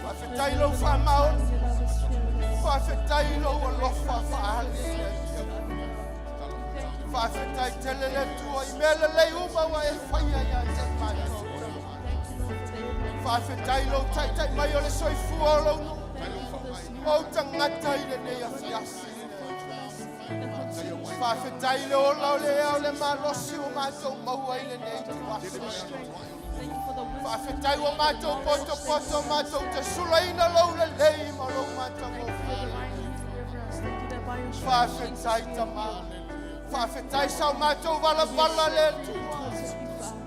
Faafetai lou faamaoni. Faafetai lou alofa faale i le Atua. Faafetai tele le Atua i mea lelei uma ua e faia ia te matou. Faafetai lou taitai mai o le soifua o lou nuu. Ou tagata i lenei afiafi. Faafetai le ola o le ea o le malosi ua matou maua i lenei ituaso. Faafetai ua matou potopoto matou te sulaina lou lelei ma lou matagofie. Faafetai Tama. Faafetai sa o matou valavala le Atua.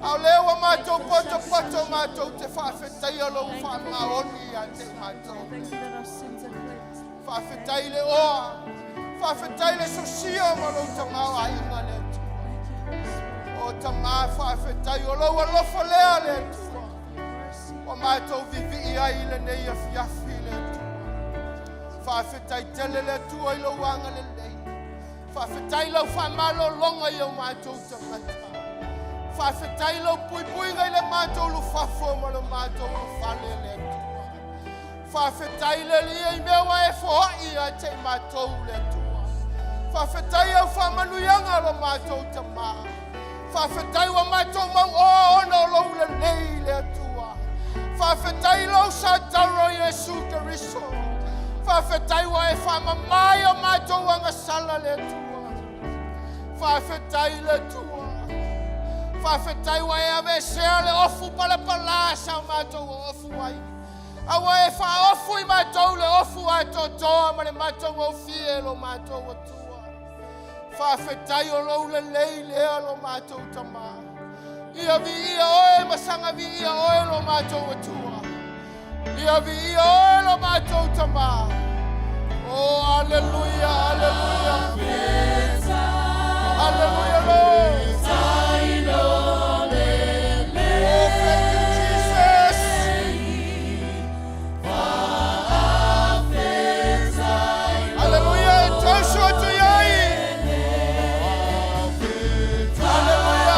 A o lea ua matou potopoto matou te faafetaia lou faamaoni ia te i matou. Faafetai le oa. Faafetai le sosia ma lou tamaoaiga le Atua. O Tama, faafetai o lou alofa lea le Atua. Ua matou vivii ai i lenei afiafi le Atua. Faafetai tele le Atua i lou agalelei. Faafetai lau faamalologa i o matou tagata. Faafetai lau puipuiga i le matou lufafo ma le matou lufale le Atua. Faafetai le Alii i mea ua e foai ia te i matou le Atua. Faafetai au faamanuiaga lo matou Tama. Faafetai ua matou mauoa ona o lou lelei le Atua. Faafetai lou sataro Iesu Keriso. Faafetai ua e faamama i o matou agasala le Atua. Faafetai le Atua. Faafetai ua e aveesea le ofu palapala sa o matou oofu ai. A ua e faaofu i matou le ofu atoatoa ma le matagofie lo matou Atua. Faafetai o lou lelei lea lo matou Tama. Ia viia oe ma saga viia oe lo matou Atua. Ia viia oe lo matou Tama. Oh, aleluia, aleluia. Aleluia, Lord. Oh, thank you, Jesus. Aleluia, e tausu atu i ai. Aleluia.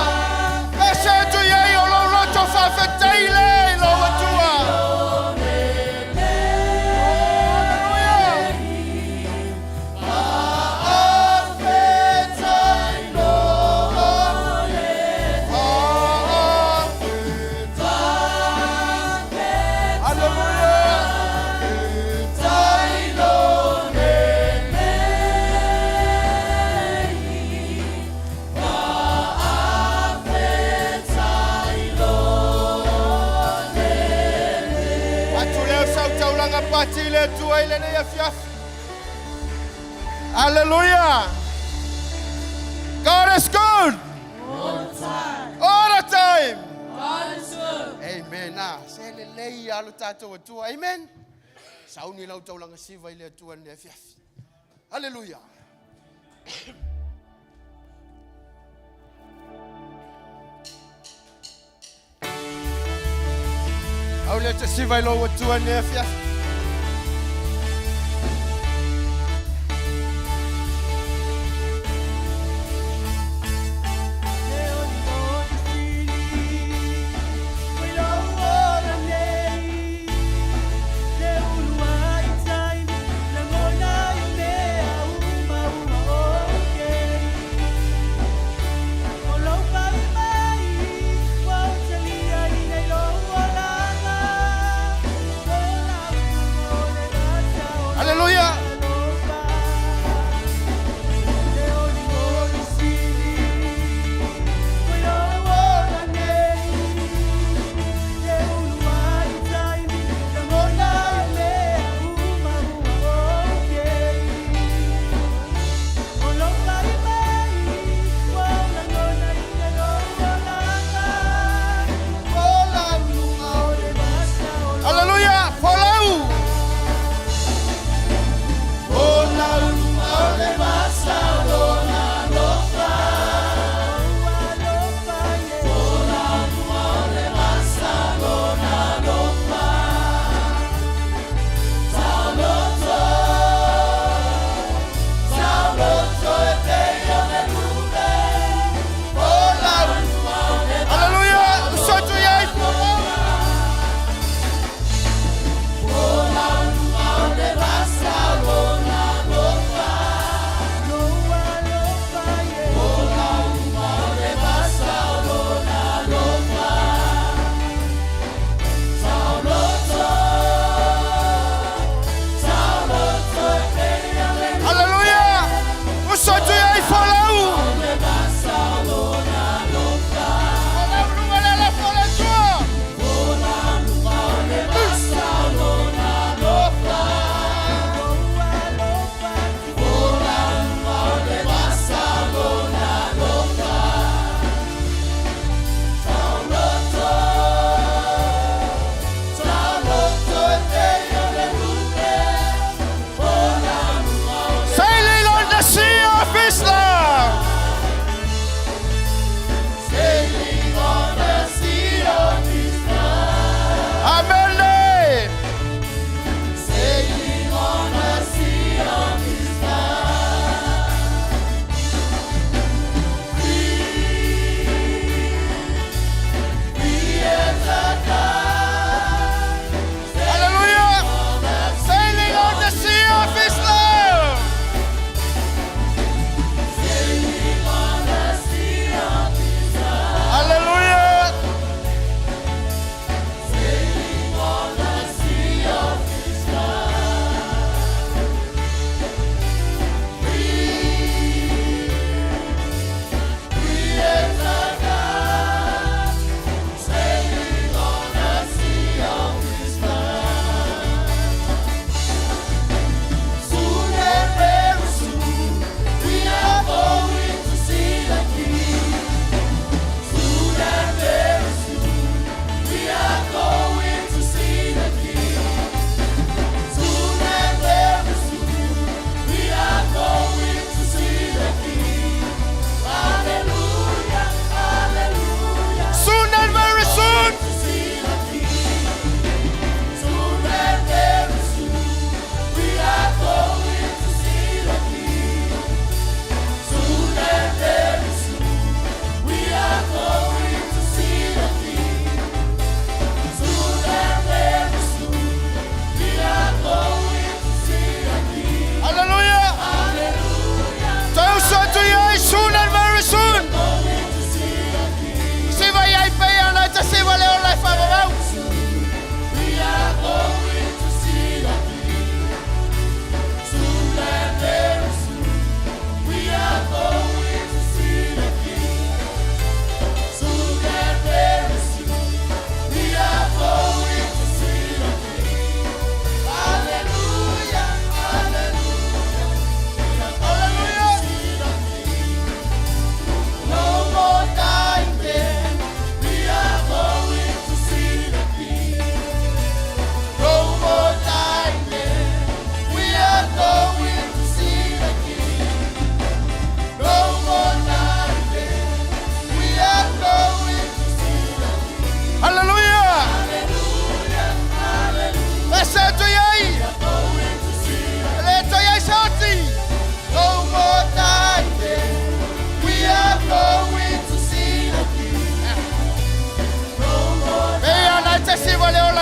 Ese atu i ai o lou loto faafetai le i lou Atua. Atu lea o sau taulaga pati i le Atua i lenei afiafi. Hallelujah. God is good. All the time. All the time. God is good. Amen. Ah, se lelei ia lo tatou Atua. Amen. Sauni lau taulaga siva i le Atua i lenei afiafi. Hallelujah. Au le te siva i lou Atua i lenei afiafi.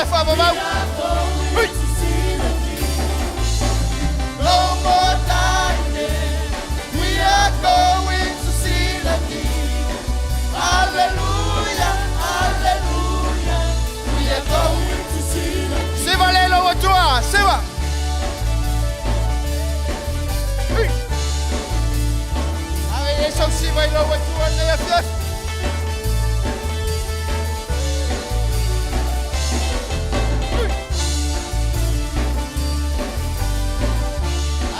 la e faavavau. Hui! No more darkness, we are going to see the King. Hallelujah, hallelujah, we are going to see the King. Siva le lou Atua, siva! Hui! Ave e sau siva i lou Atua lenei afiafi. Hui!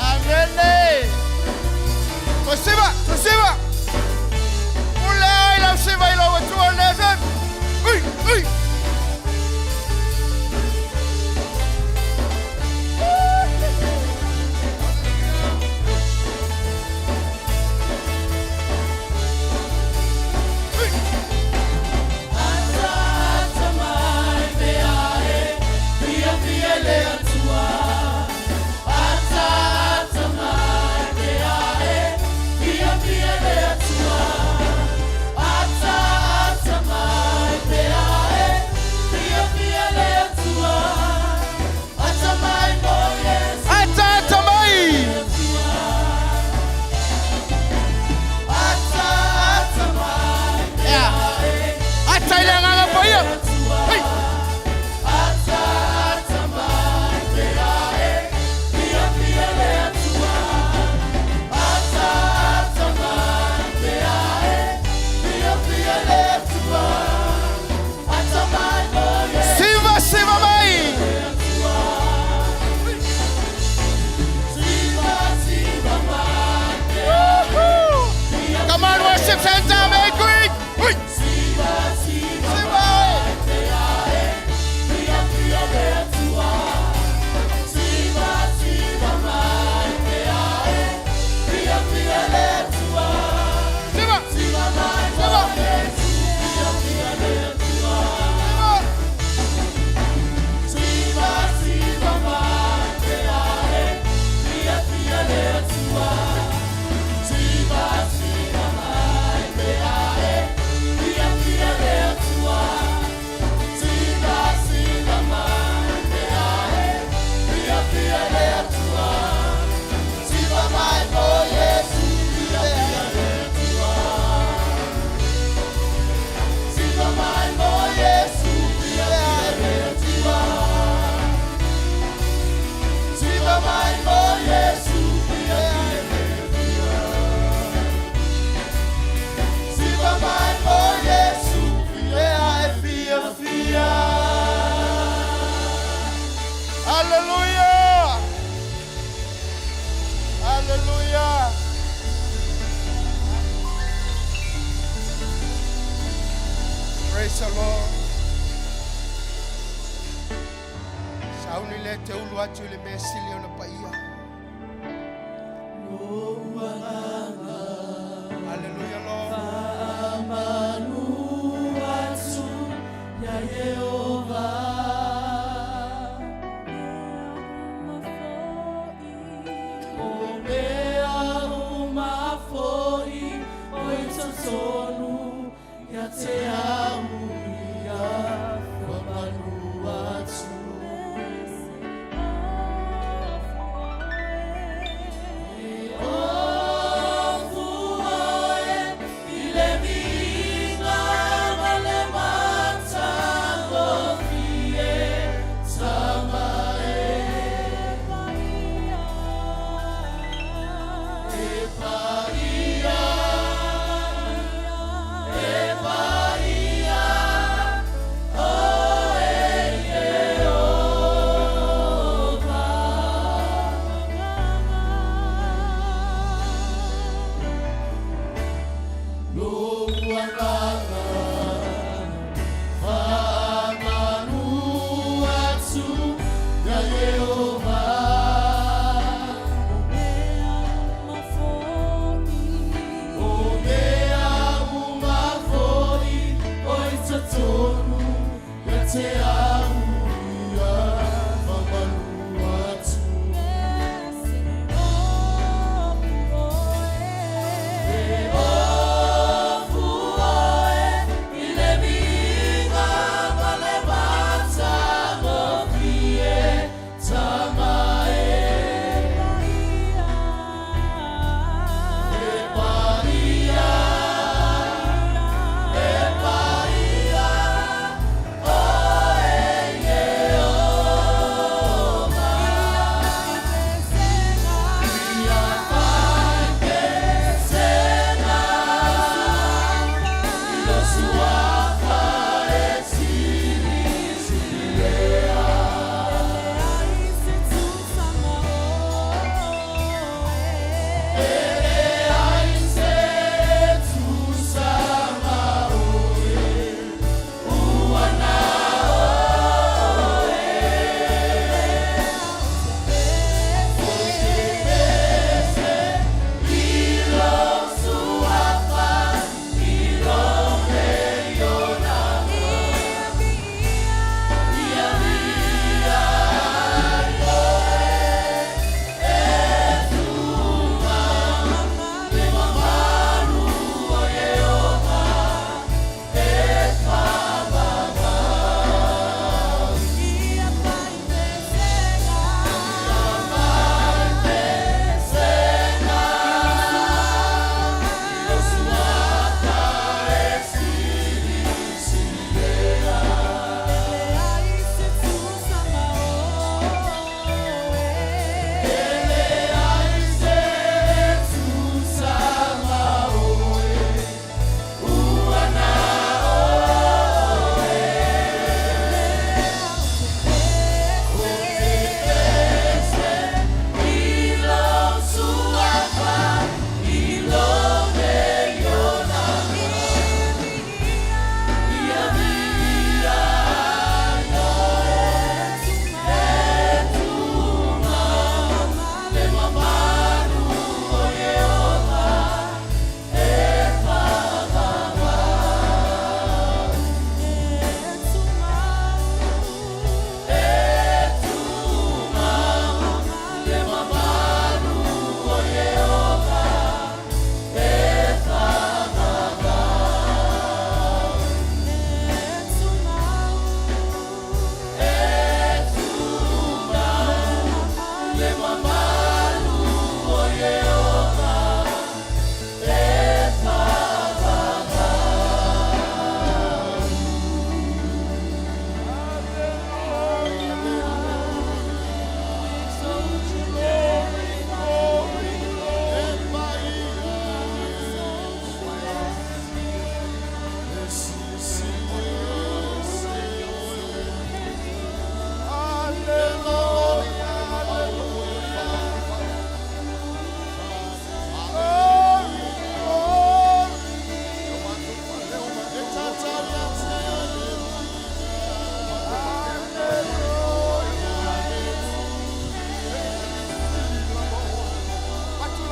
Amene! Toe siva, toe siva! Pule ai lau siva i lou Atua lenei afiafi. Hui! Hui! Ataata mai! Ia. Ata i le Agaga Paia! Hei! Siva, siva mai! Woohoo! Come on, worship center, make quick! Hui! Siva! Siva! Siva! Siva! Hallelujah! Hallelujah! Praise the Lord. Sauni le te ulu atu i le mea sili ona paia. Hallelujah, Lord. Amanu atu ia Yehova. O mea uma foi o i totonu ia te au ia whamanu atu. E ofua e i le viiga ma le matagofie tama e. E paia, e paia,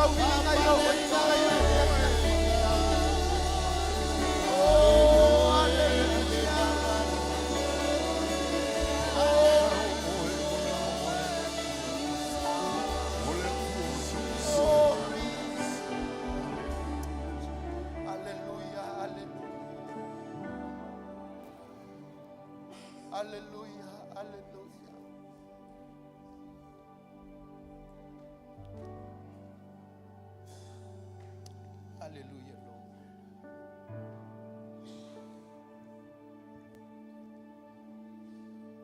lau viiga i lou Atua i lenei afiafi. Oh, hallelujah. Glory. Hallelujah, hallelujah. Hallelujah, hallelujah. Hallelujah, Lord.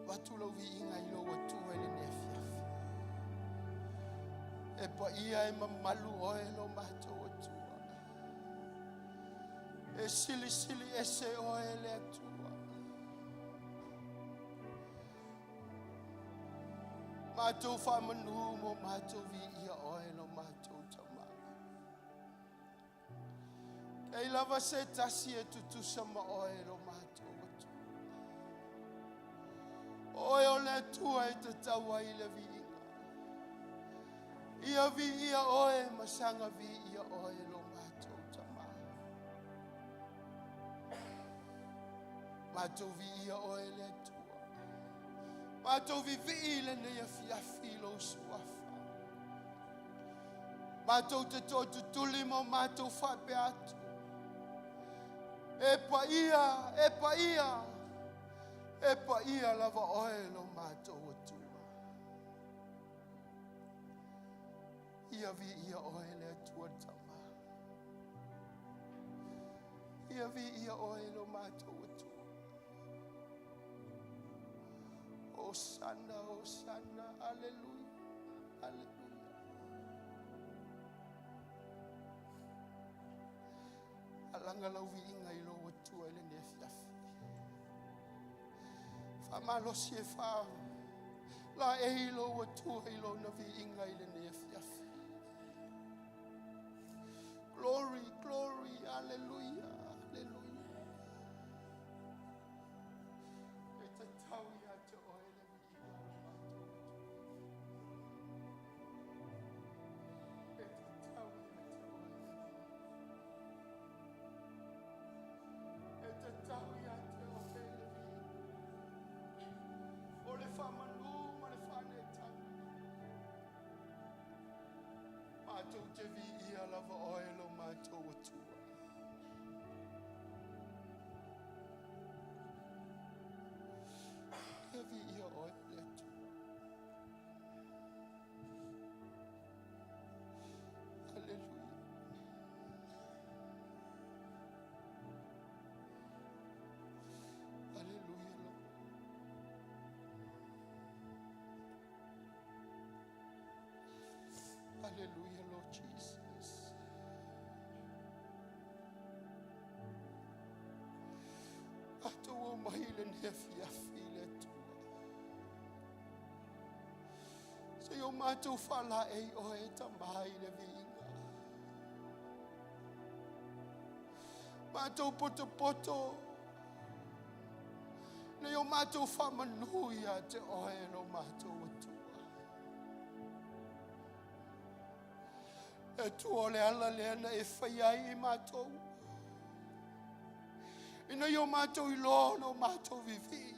Avatu lau viiga i lou Atua i lenei afiafi. E paia e mamalu oe lo matou Atua. E silisili ese oe le Atua. Matou faamanu mo matou viia oe lo matou Tama. Leai lava se tasi e tutusa ma oe lo matou Atua. O oe o le Atua e tatau ai le viiga. Ia viia oe ma saga viia oe lo matou Tama. Matou viia oe le Atua. Matou vivii i lenei afiafi i lou suafa. Matou te tootutuli ma o matou faapea atu. E paia, e paia, e paia lava oe lo matou Atua. Ia viia oe le Atua Tama. Ia viia oe lo matou Atua. Hosana, Hosana, aleluia, aleluia. Alaga lau viiga i lou Atua i lenei afiafi. Faamalosi e faa laei lou Atua i lona viiga i lenei afiafi. Glory, glory, hallelujah, hallelujah. E tatau ia te oe le viiga o lo matou Atua. E tatau ia te oe le viiga. E tatau ia te oe le viiga. O le faamanu ma le faaneetaga. Matou te viia lava oe lo matou Atua. Ia viia oe le Atua. Haleluia. Haleluia, Lord. Hallelujah, Lord Jesus. Matou omai i lenei afiafi le Atua. Se i o matou faalaei oe e Tama i le viiga. Matou potopoto nei o matou faamanu ia te oe lo matou Atua. Le Atua o le ala lea na e faia ai i matou. Ina ia o matou iloa ona o matou vivii.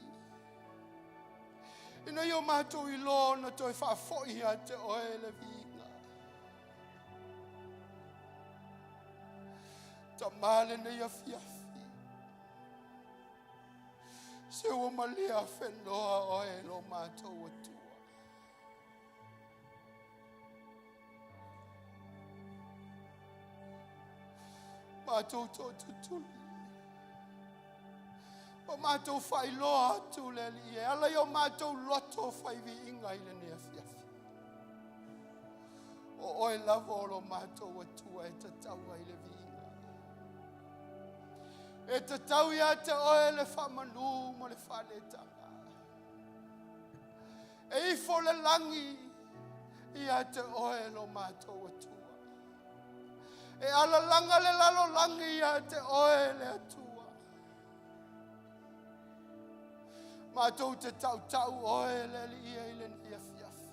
Ina ia o matou iloa ona toe faafoi ia te oe le viiga. Tama lenei afiafi. Se ua malia whenoa oe lo matou Atua. Matou tootutuli. Ma matou faailoa atu le Alii e ala i o matou loto faiviiga i lenei afiafi. O oe lava o lo matou Atua e tatau ai le viiga. E tatau ia te oe le faamanu ma le faaletaga. E ifo le lagi ia te oe lo matou Atua. E alalaga le lalolagi ia te oe le Atua. Matou te tautau oe le Alii i lenei afiafi.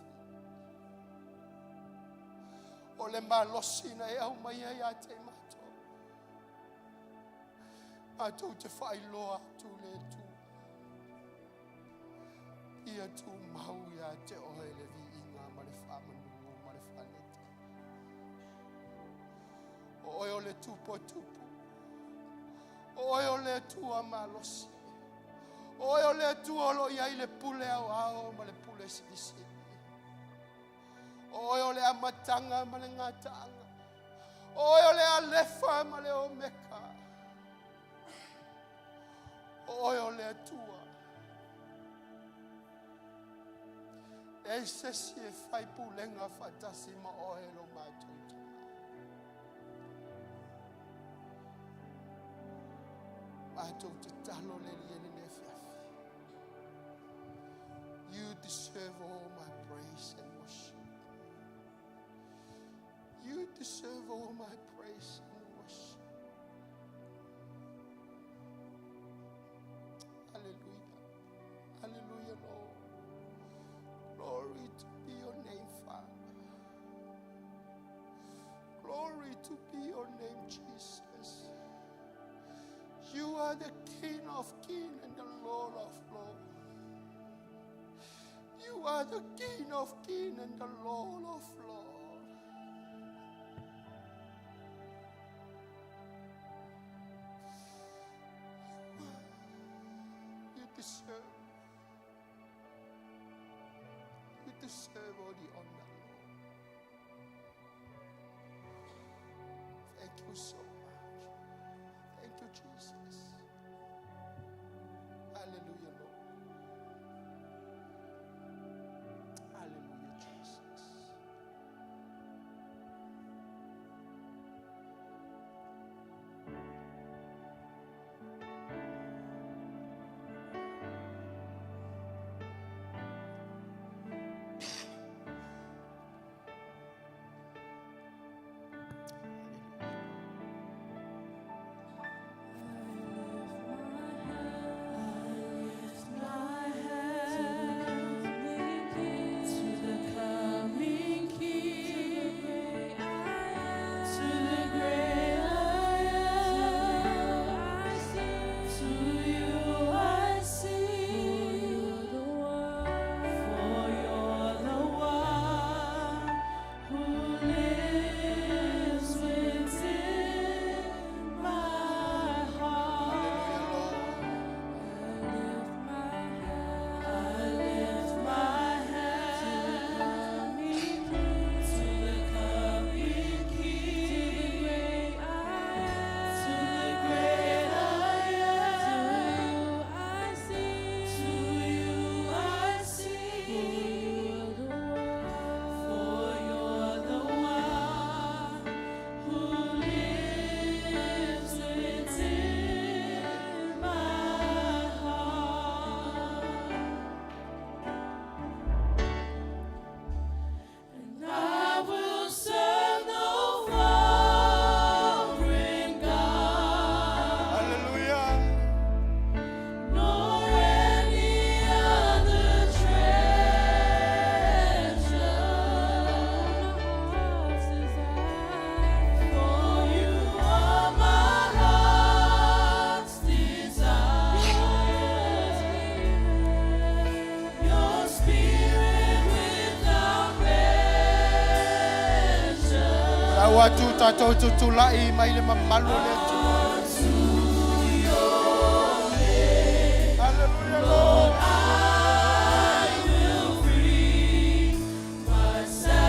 O le malosi na e aumaia ia te matou. Matou te faailoa atu le Atua. Ia tumau ia te oe le viiga ma le faamanu ma le faaleta. O oe o le Tupu o tupu. O oe o le Atua malosi. O oe o le Atua o lo o i ai le pule aoao ma le pule silisili. O oe o le amataga ma le gataaga. O oe o le Alefa ma le Omeka. O oe o le Atua. E leai se isi e fai pulega faatasi ma oe lo matou Tama. Matou tatalo le Alii i lenei afiafi. You deserve all my praise and worship. You deserve all my praise and worship. Hallelujah. Hallelujah, Lord. Glory to be your name, Father. Glory to be your name, Jesus. You are the King of kings and the Lord of lords. You are the King of kings and the Lord of lords. You deserve. You deserve all the honor, Lord. Thank you so much. Thank you, Jesus. Hallelujah, Lord. Hallelujah, Jesus. My hand to the coming King, to the great I am, to you I sing, for you're the one who lives within my heart. Hallelujah, Lord. I lift my hand to the coming King, to the great I am, to you I sing, for you're the one who lives within my heart. And I will serve no foreign God, Hallelujah. nor any other treasure. For you are my heart's desire. Your spirit without measure. Lau atu tatou tutulai mai le mamalu o le Atua. To your name, Hallelujah, Lord. I will bring my sacrifice.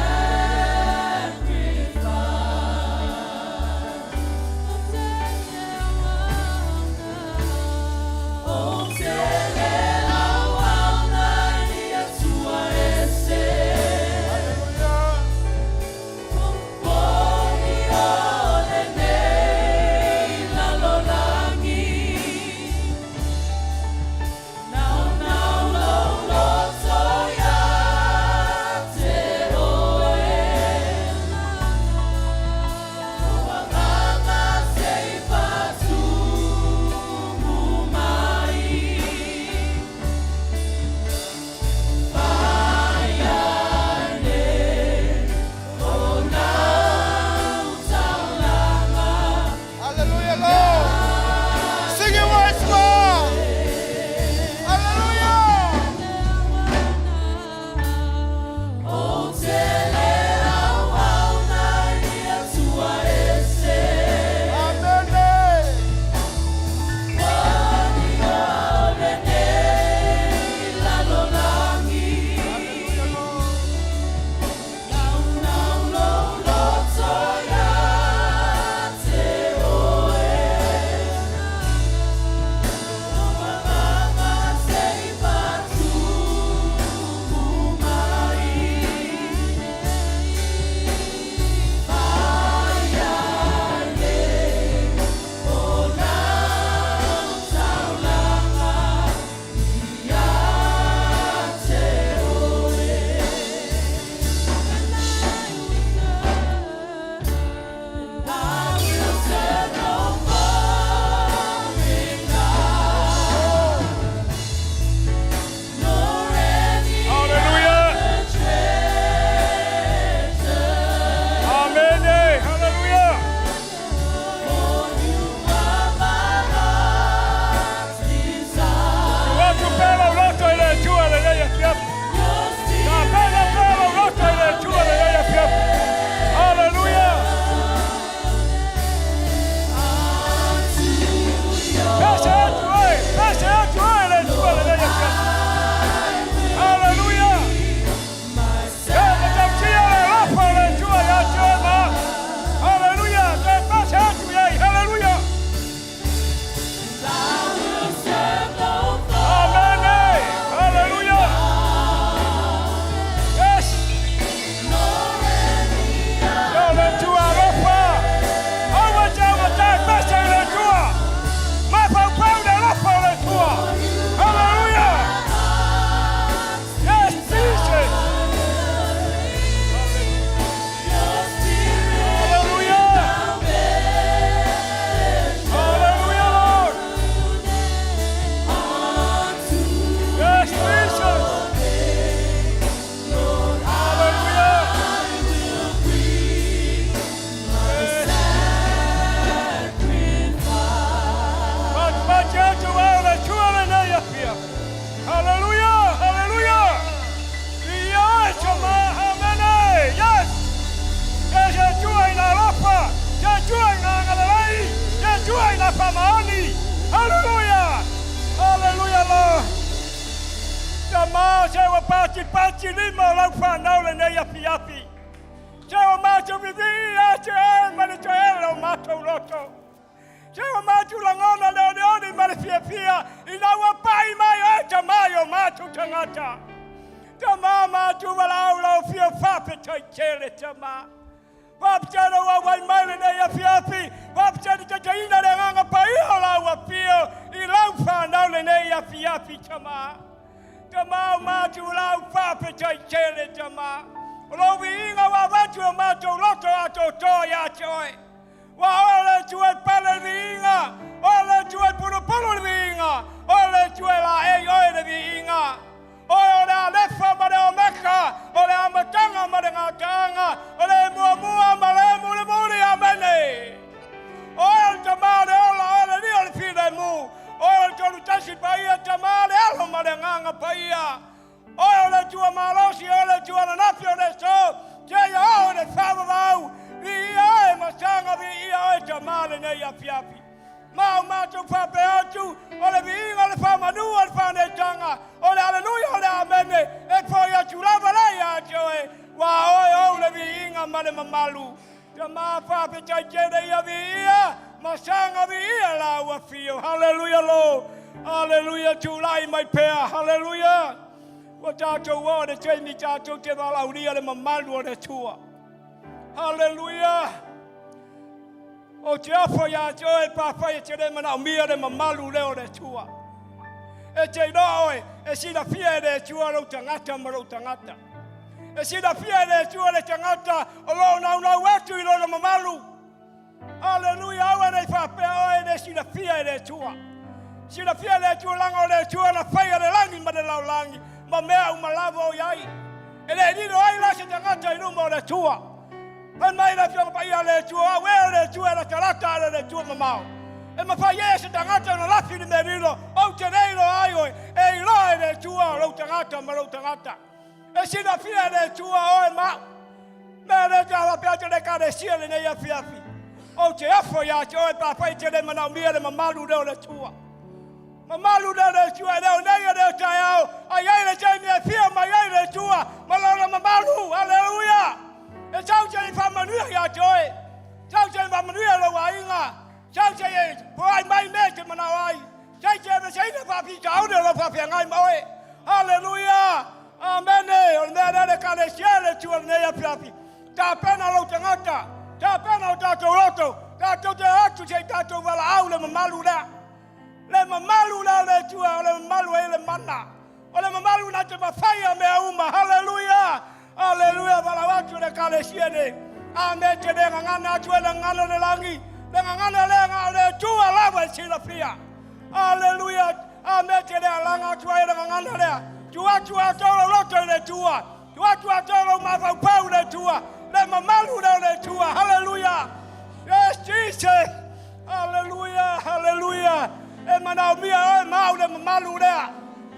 Ou te le auauna i le Atua ese. Hallelujah. O lenei. Tama se ua patipati lima o lau fanau lenei afiafi. Se ua matou vivii ia te oe ma le toele o matou loto. Se ua matou lagona le olioli ma le fiafia ina ua pai mai oe Tama i o matou tagata. Tama matou valaau lau afio faafetai tele Tama. Faafetai lou auai mai lenei afiafi. Faafetai le taitaiina le agaga paia o lau afio i lau fanau lenei afiafi Tama. Tama o matou lau faafetai tele Tama. O lou viiga ua avatu e o matou loto atoatoa ia te oe. Ua oe le Atua e pale le viiga, oe le Atua e pulupulu le viiga, oe le Atua e laei oe le viiga. Oe o le Alefa ma le Omeka, o le amataga ma le gataaga, o le muamua ma le mulimuli. Amene. Oe o le Tama o le ola, oe le Alii o le filemu, oe o le Tolu Tasi Paia, Tama le Alo ma le Agaga Paia. Oe o le Atua malosi, oe le Atua ananafi o le aso, seia oo i le faavavau, viia oe masaga, viia oe Tama lenei afiafi. Ma o matou faapea atu, o le viiga, o le faamanu, o le faaneetaga, o le aleluia, o le amene, e foi atu lava lea ia te oe, ua oe ou le viiga ma le mamalu. Tama faafetai tele ia viia, masaga viia lau afio. Haleluia lo, haleluia tulai mai pea, haleluia. Ua tatou oo i le taimi tatou te valaaulia le mamalu o le Atua. Haleluia. Ou te ofo ia te oe pe afai e te le manaomia le mamalu lea o le Atua. E te iloa oe, e silafia e le Atua lou tagata ma lou tagata. E silafia e le Atua le tagata o lo o naunau atu i lona mamalu. Aleluia, aua ne i faapea oe e le silafia e le Atua. Silafia e le Atua leaga o le Atua na faia le lagi ma le lalolagi ma mea uma lava o i ai. E le lilo ai la se tagata i luma o le Atua. Fai mai le Afioga Paia a le Atua, o au ea o le Atua e latalata ale le Atua mamao. E mafai ea e se tagata ona lafi i le mea lilo, ou te le iloa ai oe, e iloa e le Atua lou tagata ma lou tagata. E silafia e le Atua oe ma au. Mea lea te faapea atu le Ekalesia lenei afiafi. Ou te ofo ia te oe pe afai e te le manaomia le mamalu lea o le Atua. Mamalu lea o le Atua e leo nei e leo taeao, a i ai le taimi e afio mai ai le Atua ma lona mamalu. Aleluia! E sau se i faamanuia ia te oe. Sau se i faamanuia lou aiga. Sau se i foai mai mea e te manao ai. Sei te aveseina faafitauli o lo faafeagai ma oe. Aleluia! Amene! O le mea lea le Ekalesia e le Atua lenei afiafi. Tapena lou tagata, tapena o tatou loto, tatou te o atu se i tatou valaau le mamalu lea. Le mamalu lea o le Atua, o le mamalu e i le mana. O le mamalu na te mafaia mea uma. Haleluia! Aleluia! Valaau atu le Ekalesia nei. Amene! Te le gagana atu e le gagana le lagi. Le gagana lea na o le Atua lava e silafia. Aleluia! Amene! Te le alaga atu ai le gagana lea. Tu atu atoa lou loto i le Atua. Tu atu atoa lou mafaufau i le Atua. Le mamalu lea o le Atua. Haleluia! Yes, Jesus! Haleluia! Haleluia! E manaomia oe ma au le mamalu lea.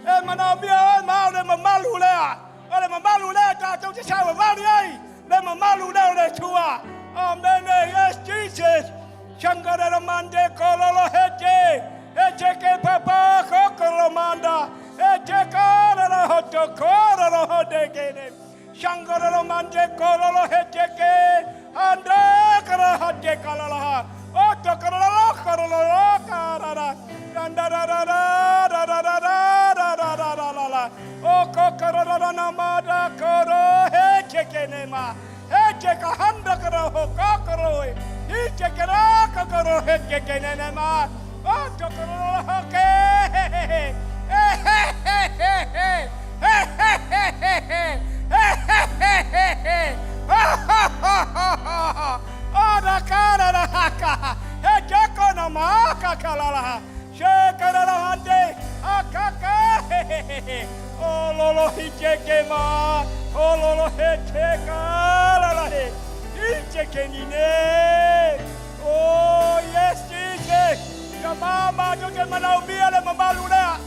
E manaomia oe ma au le mamalu lea. O le mamalu lea tatou te savavali ai, le mamalu lea o le Atua. Amene. Yes, Jesus. Shangarara mande kololo hete. Hete ke papa kokoro manda. Hete karara hoto kororo hode kene. Shangarara mande kololo hete ke. Ande kara hate kalalaha. Oto karara karara karara. O ko karara na mada koro he te ke ne ma. He te ka handa kara ho ka koro e. Hi te ke ra ka koro he te ke ne ne ma. O to koro ho ke he he he. E he he he he. He he he he he. He he he he he. Ha ha ha ha ha ha. Ora kara ra haka. He te kona ma ka kalala. She karara hande akaka he he he he. O lolo hi te ke ma. O lolo he te kalala he. Hi te ke ni ne. Oh yes Jesus. Ka mama to te manaomia le mamalu lea.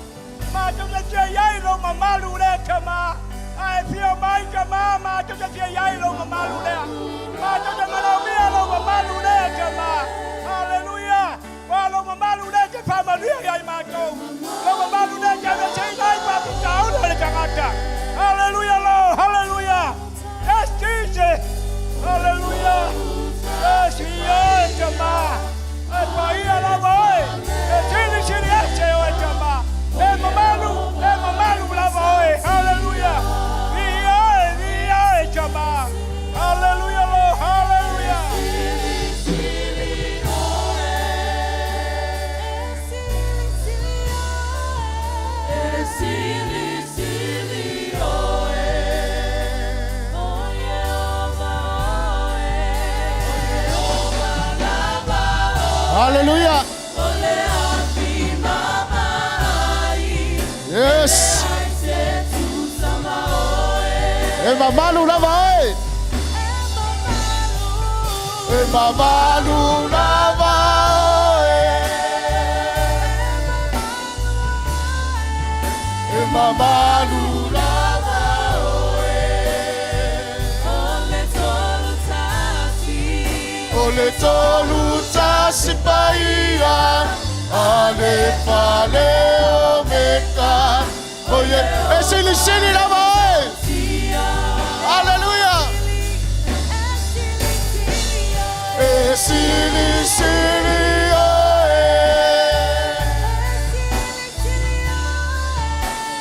Matou te fia i ai lou mamalu lea tama. A e fia mai tama, matou te fia i ai lou mamalu lea. Matou te manaomia lou mamalu lea tama. Haleluia! Ua lou mamalu lea te faamanuia ia i matou. Lou mamalu lea te aveseina ai faafitauli o le tagata. Haleluia. Yes. E mamalu lava oe. E mamalu lava oe. E mamalu lava oe. O le tolu tasi paia Alefa le Omeka Oye, e silisili lava oe. Haleluia. E silisili oe.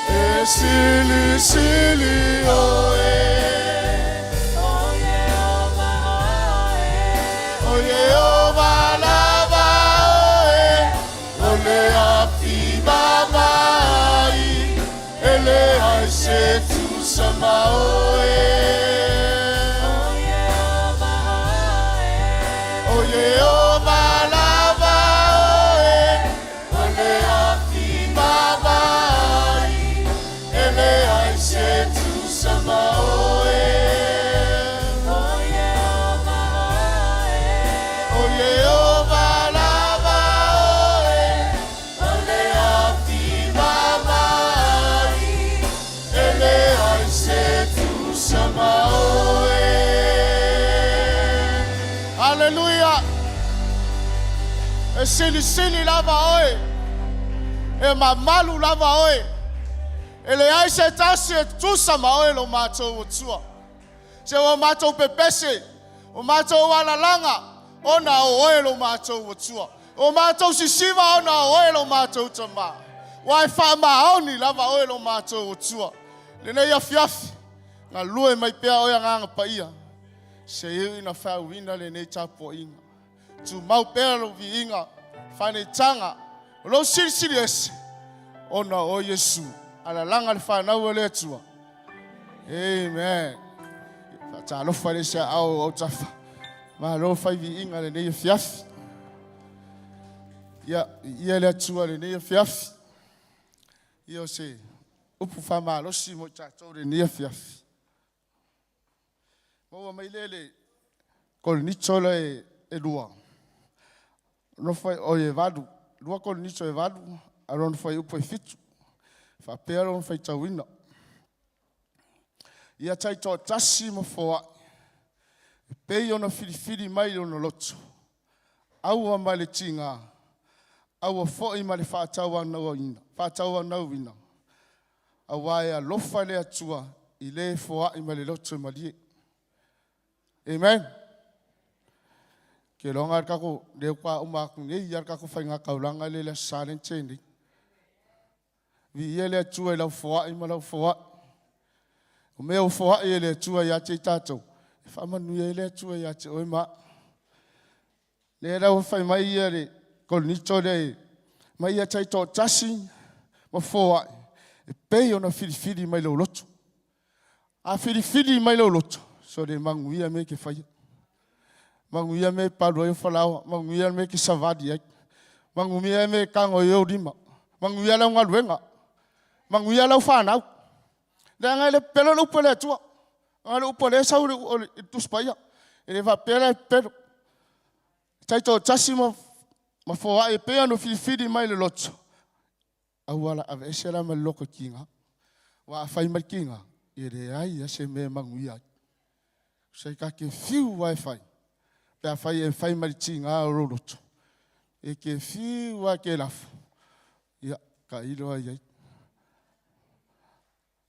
E silisili oe. O Iehova lava oe. O le afi mamai. E leai se tusa ma oe. O Iehova lava oe. O le afi mamai. E leai se tusa ma oe. O Iehova lava oe. O le afi mamai. E leai se tusa ma oe. Haleluia. E silisili lava oe. E mamalu lava oe. E leai se tasi e tusa ma oe lo matou Atua. Se o matou pepese, o matou alalaga, ona o oe lo matou Atua. O matou sisiva ona o oe lo matou Tamā. Ua e faamaoni lava oe lo matou Atua. Lenei afiafi, galue mai pea oe Agaga Paia. Se iu ina faauina lenei tapuaiga. Tumau pea lou viiga, faaneetaga, o lou silisili ese, ona o Iesu. Alalaga le fanau a le Atua. Amen. Faatalofa le se aao o autafa. Malo fai viiga lenei afiafi. Ia, ia le Atua lenei afiafi. Ia o se upu faamalosi mo i tatou lenei afiafi. Maua mai lea le Korinito le e lua. Nofo o e valu. 2 Korinito e 8, a lona fuaiupu e 7. Faapea lona faitauina. Ia taitoatasi ma foai, e pei ona filifili mai lona loto, aua ma le tiga, aua foi ma le faatauanauina, auā e alofa le Atua i le foai ma le loto e malie. Amen. Ke loga le tatou lea ua uma atu nei ia le tatou faigataulaga lea i le Aso Sa lea na tea nei. Viia le Atua i lau foai ma lau foai. O mea ua foai e le Atua ia te i tatou, e faamanuia ai le Atua ia te oe ma au. Lea la ua fai mai ia le Korinito lea ma ia taitoatasi ma foai e pei ona filifili mai lou loto. A filifili mai lou loto, so le manuia mea e te faia. Manuia mea e palu ai o falaoa, manuia mea e te savali ai, manuia mea e tago ai ou lima, manuia lau galuega, manuia lau fanau. Leaga e le pepelo le upu a le Atua. A le upu lea e sau i le Tusi Paia. E le faapea la e pepelo. Taitoatasi ma foai e pei ona filifili mai le loto. Aua la aveese la ma le loto tiga. Ua a fai mai tiga, e leai lava se mea e manuia ai. Se ta te fiu lava e fai. Pe a fai e fai mai le tiga o lou loto. E te fiu lava e te lafo. Ia, tailo lava i ai.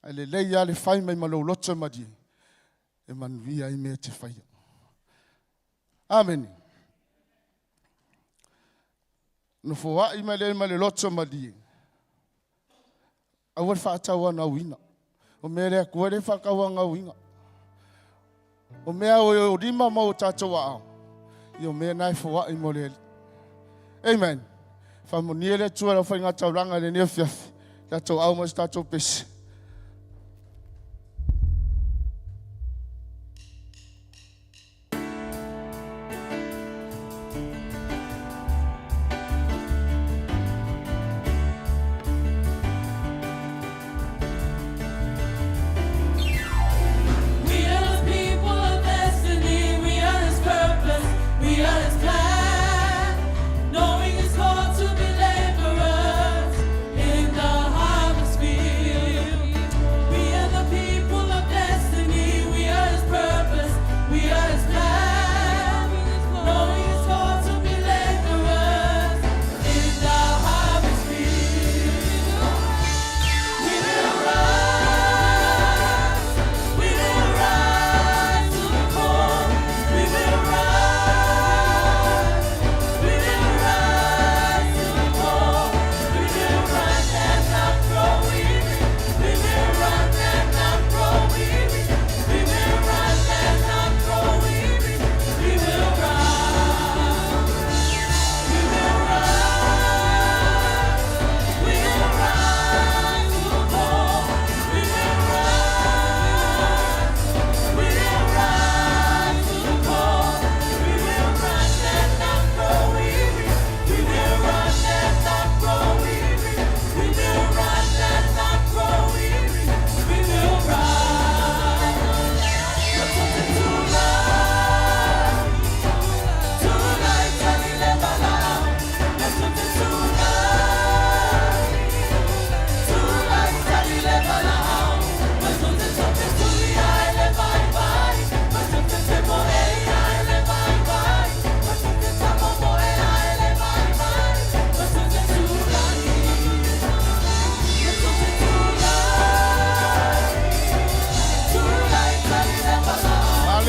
Ae lelei lava le fai mai ma lou loto e malie, e manuia ai mea e te faia. Amene. Nofoai mai le ma le loto malie. Aua le faatauanauina. O mea le Atua le faatauanauina. O mea o lima ma o tatou aao, ia o mea na e foai mo le Alii. Amen. Faamanuia le Atua i lau faigataulaga i lenei afiafi. Tatou au ma se tatou pese.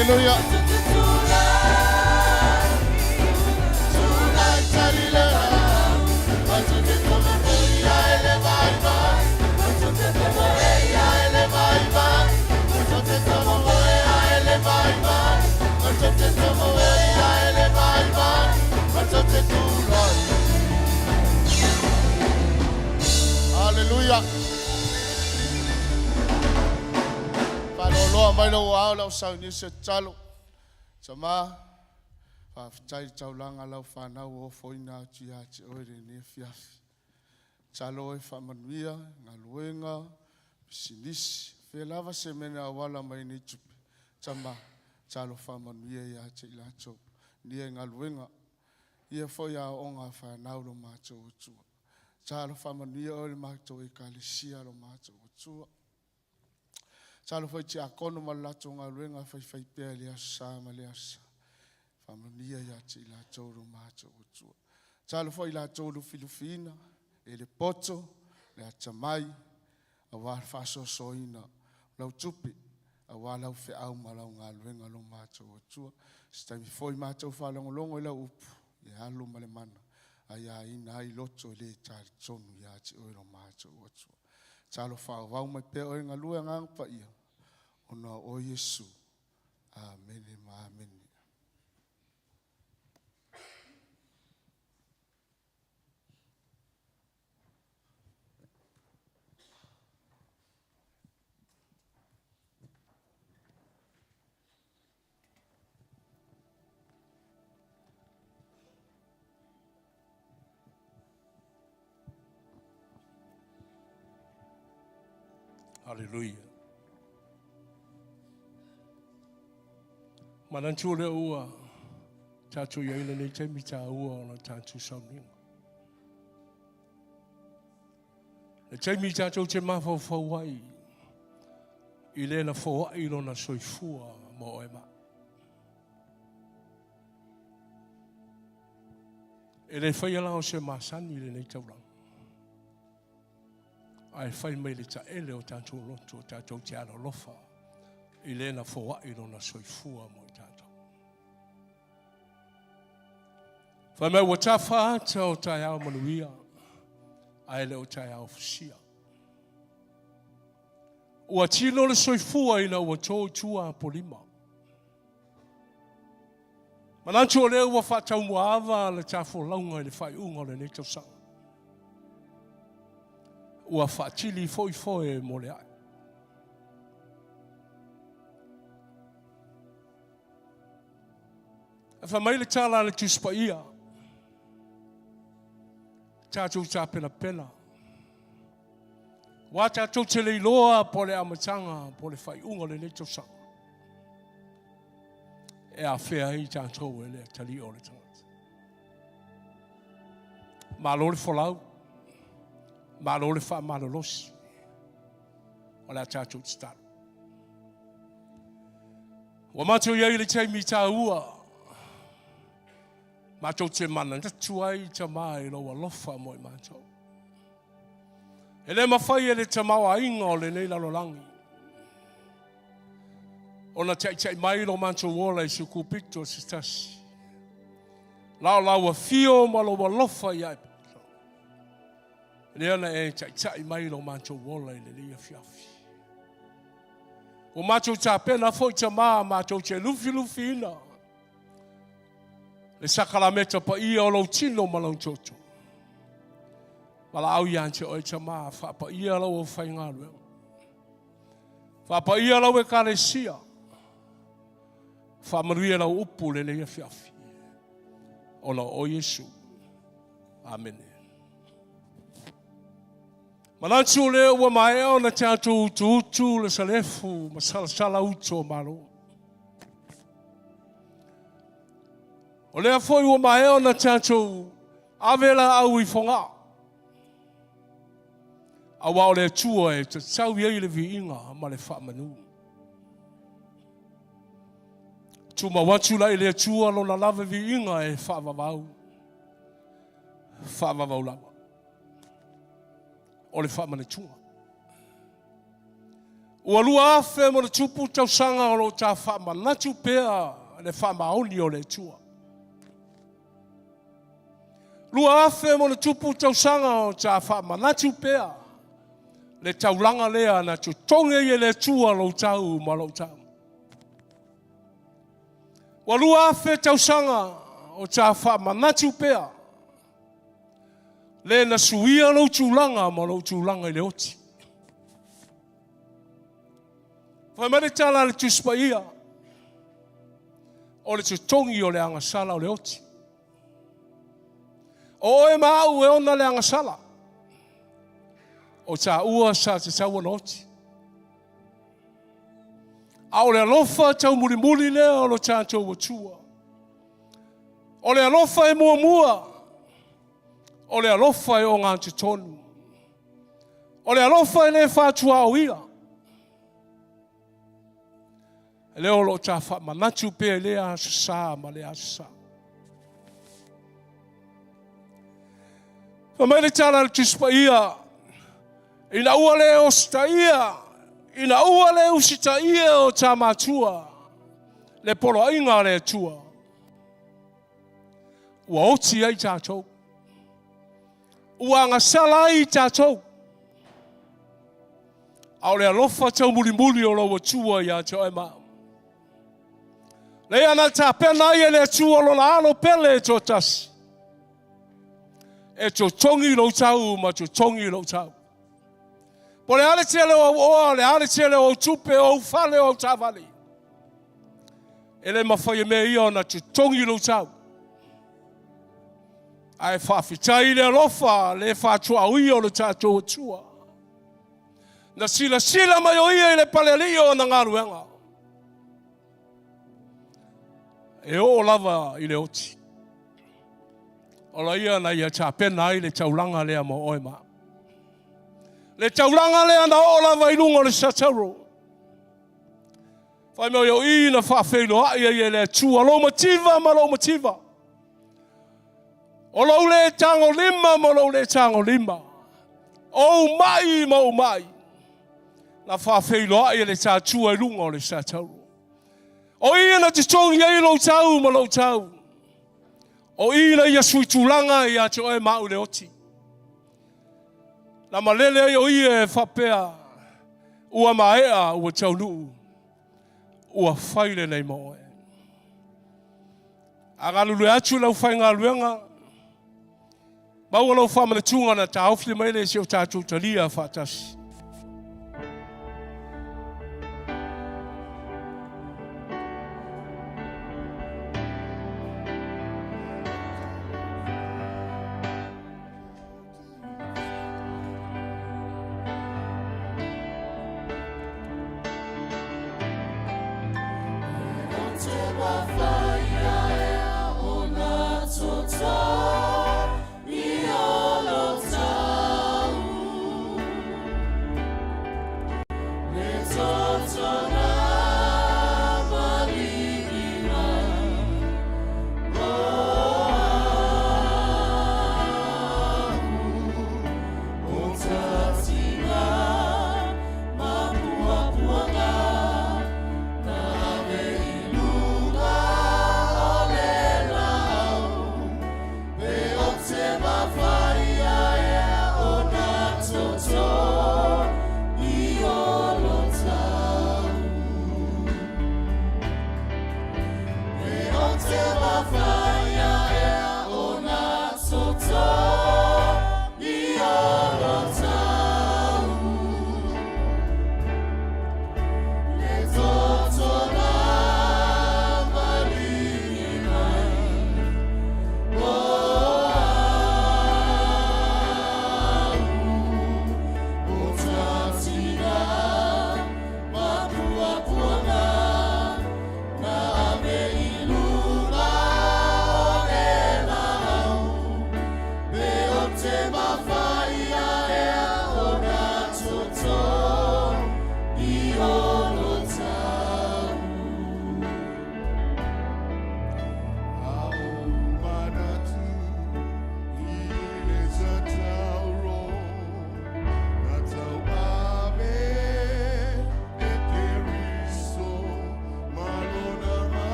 Hallelujah. Hallelujah. Faaloaloa mai lou ao lau sauni se tatalo. Tama, faafetai le taulaga lau fanau ua ofoina atu ia te oe lenei afiafi. Tatalo e faamanuia, galuega, pisinisi, fea lava se mea na auala mai nei tupe. Tama, talo faamanuia ia te i latou. Nia i galuega, ia foi aoaoga a fanau lo matou Atua. Talo faamanuia oe le matou ekalesia lo matou Atua. Talofa i tiakono ma le latou galuega faifaipea i le aso Sa ma le aso Sa. Faamanuia ia te i latou lo matou Atua. Talofa i latou lufilufiina, e le poto, le atamai, aua le faasoasoaina o lau tupe, aua lau feau ma lau galuega lo matou Atua. Se taimi foi matou faalogologo i lau upu, le alu ma le mana, aiaina ai loto e le talitonu ia te oe lo matou Atua. Talofa faaauau mai pea oe e galue Agaga Paia, ona o oe Iesu. Amene ma amene. Haleluia. Manatu lea ua tatou i ai lenei taimi taua o le tatou sauniga. Le taimi tatou te mafaufau ai i le na foai lona soifua mo oe ma. E le faia la o se masani i lenei taulaga. Ae fai mai le taele o tatou loto, o tatou te alolofa i le na foai lona soifua mo i tatou. Fai mai ua tafa ata o taeao manuia, ae le o taeao fusia. Ua tino le soifua ina ua to i tua Apolima. Manatu o lea ua faataumuaava le tafolauga i le faaiuga o lenei tausaga. Ua faatili foi foe mo le ae. Ae fai mai le tala a le Tusi Paia, tatou tapenapena. Aua tatou te le iloa po o le amataga po o le faaiuga o lenei tausaga. E afea ai tatou e le atalii o le tagata. Malo le folau, malo le faamalolosi. O le a tatou tatalo. Ua matou i ai i le taimi taua, matou te manatu ai Tama i lou alofa mo i matou. E le mafai e le tamaoaiga o lenei lalolagi ona taitai mai lo matou ola i se kupito se tasi. La o lau afio ma lou alofa ia lea na e taitai mai lo matou ola i lenei afiafi. Ua matou tapena foi Tama matou te lufilufiina le sakalameta paia o lou tino ma lou toto. Valaau ia te oe Tama, faapaia lau aufaigaluega. Faapaia lau ekalesia. Faamanuia lau upu lenei afiafi. Ona o Iesu. Amene. Manatu lea ua maea ona tatou utuutu le salefu ma salasala utu o Malo. O lea foi ua maea ona tatou ave laau i Fogaa. Aua o le Atua e tatau i ai le viiga ma le faamanu. Tumau atu la i le Atua lona lava viiga e faavavau, faavavau lava. O le faamanatuga. Ua 2000+ tausaga o lo o ta faamanatu pea le faamaoni o le Atua. 2000+ tausaga o ta faamanatu pea le taulaga lea na totogi ai e le Atua lou tau ma lou tau. Ua 2000 tausaga o ta faamanatu pea le na suia lou tulaga ma lou tulaga i le oti. Fai mai le tala a le Tusi Paia, o le totogi o le agasala o le oti. O oe ma au e ona le agasala, o taua sa tatau ona oti. A o le alofa taumulimuli lea o lo tatou Atua. O le alofa e muamua, o le alofa e ogatotonu. O le alofa e le faatuaoia. Lea o lo o ta faamanatu pea i lea aso sa ma lea aso sa. Fai mai le tala a le Tusi Paia, ina ua le ositaia, ina ua le usitaia o ta matua le poloaiga a le Atua, ua oti ai tatou, ua agasala ai tatou. A o le alofa taumulimuli o lou Atua ia te oe ma au. Lea na tapena ai e le Atua lona alo pele e toatasi, e totogi lou tau ma totogi lou tau. Po o le a le tele o au oa, o le a le tele o au tupe, o au fale, o au taavale, e le mafai e mea ia ona totogi lou tau. Ae faafetai i le alofa le faatuaoia o le tatou Atua. Na silasila mai o ia i le palealii o ana galuega. E oo lava i le oti. O la ia na ia tapena ai le taulaga lea mo oe ma. Le taulaga lea na oo lava i luga o le satauro. Fai mai o i na faafeiloai ai e le Atua lou mativa ma lou mativa. O lou le tagolima ma lou le tagolima. O ou mai ma ou mai. Na faafeiloai e le Atua i luga o le satauro. O ia na totogi ai lou tau ma lou tau. O i na ia sui tulaga ia te oe ma au le oti. Na malele ai o ia e faapea, ua maea, ua taunuu, ua fai lenei mo oe. A galulue atu lau faigaluega, maua lou faamanatuga na taofi mai le si o tatou talia faatasi.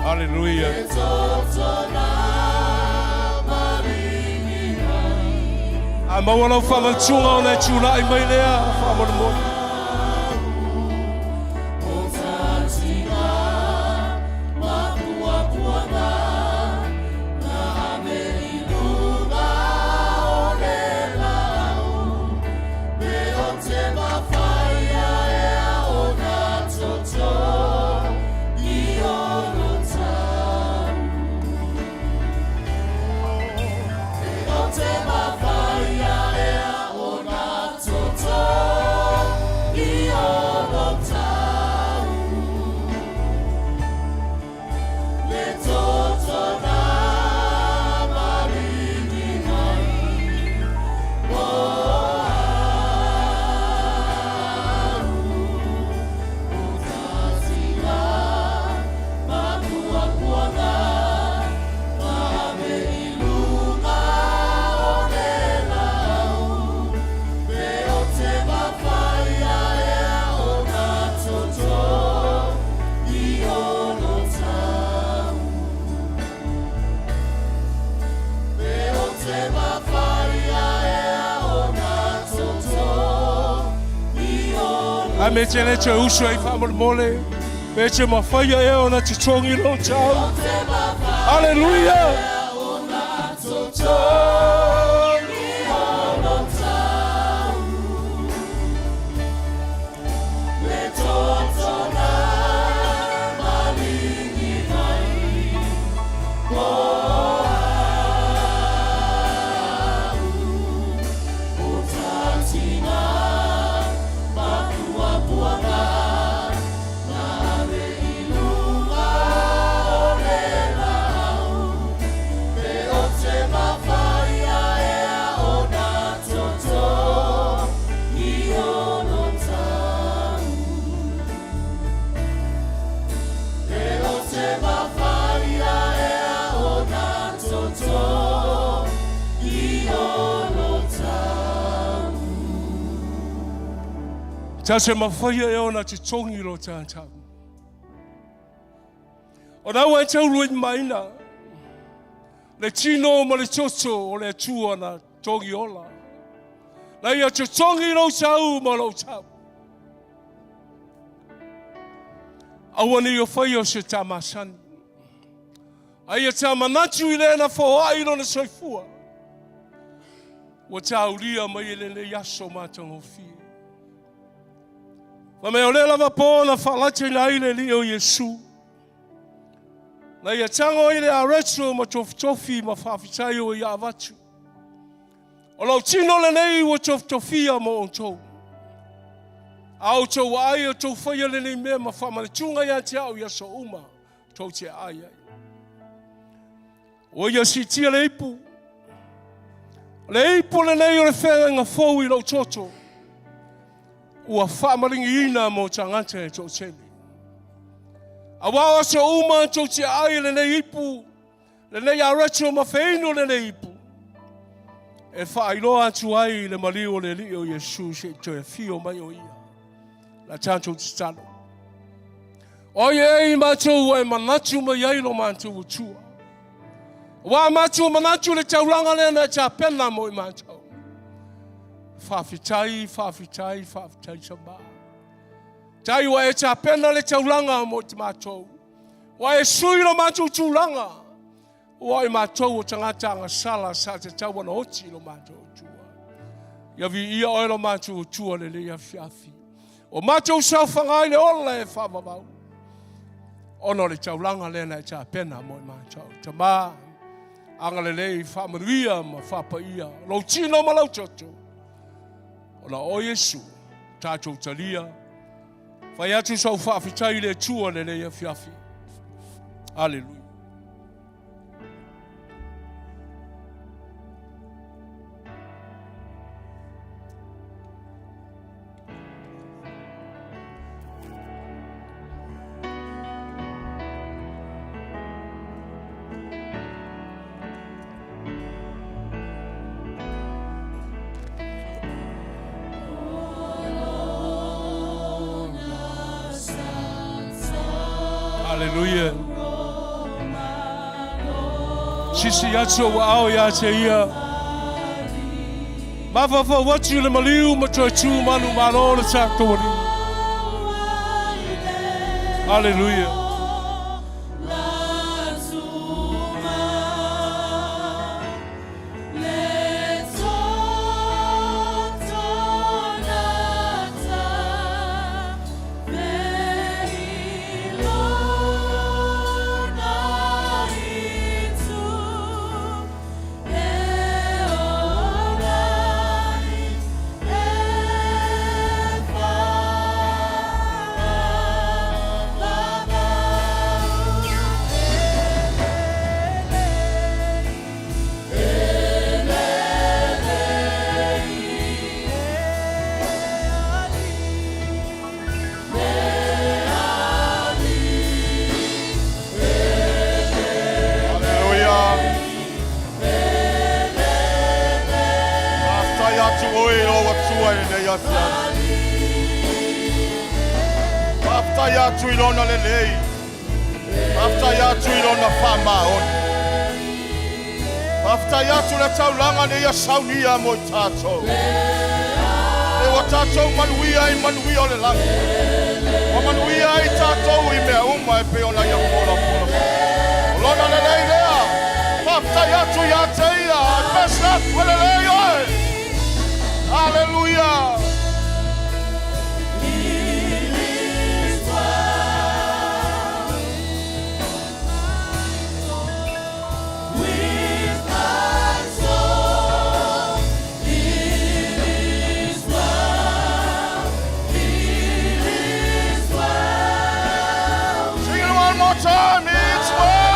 Haleluia. A maua lau faamantuga ona e tulai mai lea faamolemole. A me te le te usu ai faamolemole. Pe te mafai ea ona totogi lou tau. Haleluia! Ta se mafai e ona totogi lo tātou. O nau e taulu i maina, le tino ma le toto o le Atua na togi ola. Na ia totogi lou sau ma lou tau. Aua ne i o faia o se tamasani. A ia ta manatu i lena foai lona soifua. Ua taulia mai e lenei aso matagofie. Fai mai o lea lava po na faalataina ai le Alii o Iesu. Na ia tago ai le areto ma tofitofi ma faafetai o ia avatu. O lou tino lenei ua tofitofia mo outou. A outou ai o tou faia lenei mea ma faamanatuga ia te au i aso uma tou te ai ai. Ua ia siitia le ipu. O le ipu lenei o le feagaiga fou i lou toto. Ua faamaligiina mo tagata e toatele. Aua o aso uma tou te aai i lenei ipu, lenei areto ma feinu lenei ipu, e faailoa atu ai le maliu o le Alii o Iesu se i toe afio mai o ia. La tatou tatalo. O ai e i matou ua e manatu mai ai lo matou Atua. Ua matou manatu le taulaga lea na e tapena mo i matou. Faafetai, faafetai, faafetai sama. Tai ua e tapena le taulaga mo i matou. Ua e sui lo matou tulaga. Ua i matou o tagata agasala sa tatau ona oti i lo matou Atua. Ia viia oe lo matou Atua lenei afiafi. O matou saofaga ai le ola e faavavau. Ona o le taulaga lea na e tapena mo i matou. Tama, agalelei, faamanuia ma faapaia lou tino ma lau toto. Ona o Iesu, tatou talia, fai atu sau faafetai i le Atua lenei afiafi. Aleluia. Aleluia. Sisi atu o ao ia te ia. Mafafau atu le maliu ma toe tū manu malo le tātou alii. Aleluia. Aleluia. Faafetai atu oe i lou Atua i lenei afiafi. Faafetai atu i lona lelei. Faafetai atu i lona faamaoni. Faafetai atu le taulaga na ia saunia mo i tatou. E ua tatou manuia i manuia o le lagi. Ua manuia ai tatou i mea uma e pei ona ia folafola. O lona lelei lea. Faafetai atu ia te ia. Pese atu e lelei oe. Aleluia. Sing it one more time. It's well.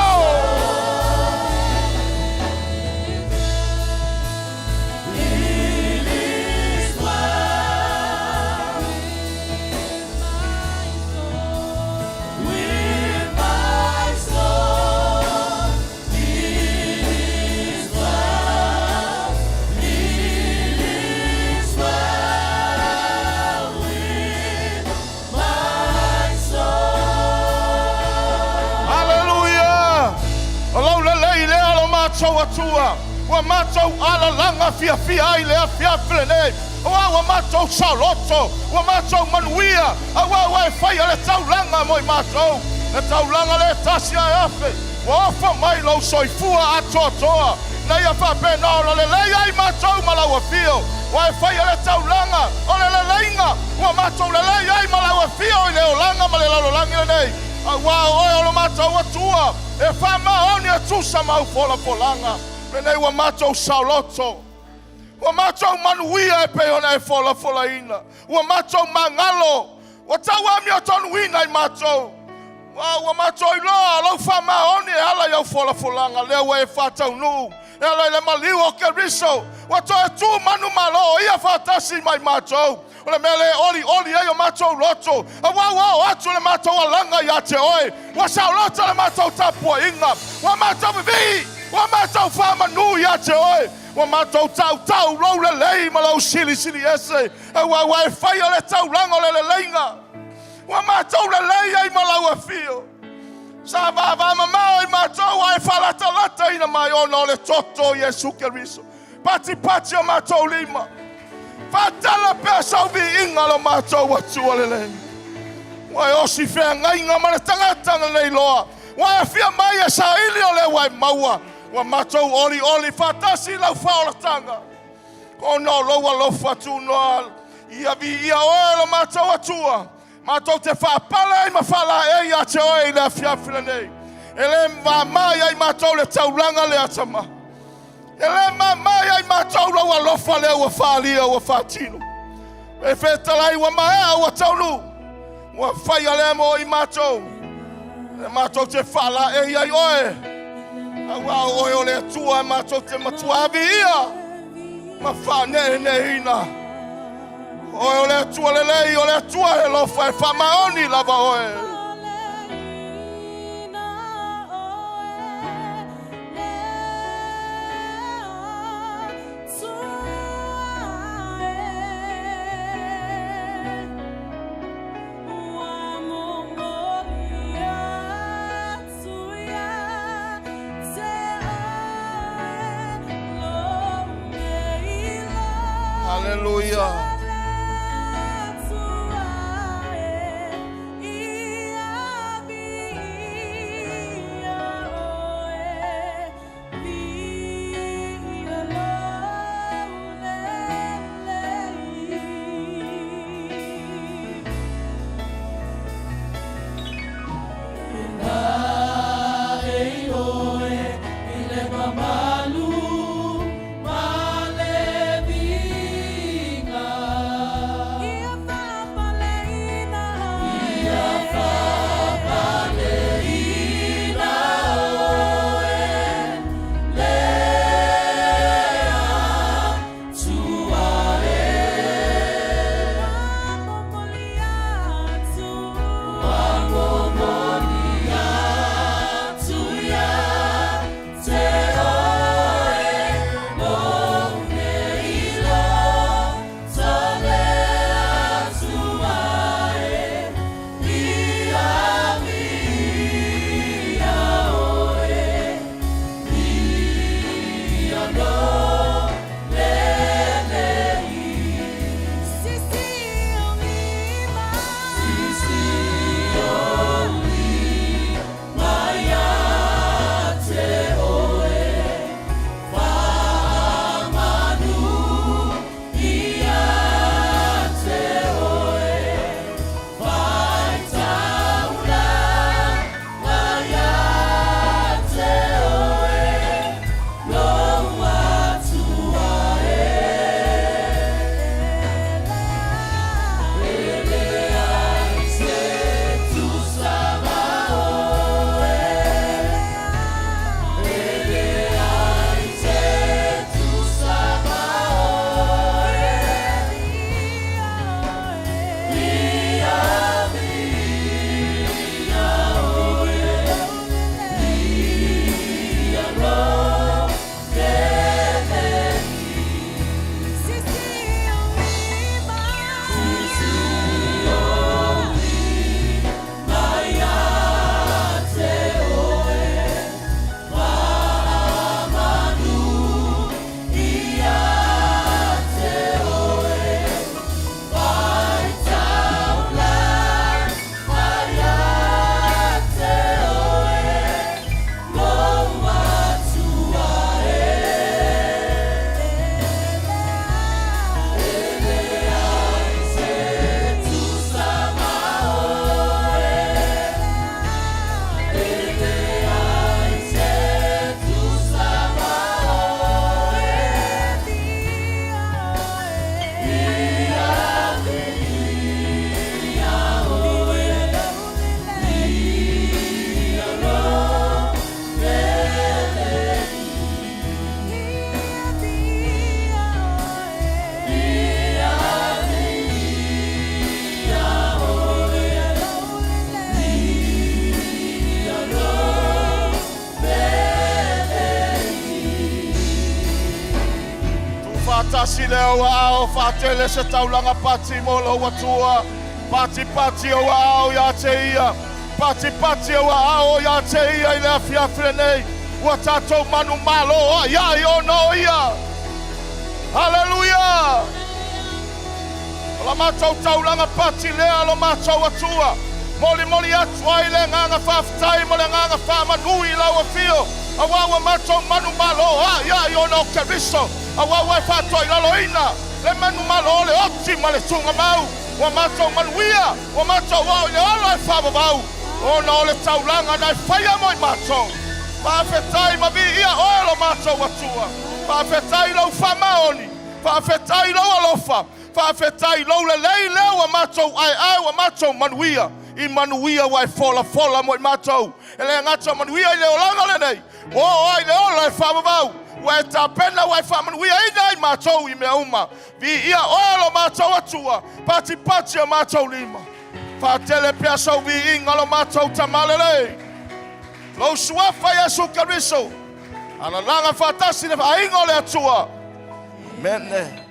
Hallelujah! O lau lelei lea lo matou Atua. Ua matou alalaga fiafia ai le afiafi lenei. Ua ua matou saoloto, ua matou manuia, auā ua e faia le taulaga mo i matou. Le taulaga le tasi ae afe. Ua ofa mai lou soifua atoatoa. Na ia faapena ona lelei ai matou ma lau afio. Ua e faia le taulaga o le leleiga. Ua matou lelei ai ma lau afio i le olaga ma le lalolagi lenei. Auā o oe o lo matou Atua e faamaoni e tusa ma au folafolaga. Lenei ua matou saoloto. Ua matou manuia e pei ona e folafolaina. Ua matou magalo. Ua tau amiotonuina i matou. Ua ua matou iloa lou faamaoni e ala i au folafolaga. Lea ua e faataunuu. E ala i le maliu o Keriso. Ua toe tu manu malo o ia faatasi mai matou. O le mea le oli oli ai o matou loto. Auā ua oo atu le matou alaga ia te oe. Ua saoloto le matou tapuaiga. Ua matou vivii. Ua matou faamanu ia te oe. Ua matou tautau lou lelei ma lou silisili ese. Auā ua e faia le taulaga o le leleiga. Ua matou lelei ai ma lau afio. Sa vavamamao i matou ae faalatalataina mai ona o le toto o Iesu Keriso. Patipati o matou lima. Faatala pea sau viiga lo matou Atua lelei. Ua e osi feagaiga ma le tagata na leiloa. Ua e afia mai e saili o lea ua e maua. Ua matou olioli faatasi lau faaolataga. Ona o lou alofa tunoa ia viia oe lo matou Atua. Matou te faapale ai ma faalaei ia te oe i le afiafi lenei. E le mamā ia i matou le taulaga lea tama. E le mamā ia i matou lou alofa lea ua faalia ua faatino. E fetalai ua maea ua taunuu. Ua faia lea mo i matou. E matou te faalaei ai oe. Auā o oe o le Atua e matou te matua viia ma faaneeneeina. Oe o le Atua lelei, o le Atua e alofa e faamaoni lava oe. Aleluia. Tuufaatasi le ou aao, faatele se taulaga pati mo lou Atua. Patipati ou aao iā te Ia. Patipati ou aao iā te Ia i le afiafi lenei. Ua tatou manumalo ai ai ona o Ia. Haleluia! O la matou taulaga pati lea lo matou Atua. Molimoli atu ai le agaga faafetai ma le agaga faamanu i lau afio, auā ua matou manumalo ai ai ona o Keriso, auā ua e faatoailaloina le manumalo o le oti ma le tugamau. Ua matou manuia, ua matou oo i le ola e faavavau, ona o le taulaga na e faia mo i matou. Faafetai ma viia oe lo matou Atua. Faafetai i lou faamaoni. Faafetai i lou alofa. Faafetai i lou lelei lea ua matou aeae ua matou manuia i manuia ua e folafola mo i matou. E le gata o manuia i le olaga lenei, ua oo ai le ola e faavavau. Ua e tapena ua e faamanuiaina ai matou i mea uma. Viia oe lo matou Atua, patipati o matou lima. Faatele pea sou viiga lo matou Tama lelei. Lou Suafa Iesu Keriso, alalaga faatasi le aiga o le Atua. Amene.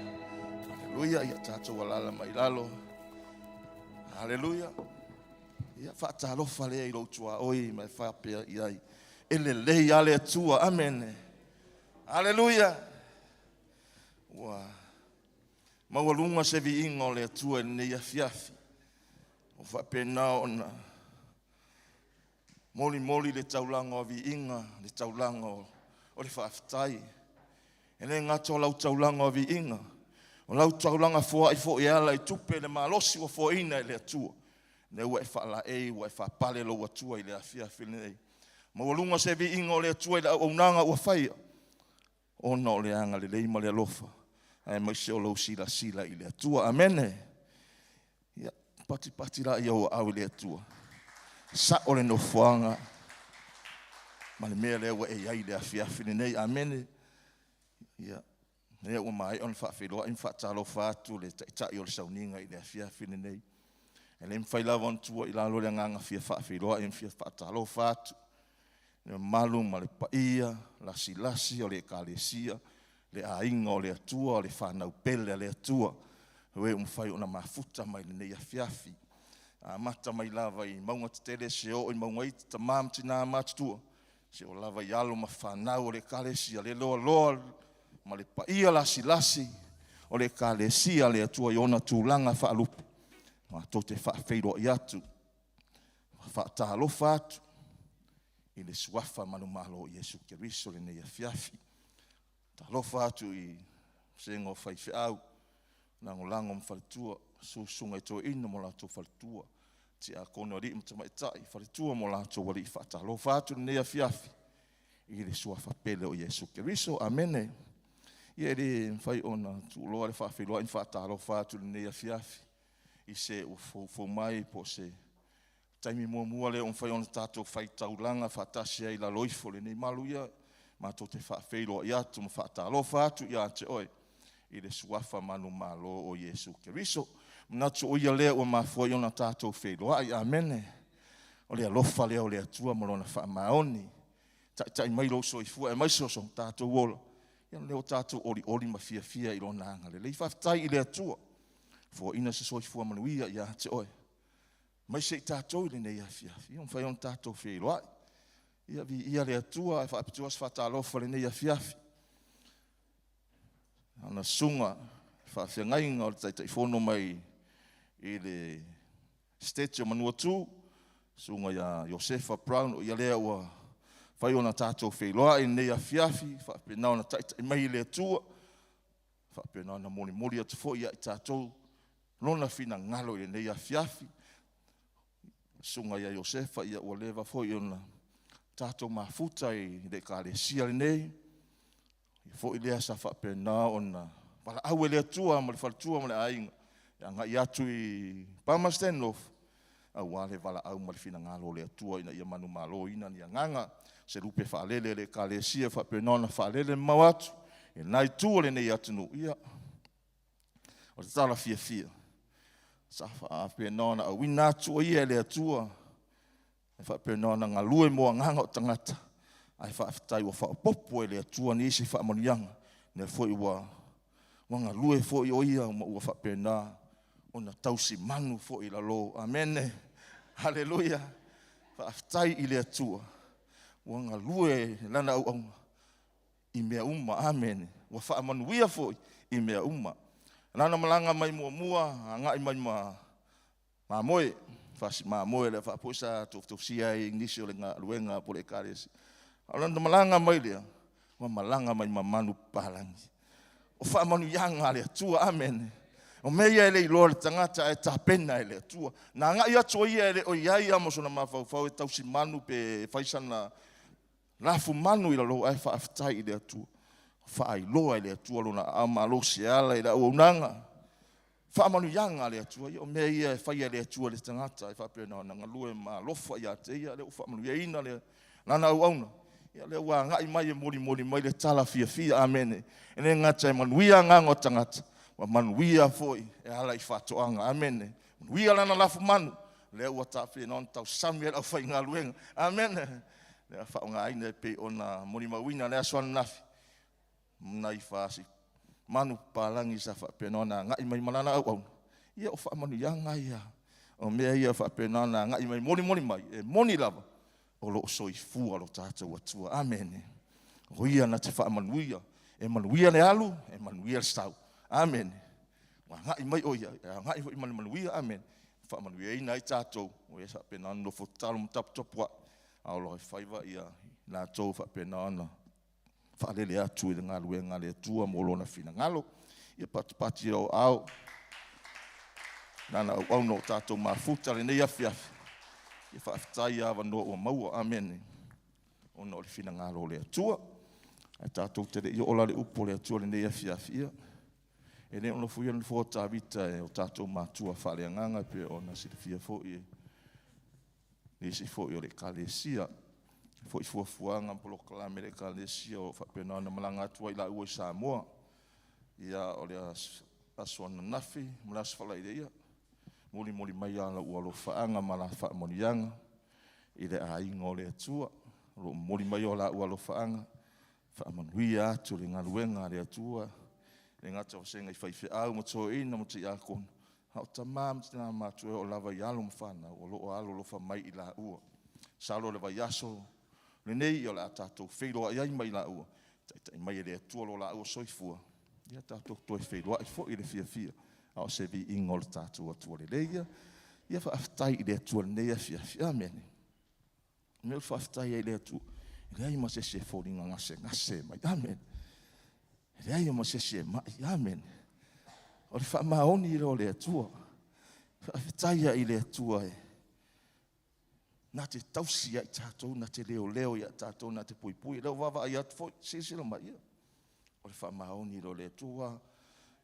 Aleluia. Ia tatou alala mai lalo. Aleluia. Ia faatalofa lea i lou tuaoi ma e faapea i ai. E lelei a le Atua. Amene. Aleluia. Ua. Maualuga se viiga o le Atua i lenei afiafi, ua faapena ona molimoli le taulaga o viiga, le taulaga o le faafetai. E le gata o lau taulaga o viiga, o lau taulaga foai foi e ala i tupe le malosi ua foaina e le Atua, lea ua e faalaei ua e faapale lou Atua i le afiafi lenei. Maualuga se viiga o le Atua i le auaunaga ua faia, ona o le agalelei ma le alofa, aemaise o lou silasila i le Atua. Amene. Ia, patipati laia o ou aao i le Atua. Sao le nofoaga ma le mea lea ua e i ai i le afiafi lenei. Amene. Ia, lea ua maea ona faafeiloai ma faatalofa atu le Taitai o le Sauniga i le afiafi lenei. E le mafai lava ona tuua i lalo le agaga fia faafeiloai ma fia faatalofa atu i le mamalu ma le paia lasilasi o le Ekalesia, le aiga o le Atua, le fanau pele a le Atua, o e ua mafai ona mafuta mai i lenei afiafi. Amata mai lava i mauga tetele seia oo i mauga iti, tama ma tina matutua, seia oo lava i alo ma fanau o le Ekalesia le loaloa ma le paia lasilasi o le Ekalesia a le Atua i ona tulaga faalupe. Matou te faafeiloai atu ma faatalofa atu i le Suafa manumalo o Iesu Keriso i lenei afiafi. Talofa atu i vasega o faifeau, lagolago ma faletua, susu susuga i toeaina ma o latou faletua, tiakono alii ma tamaitai, faletua ma o latou alii. Faatalofa atu i lenei afiafi i le Suafa pele o Iesu Keriso. Amene. Ia e le mafai ona tuuloa le faafeiloai ma faatalofa atu i lenei afiafi i se ua foufou mai po o se taimi muamua lea ua mafai ona tatou faitaulaga faatasi ai i lalo ifo o lenei malu. Ia, matou te faafeiloai atu ma faatalofa atu ia te oe i le Suafa manumalo o Iesu Keriso. Manatu o Ia lea ua mafua ai ona tatou feiloai. Amene. O le alofa lea o le Atua ma Lona faamaoni, taitai mai lou soifua aemaise o so tatou ola. Ia o lea ua tatou olioli ma fiafia i Lona agalelei. Faafetai i le Atua, foaiina se soifua manuia ia te oe, aemaise i tatou i lenei afiafi, ua mafai ona tatou feiloai. Ia viia le Atua. Ae faapitoa se faatalofa i lenei afiafi lana susuga i le faafeagaiga o le Taitaifono mai i le Siteti o Manuatu, susuga ia Iosefa Brown, o ia lea ua fai ona tatou feiloai i lenei afiafi, faapena ona taitai mai e le Atua, faapena ona molimoli atu foi ia i tatou Lona finagalo i lenei afiafi. Susuga ia Iosefa, ia ua leva foi ona tatou mafuta i le Ekalesia lenei, o ia foi lea sa faapena ona valaau e le Atua ma le faletua ma le aiga e agai atu i Palmerston North aua le valaau ma le finagalo o le Atua ina ia manumaloina ni agaga, se lupe faalele a le Ekalesia e faapena ona faalele mamao atu i lena itu o lenei atunuu. Ia, o le tala fiafia, sa faapena ona auina atu o ia e le Atua e faapena ona galue mo agaga o tagata, ae faafetai ua faaopoopo e le Atua nisi faamanuiaga, lea foi ua galue foi o ia ma ua faapena ona tausi manu foi i lalo. Amene. Haleluia. Faafetai i le Atua ua galue lana auauna i mea uma. Amene. Ua faamanuia foi i mea uma. Lana malaga mai muamua agai mai ma mamoe, fasi mamoe lea faapoi sa tofutofusia ai nisi o le galuega po o le Ekalesia. A o lana malaga mai lea, ua malaga mai ma manupapalagi. O faamanuiaga a le Atua, amene. O mea ia e le iloa e le tagata ae tapena e le Atua. Na agai atu o ia e le o i ai lava ma sona mafaufau e tausi manu pe fai sana lafumanu i lalo, ae faafetai i le Atua, faailoa e le Atua lona aao malosi e ala i le auaunaga. Faamanuiaga a le Atua, ia o mea ia e faia e le Atua i le tagata e faapena ona galue ma alofa ia te ia, lea ua faamanuiaina lana auauna, ia lea ua agai mai e molimoli mai le tala fiafia, amene. E le gata e manuia agaga o tagata, ua manuia foi e ala i faatoaga, amene. Manuia lana lafumanu, lea ua faapena ona tausami e le aufaigaluega, amene. Lea faaaogaina e pei ona molimauina le aso ananafi, nai fasi manupapalagi sa faapena ona agai mai ma lana auauna, ia o faamanuiaga ia, o mea ia e faapena ona agai mai molimoli mai, e moni lava o lo o soifua lo tatou Atua. Amene. O Ia na te faamanuia, e manuia le alu, e manuia le sau. Amene. Ua agai mai o ia, e agai foi ma le manuia, amene, faamanuiaina ai tatou, ua ia faapena ona nofo tatalo ma taputapuai, a o alofaiva latou faapena ona faalele atu i le galuega a le Atua mo Lona finagalo. Ia patipati ou aao, lana auauna ua tatou mafuta lenei afiafi, ia faafetai i avanoa ua maua, amene, ona o le finagalo o le Atua. Ae tatou te le i oo la i le upu a le Atua i lenei afiafi, ia, e le o nofoia le nofoa o Tavita e o tatou matua faaleagaga e pei ona silafia foi e nisi foi o le Ekalesia i foi fuafuaga ma polokalame a le Ekalesia o lo o faapena ona malaga atu ai laua i Samoa. Ia, o le aso ananafi ma le aso faraile, ia, molimoli mai la ua alofaaga ma la faamanuiaga i le aiga o le Atua. O lo o momoli mai o la ua alofaaga, faamanuia atu le galuega a le Atua, e le gata o vasega i faifeau ma toeaiina ma tiakono, a o tama ma tina matutua e oo lava i alo ma fanau o lo o alolofa mai i laua. Masalo o le vaiaso lenei o le a tatou feiloai ai ma i laua, taitai mai e le Atua lo laua soifua, ia tatou toe feiloai foi i le fiafia, a o se viiga o le tatou Atua lelei. Ia, ia faafetai i le Atua i lenei afiafi. Amene. O le mea e faafetai ai i le Atua, e leai ma se isi e foliga gasegase mai. Amene. E leai ma se isi e mai. Amene. O le faamaoni lea o le Atua. Faafetai ai i le Atua e na te tausi ia i tatou, na te leoleo ia i tatou, na te puipui. O lea ua vaavaai atu foi, silasila mai, ia, o le faamaoni lea o le Atua.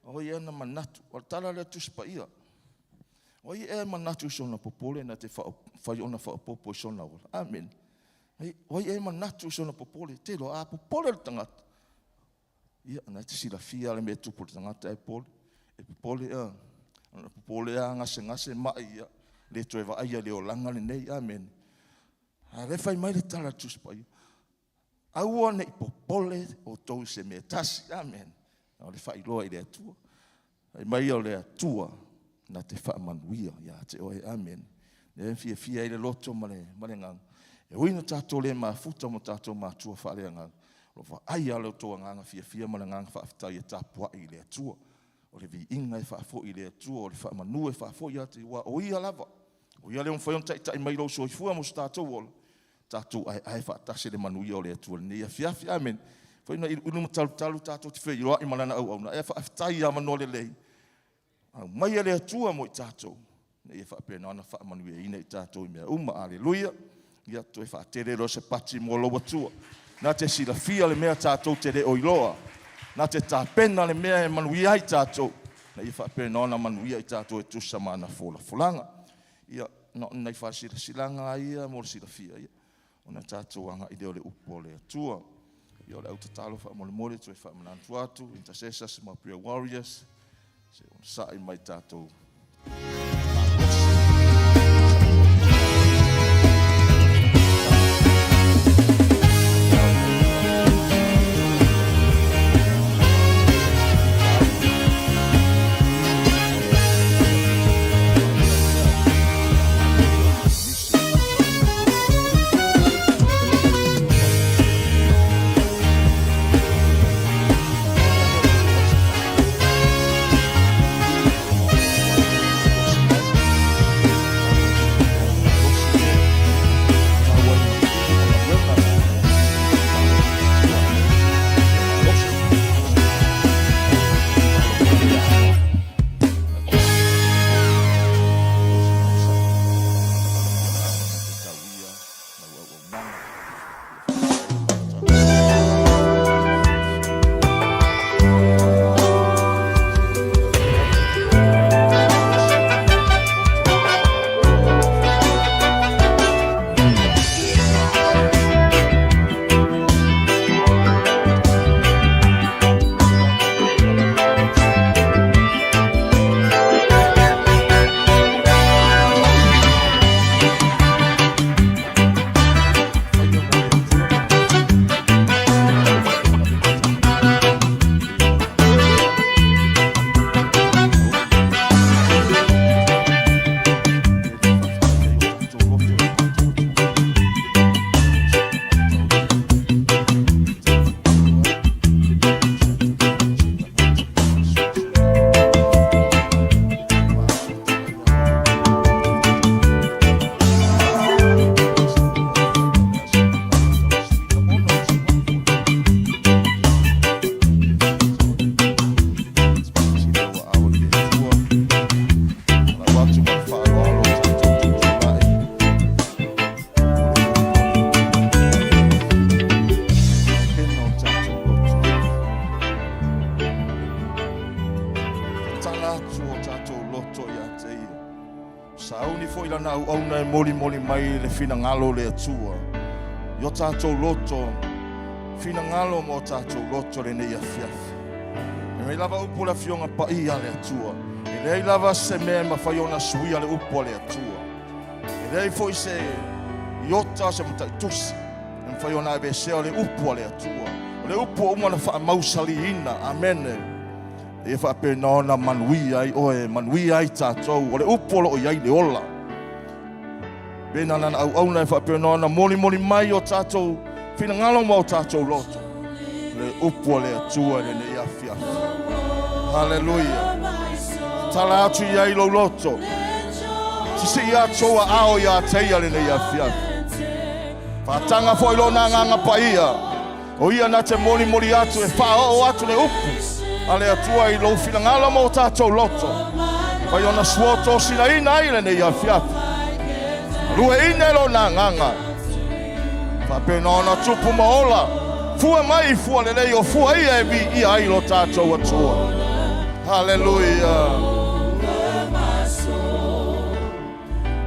O ai ea na manatu, o le tala lea a le Tusi Paia, o ai ea e manatu i sona popole na te mafai ona faaopoopo i sona ola? Amene. O ai ea e manatu i sona popole? Te iloa a popole le tagata, ia, na e te silafia lava le mea e tupu i le tagata e popole, e popole, ona popole lava gasegase mai, ia, le toe vaaia i le olaga lenei. Amene. A o lea e fai mai le tala a le Tusi Paia, aua ne i popole outou i se mea e tasi. Amene. O le faailoa i le Atua. Fai mai o le Atua na te faamanuia ia te oe. Amene. O lea e fiafia ai le loto ma le agaga. E ui ina tatou le mafuta ma tatou matua faaleagaga, o lo o vaaia lava lo outou agaga fiafia ma le agaga faafetai e tapuai i le Atua. O le viiga e faafoi i le Atua, o le faamanu e faafoi atu, aua o Ia lava, o Ia lea ua mafai ona taitai mai lou soifua ma so tatou ola, tatou aeae faatasi i le manuia o le Atua i lenei afiafi. Amene. Foi ina uluulu ma talutalu tatou te feiloai ma Lana auauna, ae faafetai i avanoa lelei aumai e le Atua mo i tatou, ina ia faapena ona faamanuiaina i tatou i mea uma. Aleluia. Ia toe faatele loa se pati mo lou Atua, na te silafia le mea tatou te le o iloa, na te tapena le mea e manuia ai tatou, ina ia faapena ona manuia i tatou e tusa ma ana folafolaga. Ia, na o ni nai faasilasilaga lava ia mo le silafia, ia, ona tatou agai lea i le upu a le Atua. Ia, o le au tatalo faamolemole toe faamanatu atu, intercessors ma prayer warriors, se i onosai mai tatou malosi. lana auauna e molimoli mai le finagalo o le Atua i o tatou loto, finagalo ma o tatou loto lenei afiafi. E mai lava upu o le Afioga Paia a le Atua, e leai lava se mea e mafai ona suia le upu a le Atua. E leai foi se iota se mataitusi e mafai ona aveesea le upu a le Atua. O le upu ua uma ona faamausaliina. Amene. Ia faapena ona manuia ai oe, manuia ai tatou. O le upu o lo o i ai le ola. Pena lana auauna e faapena ona molimoli mai o tatou finagalo ma o tatou loto. Le upu a le Atua i lenei afiafi. Haleluia. Tala atu i ai lou loto. Sisii atu ou aao ia te ia lenei afiafi. Faataga foi lona agaga paia. O ia na te molimoli atu e faaoo atu le upu a le Atua i lou finagalo ma o tatou loto. Fai ona suotosinaina ai lenei afiafi. Lueina e lona agaga. Faapena ona tupu ma ola. Fua mai i fua lelei o fua ia e viia ai lo tatou Atua. Haleluia.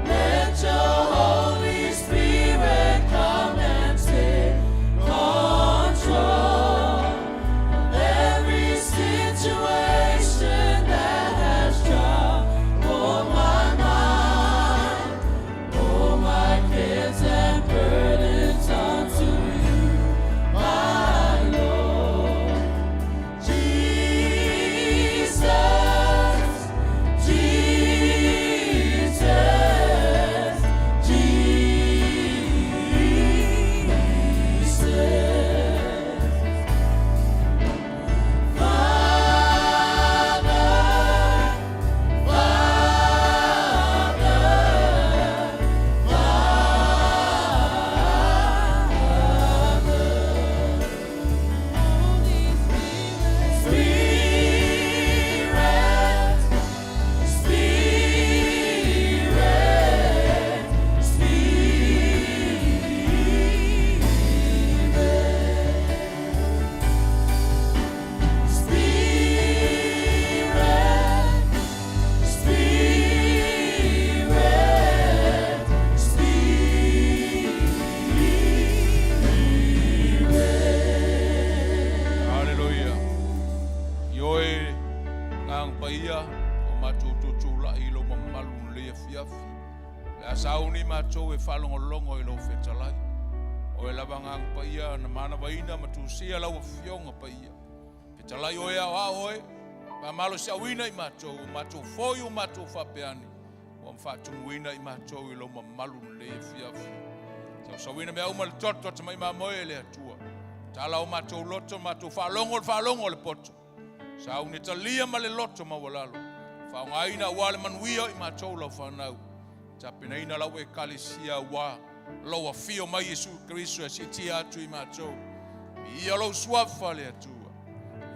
Let your Holy Spirit come and take control of every situation that has troubled my mind. All my cares and burdens unto you, my Lord. Jesus, Jesus, Jesus. Father, Father, Spirit, Spirit, Spirit, Spirit, Spirit. Haleluia. I oe agaga paia o matou tutulai i lou mamalu lenei afiafi. Le a sauni matou e faalogologo i lou fetalai. Oe lava agaga paia na manavaina ma tusia lau afioga paia. Fetalai oe aoao oe, faamalosiauina i matou, o matou foi o matou faapeani, ua faatumuina i matou i lou mamalu lenei afiafi. Sausauina mea uma le toto tamai mamoe e le Atua. Tala o matou loto, matou faalogo le faalogo o le poto. Sauni talia ma le loto maualalo. Faaaogaina aua le manuia i matou lau fanau. Tapenaina lau ekalesia ua lou afio mai Iesu Keriso e siitia atu i matou. Ia lou suafa le Atua.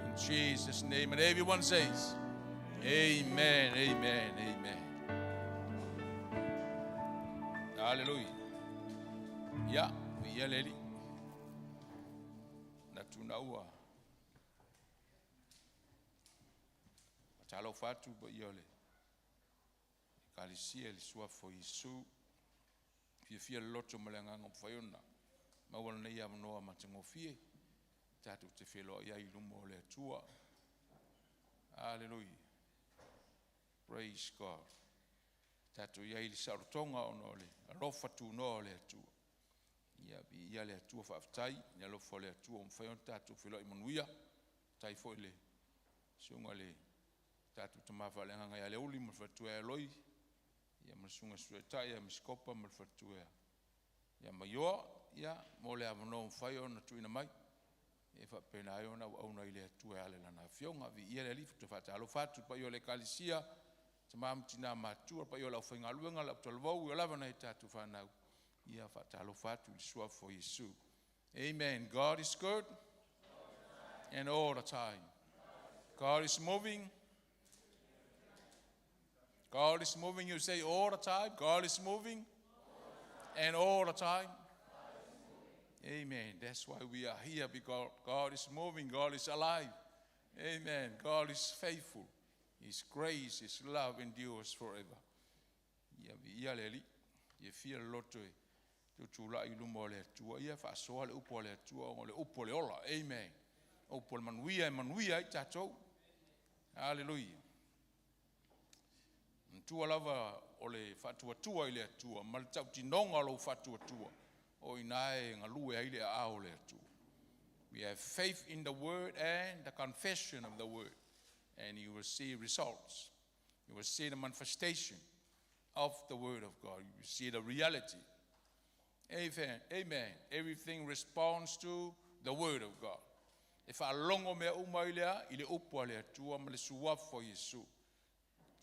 In Jesus' name, and everyone says, Amen, amen, amen. Hallelujah. Ia, ia le Alii. Na tunaua. Talofa atu paia o le ekalesia i le suafa o Iesu. Fiafia le loto ma le agaga mafai ona maua lenei avanoa matagofie tatou te feloai ai i luma o le Atua. Hallelujah. Praise God. Tatou i ai i le saolotoga ona o le alofa tunoa o le Atua. Ia, viia le Atua, faafetai i le alofa o le Atua ua mafai ona tatou feloai manuia. Faafetai foi i le susuga i le tatou tama faaleagaga ia Leuli ma le faletua ia Eloi, ia ma le susuga i le Sui Taitai ia Mesikopa ma le faletua ia Maioa, ia mo le avanoa ua mafai ona tuuina mai e faapena ai ona auauna i le Atua e ala i Lana Afioga. Viia le Alii. Ou te faatalofa atu i le paia o le Ekalesia, tama ma tina matutua, le paia o le aufaigaluega, le autalavou, ia lava nai tatou fanau. Ia faatalofa atu i le suafa o Iesu. Amen. God is good and all the time. God is moving. God is moving. You say all the time. God is moving and all the time. Amen. That's why we are here, because God is moving. God is alive. Amen. God is faithful. His grace, His love endures forever. Ia, viia le Alii. Fiafia le loto e tutulai i luma o le Atua ia faasoa le upu a le Atua ona o le upu o le ola. Amen. Upu o le manuia e manuia ai tatou. Hallelujah. Matua lava o le faatuatua i le Atua ma le tautinoga o lou faatuatua o ina e galue ai le aao o le Atua. We have faith in the word and the confession of the word, and you will see results. You will see the manifestation of the word of God. You will see the reality. Amen. Amen. Everything responds to the word of God. E faalogo mea uma i lea i le upu a le Atua ma le suafa o Iesu.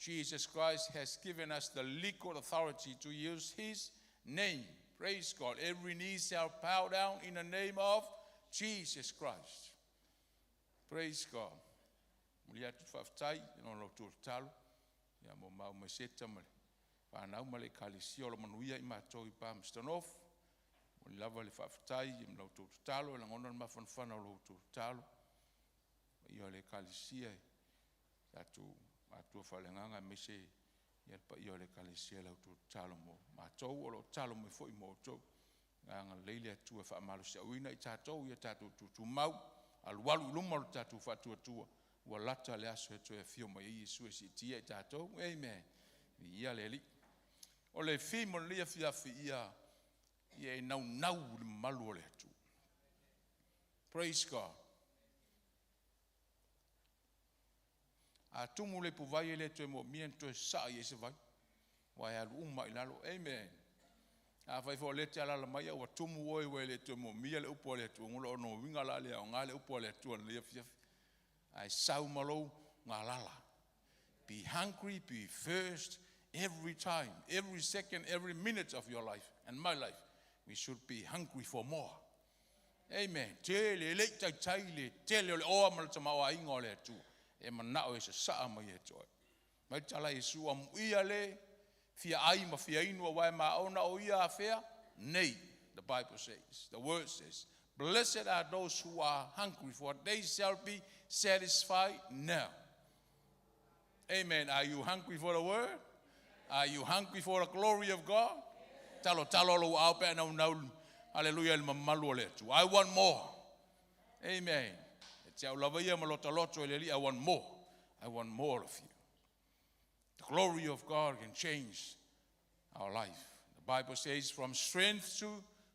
Jesus Christ has given us the legal authority to use his name. Praise God. Every knee shall bow down in the name of Jesus Christ. Praise God. Momoli atu le faafetai ona o la outou tatalo ia mo maua ma Seta ma le fanau ma le Ekalesia o lo o manuia i matou i Palmerston North. Momoli lava le faafetai ma la outou tatalo e lagona le mafanafana o la outou tatalo paia o le Ekalesia i tatou matua faaleagaga aemaise ia le paia o le Ekalesia i la outou tatalo mo matou o lo o tatalo mai foi mo outou. Ia agalelei le Atua e faamalosiauina i tatou ia tatou tutumau, alualu i luma lo tatou faatuatua, ua lata le aso e toe afio mai ai Iesu e siitia i tatou. Amen. Viia le Alii. O le theme o lenei afiafi ia ia e naunau i le mamalu o le Atua. Praise God. A tumu le ipuvai e le toe moomia ona toe sasaa i ai se vai, aua e alu uma lava i lalo. Amen. Afai foi o lea e te alaala mai a ua tumu oe ua e le toe moomia le upu a le Atua, o lona uiga la le aoga le upu a le Atua i lenei afiafi. Ae sau ma lou galala. Be hungry, be thirst every time, every second, every minute of your life and my life. We should be hungry for more. Amen. Tele, e le i taitai le tele o le oa ma le tamaoaiga o le Atua e manao e sasaa mai ia te oe. Mai le tala a Iesu, amuia le fia ai ma fia inu aua e maona o ia afea nei. The Bible says, the word says, blessed are those who are hungry, for they shall be satisfied now. Amen. Are you hungry for the word? Are you hungry for the glory of God? Talo talo lou aao pe a naunau, hallelujah, i le mamalu o le Atua. I want more. Amen. E te au lava ia ma lota loto e le Alii, I want more. I want more of you. The glory of God can change our life. The Bible says from strength to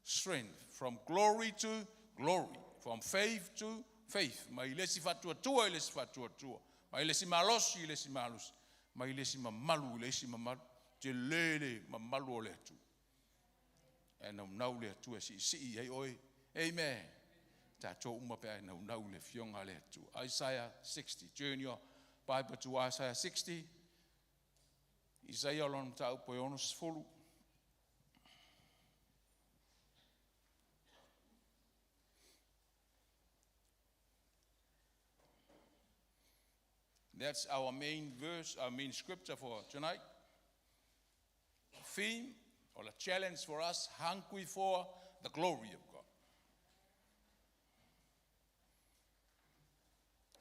strength, from glory to glory, from faith to faith. Mai le isi faatuatua i le isi faatuatua, mai le isi malosi i le isi malosi, mai le isi mamalu i le isi mamalu. Tele le mamalu o le Atua. E naunau le Atua e siisii ai oe. Amen. Tatou uma pe a e naunau i le Afioga a le Atua. Isaiah 60. Turn your Bible to Isaiah 60. Isaia o lona mataupu e 60. That's our main verse, our main scripture for tonight. Theme or the challenge for us, hungry for the glory of God.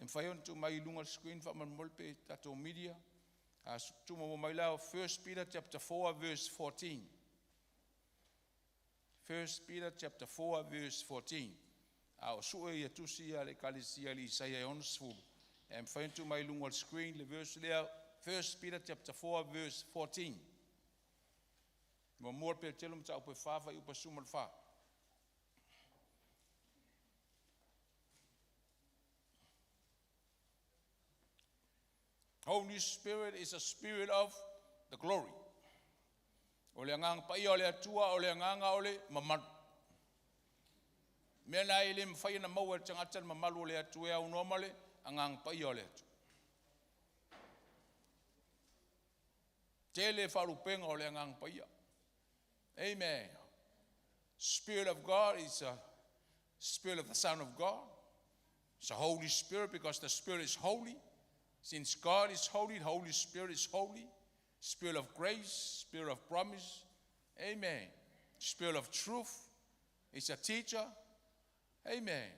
E mafai ona tuu mai i luga o le screen faamolemole pe tatou media. A tuumaua mai la 1 Peter chapter 4 verse 14. 1 Peter chapter 4 verse 14. A o sue ia tusi ia le Ekalesia i le Isaia e 60. E mafai ona tuu mai i luga o le screen le verse lea 1 Peter chapter 4 verse 14. Muamua le Petelo mataupu e 4 fuaiupu 14. Holy Spirit is a spirit of the glory. O le agaga paia o le Atua, o le agaga o le mamalu. Mea la e le mafai ona maua e le tagata le mamalu o le Atua e aunoa ma le agaga paia o le Atua. Tele faalupega o le agaga paia. Amen. Spirit of God is a spirit of the Son of God. It's a Holy Spirit because the Spirit is holy. Since God is holy, the Holy Spirit is holy. Spirit of grace, Spirit of promise. Amen. Spirit of truth is a teacher. Amen.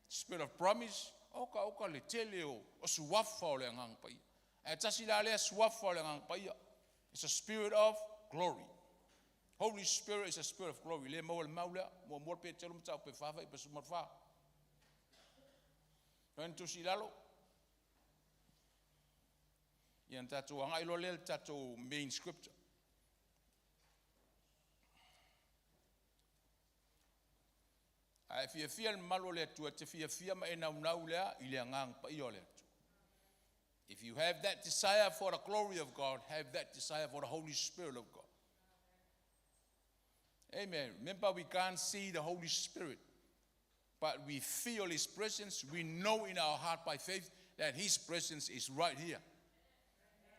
Spirit of promise. Oka oka le tele o, o suafa o le agaga paia. Ae tasi la lea suafa o le agaga paia. It's a spirit of glory. Holy Spirit is a spirit of glory. Le maua le mau lea, muamua le Petelo mataupu e 4 fuaiupu 14. Fai na tusi i lalo. Ia na tatou agai loa lea i le tatou main scripture. A e fiafia i le mamalu o le Atua, e te fiafia ma e naunau lea i le agaga paia o le Atua. If you have that desire for the glory of God, have that desire for the Holy Spirit of God. Amen. Remember, we can't see the Holy Spirit, but we feel His presence. We know in our heart by faith that His presence is right here.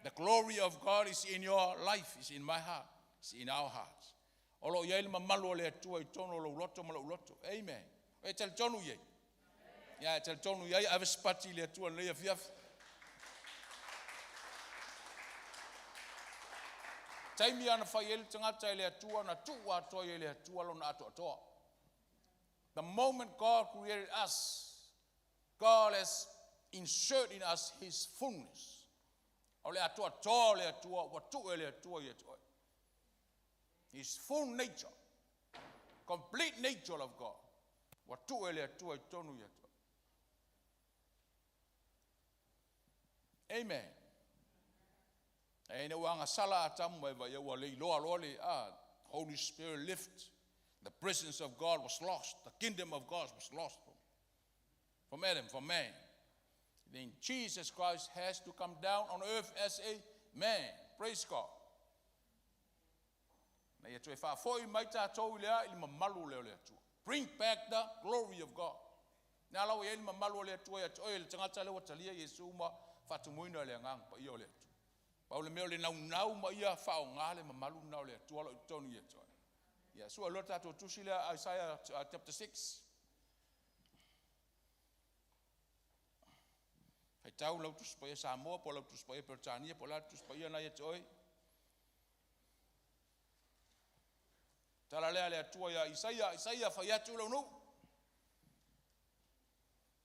The glory of God is in your life, is in my heart, is in our hearts. O lo o i ai le mamalu o le Atua i totonu o lou loto ma lou loto. Amen. E talitonu i ai. Ia, e talitonu i ai, ave se pati i le Atua i lenei afiafi. Taimi lava na fai ai le tagata e le Atua, na tuu atoa ai e le Atua lona atoatoa. The moment God created us, God has insert in us His fullness. O le atoatoa o le Atua ua tuu e le Atua ia te oe. His full nature, complete nature of God, ua tuu e le Atua i totonu ia te oe. Amen. E ina ua agasala Atamu ma Eva, ia ua le iloa loa le Holy Spirit lift. The presence of God was lost. The kingdom of God was lost from Adam, from man. Then Jesus Christ has to come down on earth as a man. Praise God. Na ia toe faafoi mai tatou i le a i le mamalu lea o le Atua. Bring back the glory of God. Na ala ua i ai le mamalu o le Atua ia te oe le tagata lea ua talia Iesu ma faatumuina i le agaga paia o le Atua. Pau le mea o le naunau ma ia faaaoga le mamalu lena o le Atua o lo o i totonu ia te oe. Ia, sua loa le tatou tusi lea Isaiah chapter 6. Faitau lau Tusi Paia Samoa po o lau Tusi Paia Peretania po o le a le Tusi Paia lena ia te oe. Tala lea a le Atua ia Isaia, Isaia fai atu lou nuu.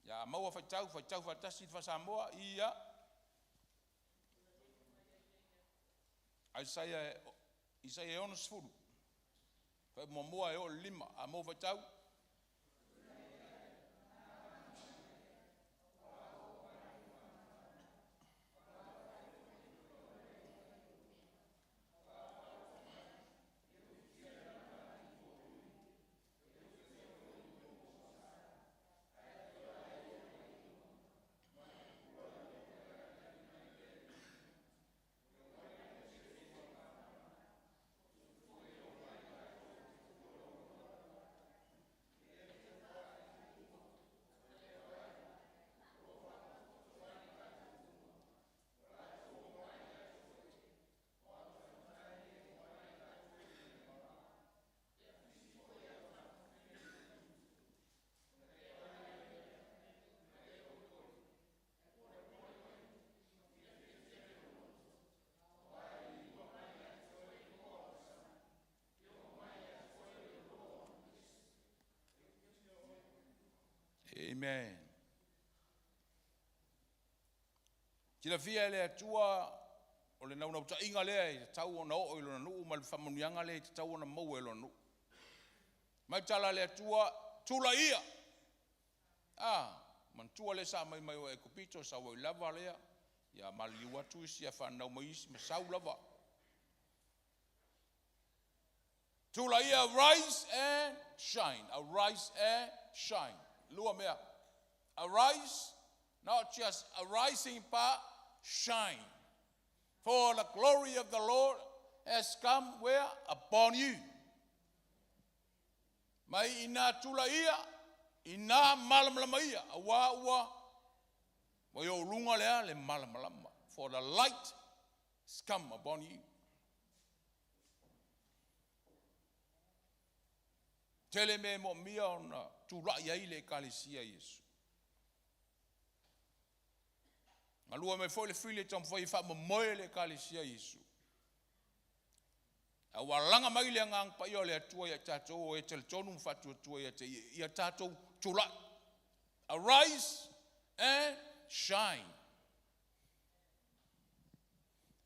Ia maua faitau, faitau faatasi le faa-Samoa ia Isaia Isaia e 60. Fai muamua e oo i le 5. A maua faitau. Amen. Silafia e le Atua o le naunautaiga lea e tatau ona oo i lona nuu ma le faamanuiaga lea e tatau ona maua e lona nuu. Mai tala a le Atua, tulaia. Ah, manatua lea sa mai mai o Ekopito, sau ai lava lea, ia maliliu atu isi, ia fanau mai isi, ma sau lava. Tulaia, arise and shine. Arise and shine. Lua mea. Arise, not just arising, but shine. For the glory of the Lord has come where? Upon you. Mai ina tulaia, ina malamalama ia, auā ua ua i ou luga lea le malamalama. For the light has come upon you. Tele mea e moomia ona tulai ai le Ekalesia i Iesu. Galue mai foi le fili e taumafai e faamomoe le Ekalesia i Iesu. A ua laga mai le Agaga Paia o le Atua ia i tatou o e talitonu ma faatuatua ia te Ia, ia tatou tulai. Arise and shine.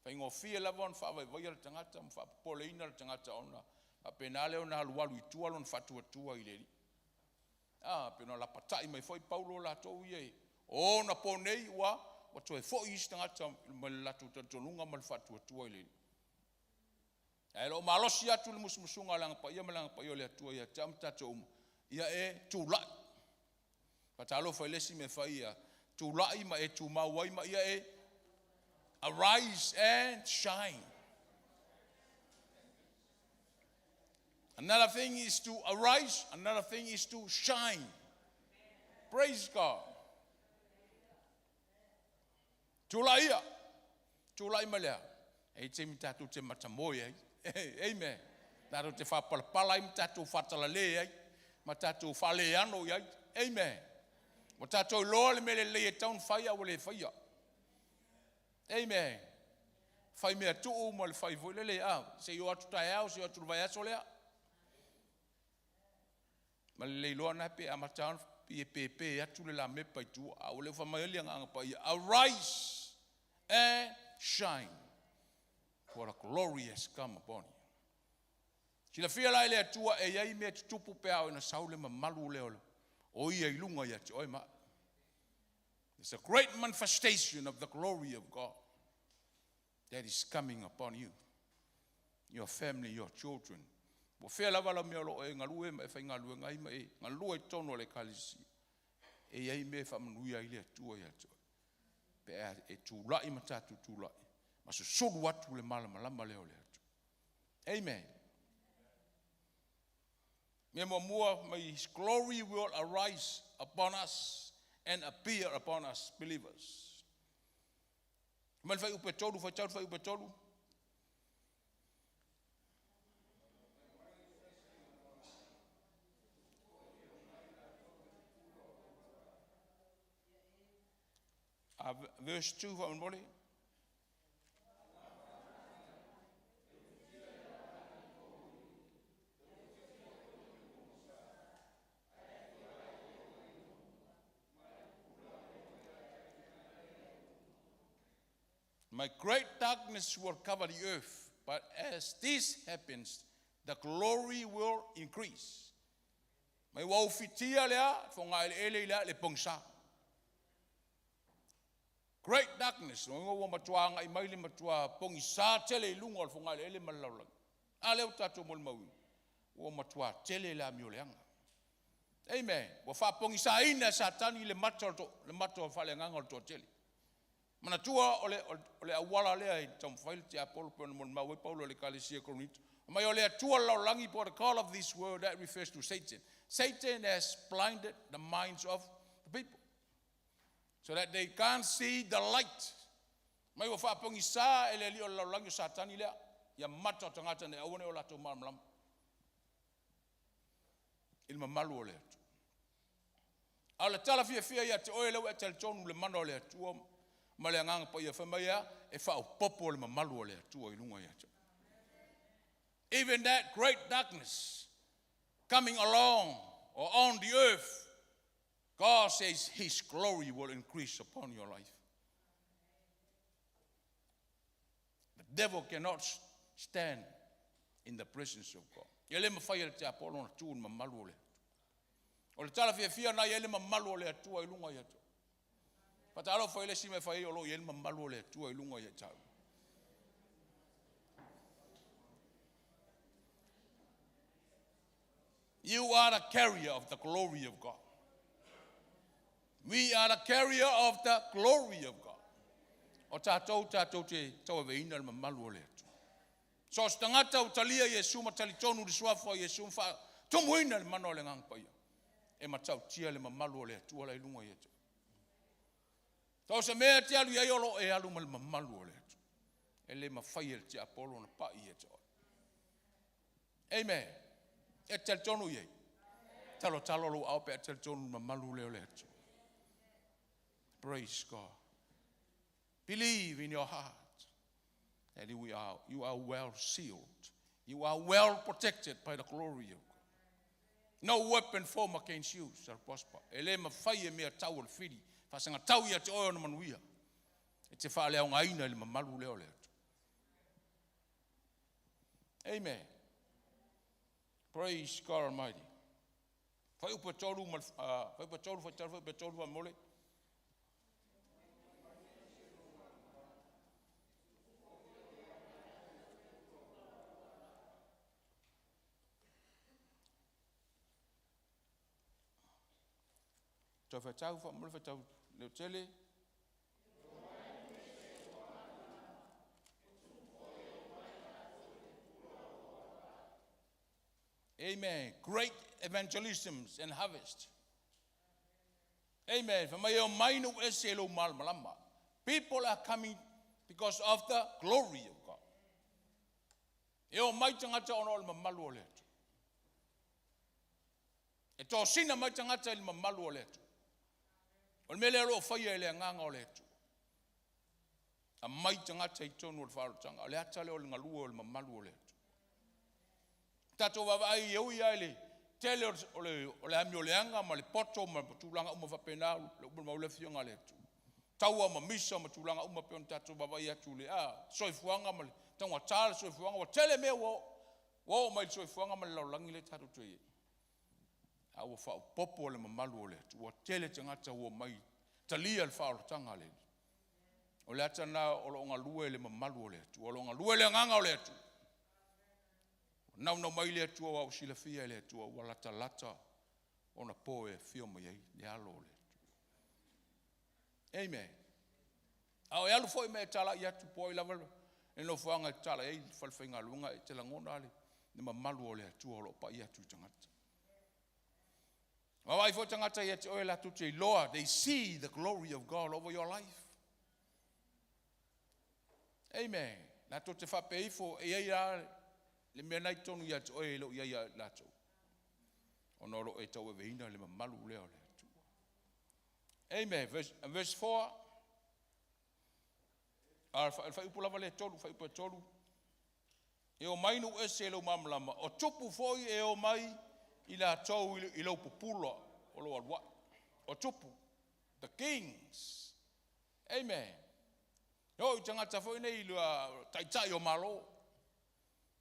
Faigofie lava ona faavaivaia le tagata ma faapopoleina le tagata ona Faapena lea ona alualu i tua lona faatuatua i le Alii. A, pei ona lapatai mai foi Paulo latou ia i o ona po nei ua ua toe foi isi tagata mai le latou talitonuga ma le faatuatua i le Alii. Ae o lo o malosi atu le musumusuga a le Aga Paia ma le Aga Paia o le Atua ia te au ma tatou uma, ia e tulai. Faatalofa i le isi mea fai ia tulai ma e tumau ai ma ia e arise and shine. Another thing is to arise, another thing is to shine. Praise God. Tulai ia. Tulai mai lea. E i taimi tatou te matamoe ai. Amen. Tatou te faapalapala ai ma tatou faatalale ai ma tatou faaleano i ai. Amen. Ua tatou iloa le mea lelei e tatau ona fai ae ua le faia. Amen. Fai mea tuu ma le fai foi lele, a, se i o atu taeao, se i o atu le vaiaso lea. Ma le le iloa na pe amata ona e pepe atu le lamepa i tua. A ua le fai mai ai le Agaga Paia, arise and shine, for the glory has come upon you. Silafia la e le Atua e i ai mea tutupu pe a oo ina sau le mamalu lea o ia i luga ia te oe ma au. It's a great manifestation of the glory of God that is coming upon you, your family, your children. Ua fea lava lau mea o lo o e galue ma e faigaluega ai ma e galue i totonu o le ekalesia. E i ai mea e faamanuia ai le Atua ia te oe. Pe a e tulai ma tatou tulai, ma susulu atu le malamalama lea o le Atua. Amen. Mea muamua, may His glory will arise upon us and appear upon us believers. Mai le fuaiupu e 3, faitau le fuaiupu e 3. Verse 2 faamolemole. My great darkness will cover the earth, but as this happens, the glory will increase. Mai ua ufitia lea fogaeleele i le pogisa. Great darkness, lona uiga ua matua agai mai le matua pogisa tele i luga o le fogaeleele ma le lalolagi. A lea ua tatou molimauina, ua matua tele le amioleaga. Amen. Ua faapogisaina e Satani le mata o le, le mata o faaleagaga o le toatele. Manatua o le, o le auala lea i taumafai le tiapolo pe ona molimau ai Paulo i le ekalesia Korinito. Mai o le Atua le lalolagi, for the God of this world, that refers to Satan. Satan has blinded the minds of the people so that they can't see the light. Mai ua faapogisa e le alii o le lalolagi o Satani lea, ia mata o tagata ne aua ne o latou malamalama i le mamalu o le Atua. A o le tala fiafia ia te oe lea ua e talitonu i le mana o le Atua ma le Agaga Paia, fai mai a e faaopoopo le mamalu o le Atua i luga ia te oe. Even that great darkness coming along or on the earth, God says His glory will increase upon your life. The devil cannot stand in the presence of God. E le mafai e le tiapolo ona tu i le mamalu o le Atua. O le tala fiafia na i ai le mamalu o le Atua i luga ia te oe. Faatalofa i le isi mea fai ai o lo o i ai le mamalu o le Atua i luga ia te au. You are the carrier of the glory of God. We are the carrier of the glory of God. O tatou, tatou te tauaveina le mamalu o le Atua. So o se tagata ua talia Iesu ma talitonu i le suafa o Iesu ma faatumuina le mana o le Agaga Paia, e matautia le mamalu o le Atua la i luga ia te oe. So o se mea e te alu i ai o lo o e alu ma le mamalu o le Atua. E le mafai e le tiapolo ona pai ia te oe. Amen. E te talitonu i ai. Talo talo lou ao pe a talitonu le mamalu lea o le Atua. Praise God. Believe in your heart that you are well sealed. You are well protected by the glory of God. No weapon formed against you shall prosper. E le mafai e mea tau o le fili. Faasagatau ia te oe ona manuia. E te faaleaogaina i le mamalu lea o le Atua. Amen. Praise God Almighty. Fuaiupu e 3 ma le, fuaiupu e 3, faitau fuaiupu e 3 faamolemole. Toe faitau faamolemole faitau leotele. Amen. Great evangelisms and harvest. Amen. Fa mai e omai nuu ese i lou malamalama. People are coming because of the glory of God. E omai tagata ona o le mamalu o le Atua. E tosina mai tagata i le mamalu o le Atua. O le mea lea o lo o faia e le agaga o le Atua. Aumai tagata i totonu o le faaolataga. O le ata lea o le galue o le mamalu o le Atua. Tatou vaavaai e ui lava i le tele o le, o le amioleaga ma le poto ma tulaga uma faapena, le upu mau le afioga a le Atua. Taua ma misa ma tulaga uma pei ona tatou vaavaai atu i le a, soifuaga ma le taugata le soifuaga, ua tele mea ua oo mai i le soifuaga ma le lalolagi lea tatou te i ai. A ua faaopoopo le mamalu o le Atua, ua tele tagata ua omai talia le faaolataga a le Alii. O le ata lena o lo o galue le mamalu o le Atua, o lo o galue le agaga o le Atua. Ua naunau mai le Atua aua ua silafia e le Atua ua latalata ona po e afio mai ai le alo o le Atua. Amen. A o e alu foi ma e talai atu po o ai lava le nofoaga e tatala ai le falefaigaluega, e te lagona le mamalu o le Atua o lo o pai atu i tagata. Vaavaai foi tagata ia te oe latou te iloa, they see the glory of God over your life. Amen. Latou te faapea ifo, e i ai lava le mea na i totonu ia te oe e le o i ai ia i latou. Ona o lo o e tauaveina le mamalu lea o le Atua. Amen. Verse, verse 4. A le fuaiupu lava lea e 3, fuaiupu e 3. E omai nuu ese i lou malamalama, o tupu foi e omai i latou i lou pupula o lou alu ae. O tupu, the kings. Amen. E oo i tagata foi nei i taitai o Malo,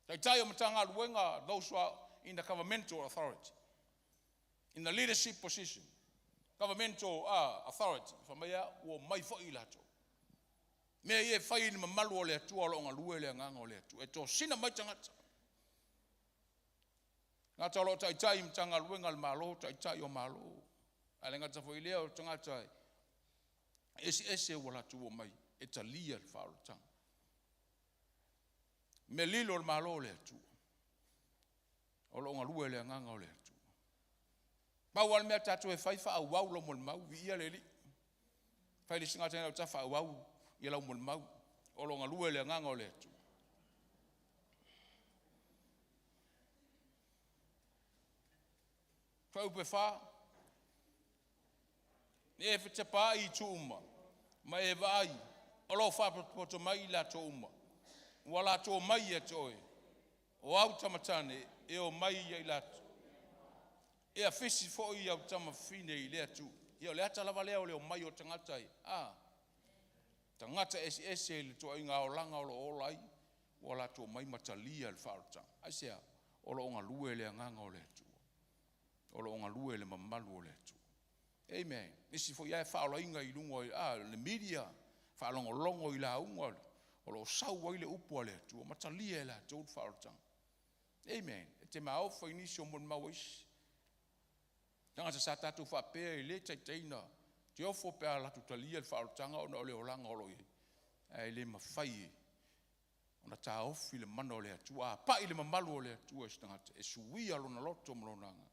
taitai o Matagaluega, those who are in the governmental authority, in the leadership position, governmental authority. Fai mai a, ua omai foi i latou. Mea ia e fai i le mamalu o le Atua o lo o galue le agaga o le Atua. E tosina mai tagata. Tagata o lo o taitai i Matagaluega a le Malo, taitai o Malo. Ae le gata foi i lea o tagata e eseese ua latou omai e talia le faaolataga. Mea lilo o le Malo o le Atua. O lo o galue le agaga o le Atua. Pau lava le mea tatou e fai, faaauau lau molimau, viia le Alii. Fai le isi tagata i lau tafa, faaauau ia lau molimau. O lo o galue le agaga o le Atua. Fuaiupu e 4. E fetepaai i itu uma, ma e vaai, o lo o faapotopoto mai i latou uma. Ua latou omai ia te oe, o au tamatane e omai ia i latou. E afisi foi au tamafafine i lea itu. Ia o le ata lava lea o le omai o tagata i a tagata eseese i le ituaiga olaga o lo o ola ai, ua latou omai ma talia le faaolataga. Aisea? O lo o galue le agaga o le Atua. O lo o galue le mamalu o le Atua. Amen. Nisi foi ae faaolaina i luga o a, le media, faalogologo i lauga o lo o sau ai le upu a le Atua, ma talia e latou le faaolataga. Amen. E te maofa i nisi o molimau a isi. Tagata sa tatou faapea e le taitaiina te ofo pe a latou talia le faaolataga ona o le olaga o lo o i ai. Ae le mafai ona taofi le mana o le Atua. A pai le mamalu o le Atua i se tagata, e suia lona loto ma lona agaga.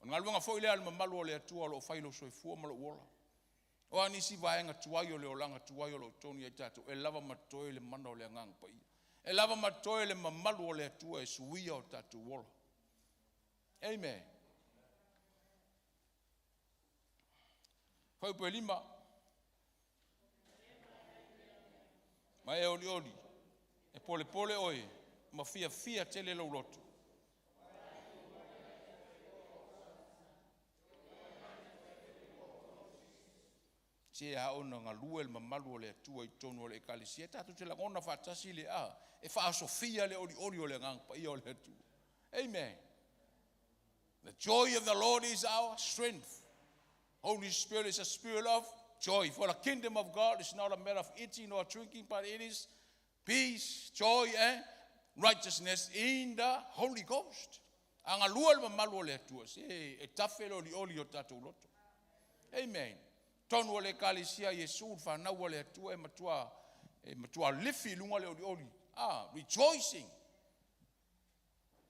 O le galuega foi lea a le mamalu o le Atua o lo o fai i lou soifua ma lou ola. O a nisi vaega tuai o le olaga tuai o lo o totonu ia i tatou, e lava ma totoe le mana o le Agaga Paia. E lava ma totoe le mamalu o le Atua e suia o tatou ola. Amen. Fuaiupu e 5. Ma e olioli, e polepole oe, ma fiafia tele lou loto. Se a ona galue le mamalu o le Atua i totonu o le ekalesia, tatou te lagona faatasi le a, e faaosofia le olioli o le Agaga Paia o le Atua. Amen. The joy of the Lord is our strength. Holy Spirit is a spirit of joy. For the kingdom of God is not a matter of eating or drinking, but it is peace, joy, and righteousness in the Holy Ghost. A galua le mamalu o le Atua, se e tafe le olioli o tatou loto. Amen. Tonu o le ekalesia Iesu le fanau a le Atua e matua e matua lifi i luga le olioli. Ah, rejoicing.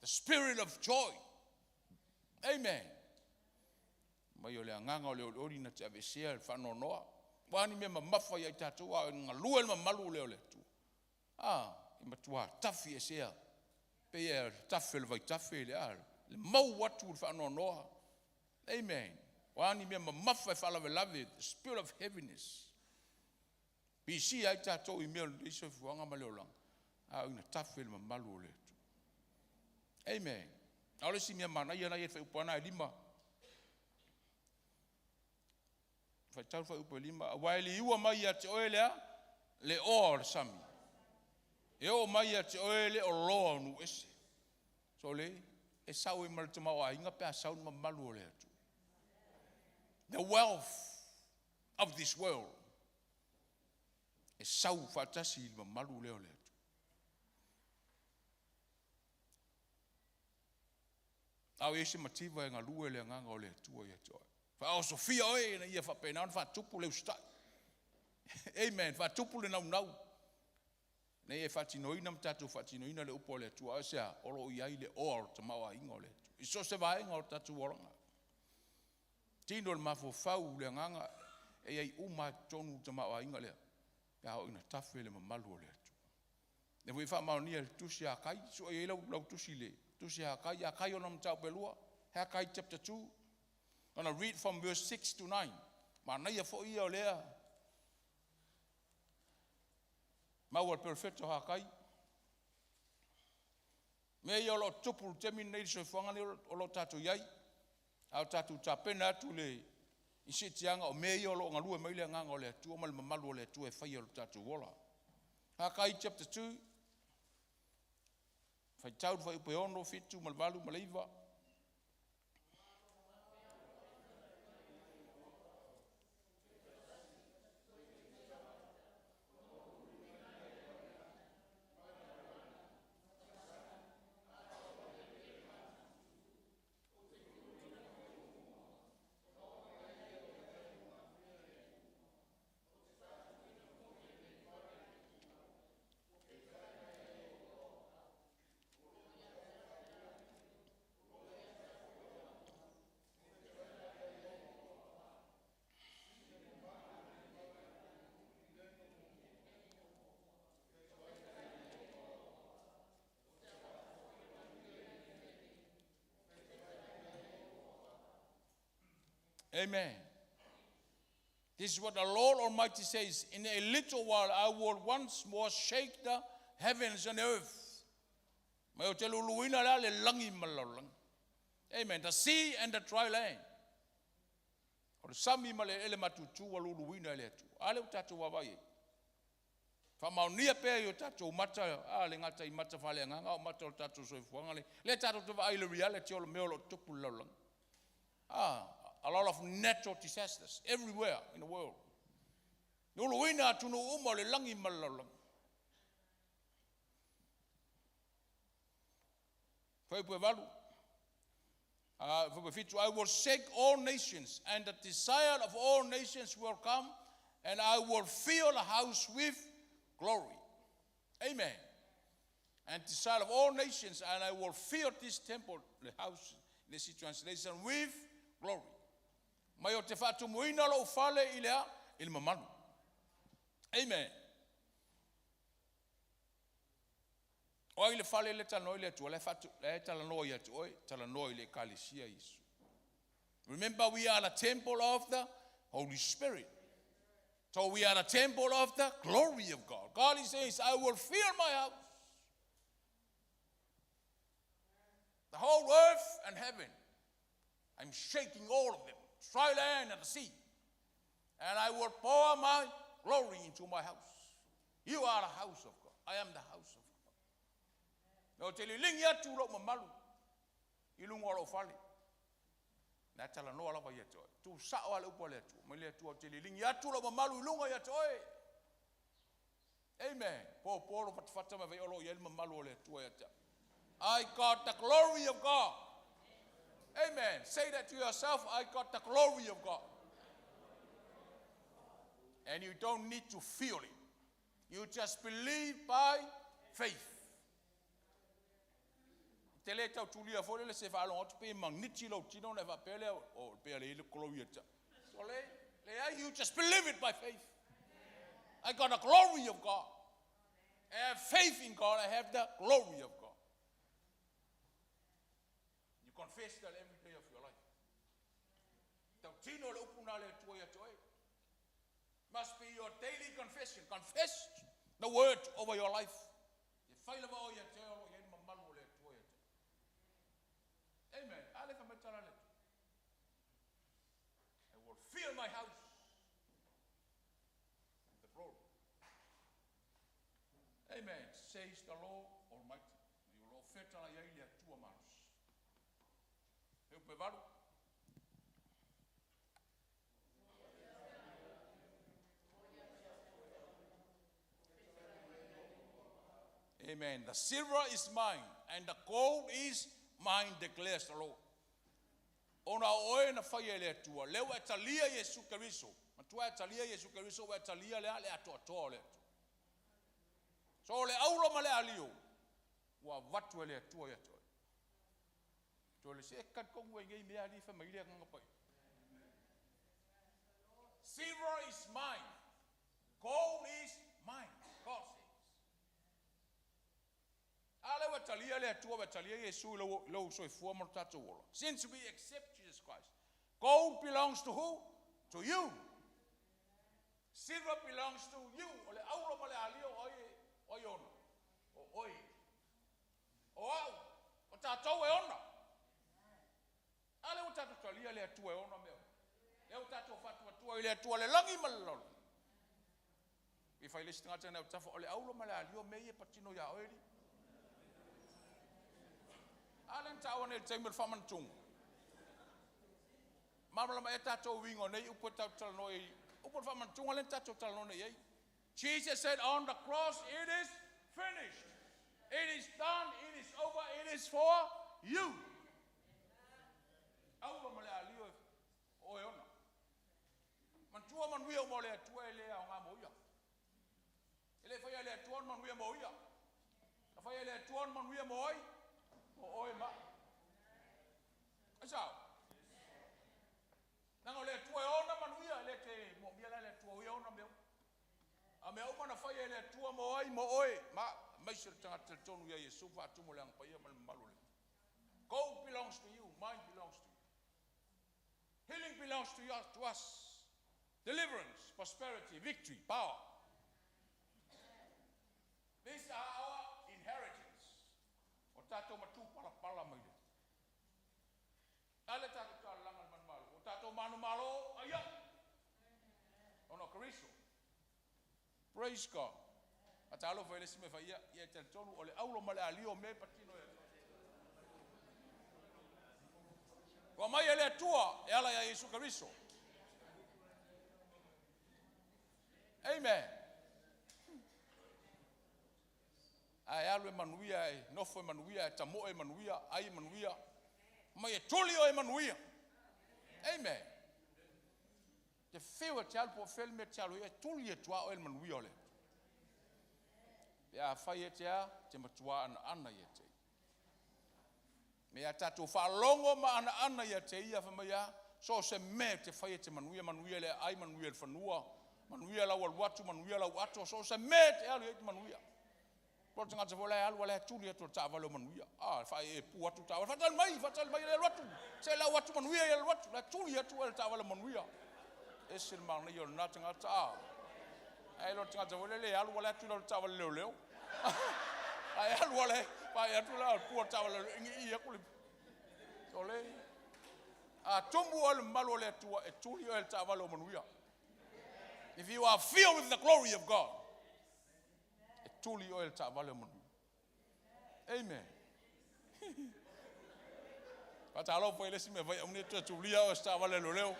The spirit of joy. Amen. Mai o le agaga o le olioli na te aveesea le faanoanoa. Ua a ni mea mamafa ia i tatou a o le galue le mamalu lea o le Atua. A, e matua tafi esea, pei e tafe le vaitafe le, a, le mau atu le faanoanoa. Amen. Ua a ni mea mamafa e faalavelave, the spirit of heaviness. Pisia ai tatou i mea o lenei soifuaga ma le olaga, a o ina tafe le mamalu o le Atua. Amen. A o le isi mea manaia la ia i le fuaiupu lava lena e lima, Faitau le fuaiupu e lima, aua e liua mai ia te oe le a? Le oa o le sami. E oo mai ia te oe le oloa o nuu ese. Sole, e sau ai ma le tamaoaiga pe a sau le mamalu o le Atua. The wealth of this world. E sau faatasi i le mamalu lea o le Atua. A o i ai se mativa e galue le agaga o le Atua ia te oe. Faaosofia oe ina ia faapena ona faatupu le usitai. Amen. Faatupu le naunau. Ina ia faatinoina ma tatou faatinoina le upu a le Atua. Aisea? O lo o i ai le oa o le tamaoaiga o le Atua. I so o se vaega o le tatou olaga. Tino le mafaufau, le agaga, e i ai uma lava i totonu le tamaoaiga lea, pe a oo ina tafe le mamalu o le Atua. Lea foi e faamaonia e le tusi a Hakai, sue i ai lau, lau tusi i le tusi a Hakai, Hakai ona mataupu e lua, Hakai chapter 2, gonna read from verse 6 to 9. Manaia foi ia o lea mau a le perofeta o Hakai. Mea ia o lo o tutupu i le taimi lenei i le soifuaga lenei o lo o tatou i ai, a o tatou tapena atu i le i siitiaga, o mea ia o lo o galue mai le agaga o le Atua ma le mamalu o le Atua e faia lo tatou ola. Hakai chapter 2, faitau le fuaiupu e 6, 7 ma le 8 ma le 9. Amen. This is what the Lord Almighty says. In a little while I will once more shake the heavens and earth. Mai o te luluina la le langi ma le lalolagi. Amen. The sea and the dry land. O le sami ma le eleele matutu ua luluina e le Atua. A lea ua tatou vaavaai ai. Faamaonia pea i o tatou mata, a le gata i mata faaleagaga, a o mata o le tatou soifuaga le, lea tatou te vaai i le reality o le mea o lo o tutupu i le lalolagi. Ah, a lot of natural disasters everywhere in the world. Luluina atunuu uma o le lagi ma le lalolagi. Fuaiupu e valu. Fuaiupu e fitu. I will shake all nations and the desire of all nations will come and I will fill the house with glory. Amen. And desire of all nations and I will fill this temple, the house, this translation, with glory. Mai o te faatumuina lou fale i le a? I le mamalu. Amen. O ai le fale lea e talanoa ai le Atua? La e faatu, la e talanoa ia te oe, talanoa i le Ekalesia Iesu. Remember, we are the temple of the Holy Spirit. So we are the temple of the glory of God. God is saying, I will fill my house. The whole earth and heaven. I'm shaking all of them, dry land and the sea. And I will pour my glory into my house. You are the house of God. I am the house of God. No te lilingi atu lou mamalu. I luga o lou fale. Na e talanoa lava ia te oe. Tuusao lava le upu a le Atua. Mai le Atua, ou te liligi atu lou mamalu i luga ia te oe. Amen. Po po lo fatafata ma vai o lo o i ai le mamalu o le Atua ia te au. I got the glory of God. Amen. Say that to yourself. I got the glory of God. And you don't need to feel it. You just believe by faith. Te le tau tulia foi le se faalogo atu pe magniti lou tino ona e faapea lea, oh, pe le le glory ia te au. So le, leai, you just believe it by faith. I got the glory of God. I have faith in God. I have the glory of God. You confess that every day of your life. Tautino le upu na le Atua ia te oe. Must be your daily confession. Confess the word over your life. E fai lava o ia te oe o lo o i ai le mamalu o le Atua ia te oe. Amen. A le fai mai tala le Atua. I will fill my house with the glory. Amen. Says the Lord Almighty. Mai o lo o fetala i ai le Atua malosi. E upe valu. Amen. The silver is mine and the gold is mine, declares the Lord. Ona o oe na faia e le Atua, lea ua e talia Iesu Keriso. Matua e talia Iesu Keriso, ua e talia le a le atoatoa o le Atua. So o le auro ma le alio, ua avatu e le Atua ia te oe. Toe le se e talitonu ai nei mea alii fai mai le Agaga Paia. Silver is mine, gold is mine, God says. A lea ua talia le Atua, ua talia Iesu i lou, lou soifua ma lo tatou ola. Since we accept Jesus Christ, gold belongs to who? To you. Silver belongs to you. O le auro ma le alio o ai, o ai ona? O oe. O au, o tatou e ona. A lea ua tatou talia le Atua e ona mea uma. Lea ua tatou faatuatua i le Atua le lagi ma le lalolagi. Pe fai le isi tagata nei autafa, o le auro ma le alio mea ia e patino iā oe alii. A lea na taua nei i le taimi o le faamanatuga. Malamalama ea tatou uiga o nei upu e tatou te talanoa i upu o le faamanatuga lea na tatou talanoa nei i ai. Jesus said on the cross, it is finished. It is done, it is over, it is for you. Auro ma le alio e o e ona. Manatua manuia uma o le Atua e le aoga mo ia. E le faia e le Atua ni manuia mo ia. Na faia e le Atua ni manuia mo ai? Mo oe ma au. Ai sao? Leaga o le Atua e ona manuia, e le te moomia la e le Atua o ia ona mea uma. A mea uma na faia e le Atua mo ai, mo oe, ma au, aemaise le tagata talitonu ia Iesu faatumu le Aga Paia ma le mamalu o le Atua. Gold belongs to you, mine belongs to you. Healing belongs to, you, to us. Deliverance, prosperity, victory, power. These are our inheritance. O tatou matupalapala mai le. A le tatou talalaga le manumalo. O tatou manumalo aia. Ona o Keriso. Praise God. A talofa i le isi mea fai ia, ia e talitonu o le auro ma le alio o mea e patino e Atua. Ua mai e le Atua e ala ia Iesu Keriso. Amen. Ae alu e manuia, e nofo e manuia, e tamoe e manuia, ai e manuia. Mai e tuli oe e manuia. Amen. Te fiu e te alu po o fea le mea e te alu ai, e tuli atu lava oe i le manuia o le Atua. Pe afai e te a, te matua anaana ia te ia. Me a tatou faalogo ma anaana ia te ia, fai mai a, so o se mea e te fai e te manuia, manuia le aai, manuia le fanua, manuia lau alu atu, manuia lau ato, so o se mea e te alu i ai e te manuia. Po o le tagata foi la e alu a la e tuli atu e le taavale o manuia. A, e faaeepu atu le taavale, faatali mai, faatali mai e le alu atu, se lau atu manuia e alu atu, la e tuli atu e le taavale o manuia. Ese le manaia o lena tagata, a. Ae le o le tagata foi lele e alu wale atu i lalo o le taavale leoleo. Ae alu wale, pae atu la o le pua o le taavale leoleo, igi i aku le, o le, a tumu oe i le mamalu o le Atua, e tuli oe e le taavale o manuia. If you are filled with the glory of God, e tuli oe e le taavale o manuia. Amen. Faatalofa i le isi mea fai, aua ne i toe tulia oe e se taavale a leoleo.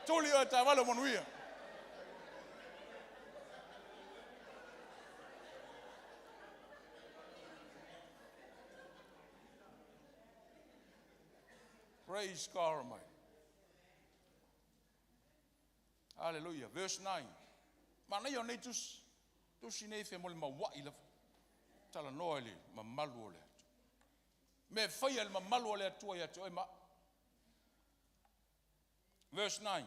Tuli oe e le taavale o manuia. Praise God Almighty. Hallelujah. Verse 9. Manaia o nei tusi. Tusi nei fe mo le mauai lava. Talanoa i le mamalu o le Atua. Mea e faia e le mamalu o le Atua ia te oe ma au. Verse 9.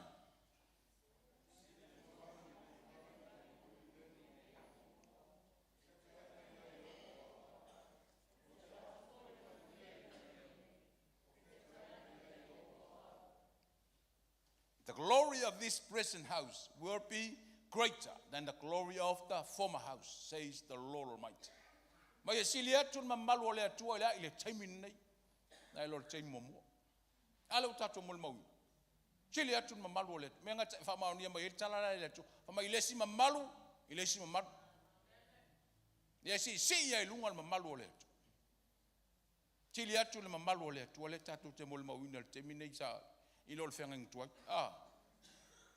The glory of this present house will be greater than the glory of the former house, says the Lord Almighty. Ma ia sili atu le mamalu o le Atua i le ai i le taimi lenei, nai lo le taimi muamua. A lea ua tatou molimauina. Sili atu le mamalu o le Atua. Mea na faamaonia mai ai le tala la i le Atua. Fai mai i le isi mamalu, i le isi mamalu. Ia siisii ai i luga le mamalu o le Atua. Sili atu le mamalu o le Atua lea tatou te molimauina i le taimi nei sa i lo le feagaiga tuai. Ah,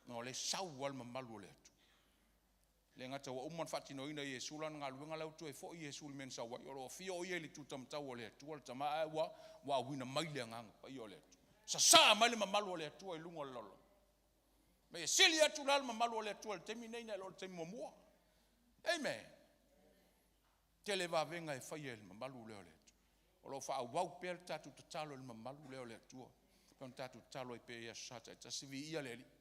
no le sau lava le mamalu o le Atua. Le gata ua uma ona faatinoina e Iesu lana galuega, la ua toe foi Iesu i le mea na sau ai. O lo o afio o ia i le itu taumatau o le Atua le Tama, ae ua auina mai le Agaga Paia o le Atua. Sasaa mai le mamalu o le Atua i luga o le lalolagi. Ma ia sili atu la le mamalu o le Atua i le taimi nei nai lo le taimi muamua. Amen. Tele vavega e faia i le mamalu lea o le Atua. O lo o faaauau pea le tatou tatalo i le mamalu lea o le Atua. Pei ona tatou tatalo ai pea i aso Sa taitasi, viia le Alii.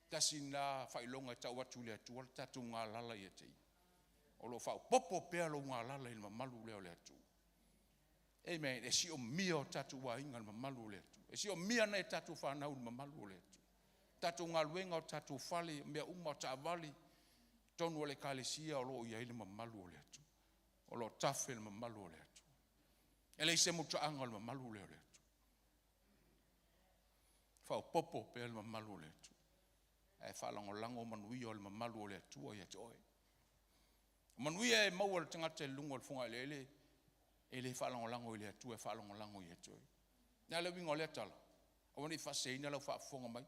Tasi lena faailoga e tau atu i le Atua le tatou galala ia te Ia. O lo o faaopoopo pea lou galala i le mamalu lea o le Atua. Amen. E siomia o tatou aiga i le mamalu o le Atua. E siomia nai a tatou fanau i le mamalu o le Atua. Tatou galuega, o tatou fale, mea uma, o taavale, totonu o le Ekalesia o lo o i ai le mamalu o le Atua. O lo o tafe le mamalu o le Atua. E leai se mutaaga o le mamalu lea o le Atua. Faaopoopo pea le mamalu o le Atua. Ae faalagolago manuia o le mamalu o le Atua ia te oe. O manuia e maua e le tagata i luga o le fogaeleele, e le faalagolago i le Atua, e faalagolago ia te oe. O le a le uiga o lea tala? Aua ne i faaseseina lau faafofoga mai.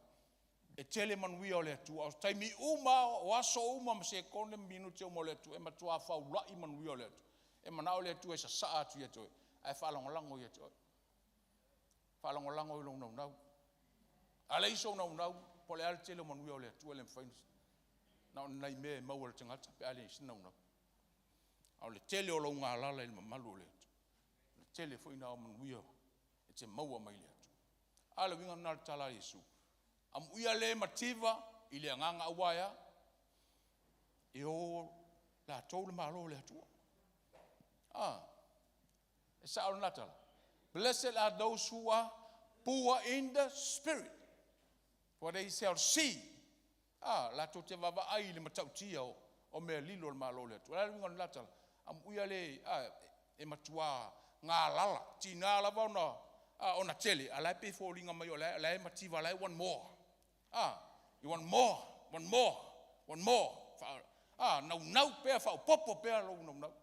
E tele manuia o le Atua, o taimi uma, o aso uma ma sekone ma minute uma o le Atua, e matua faulai manuia o le Atua. E manao le Atua e sasaa atu ia te oe, ae faalagolago ia te oe. Faalagolago i lou naunau. A leai sou naunau, po o le a le tele o manuia o le Atua, e le mafai na o ni nai mea e maua e le tagata pe a leai se naunau. A o le tele o lou galala i le mamalu o le Atua, o le tele foi lena o manuia e te maua mai le Atua. A o le uiga lena o le tala a Iesu, amuia le mativa i le agaga aua e a? E o latou le Malo o le Atua. Ah, e sao lena tala. Blessed are those who are poor in the spirit, for they shall see. Ah, latou te vaavaai i le matautia o mea lilo o le Malo o le Atua. O le a le uiga o lena tala? Amuia le e matua galala, tiga lava ona tele, a o la e pei e foliga mai o la e mativa, o la e one more. Ah, you want more, one more, one more. Naunau pea, faaopoopo pea lou naunau.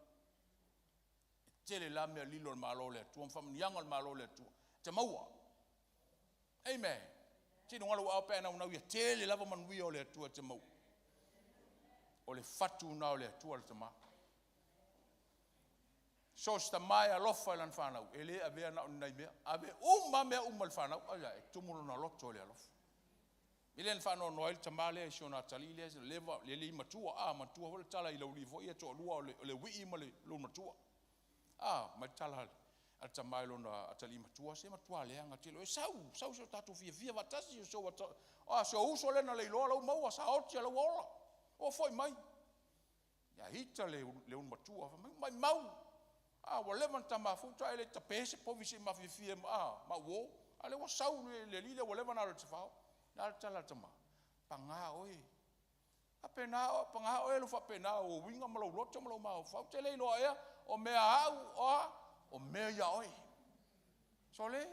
E tele la mea lilo o le Malo o le Atua ma faamanuiaga o le Malo o le Atua e te maua. Amen. Tino lou ao pe a naunau ia tele lava manuia o le Atua e te maua. O le fatu na o le Atua le Tama. So se tama e alofa i lana fanau, e le avea na o ni nai mea. Ave uma mea uma i le fanau, ai e tumu lona loto i le alofa. I le na faanoanoa ai le tama lea i si ona atalii lea, leva, le alii matua, a matua foi le tala i laulii foi ia toalua o le uii ma le matua. A, mai le tala a le tama i lona atalii matua, se matua leaga tele, e sau, sau se o tatou fiafia faatasi, o se uso lea na leiloa lau maua, sa oti a lau ola, o foi mai. Ia hita le ulu matua, mai mau, a ua leva na ta mafuta, e le tape se povi se mafiafia a ma uo, a le ua sau le alii lea ua leva na alo i le tafao. Le a le tala a le tama? Paga oe. Faapena, paga oe lou faapena o uiga ma lou loto ma lou mafaufau. Te le iloa ea, o mea au, o mea ia oe. So le,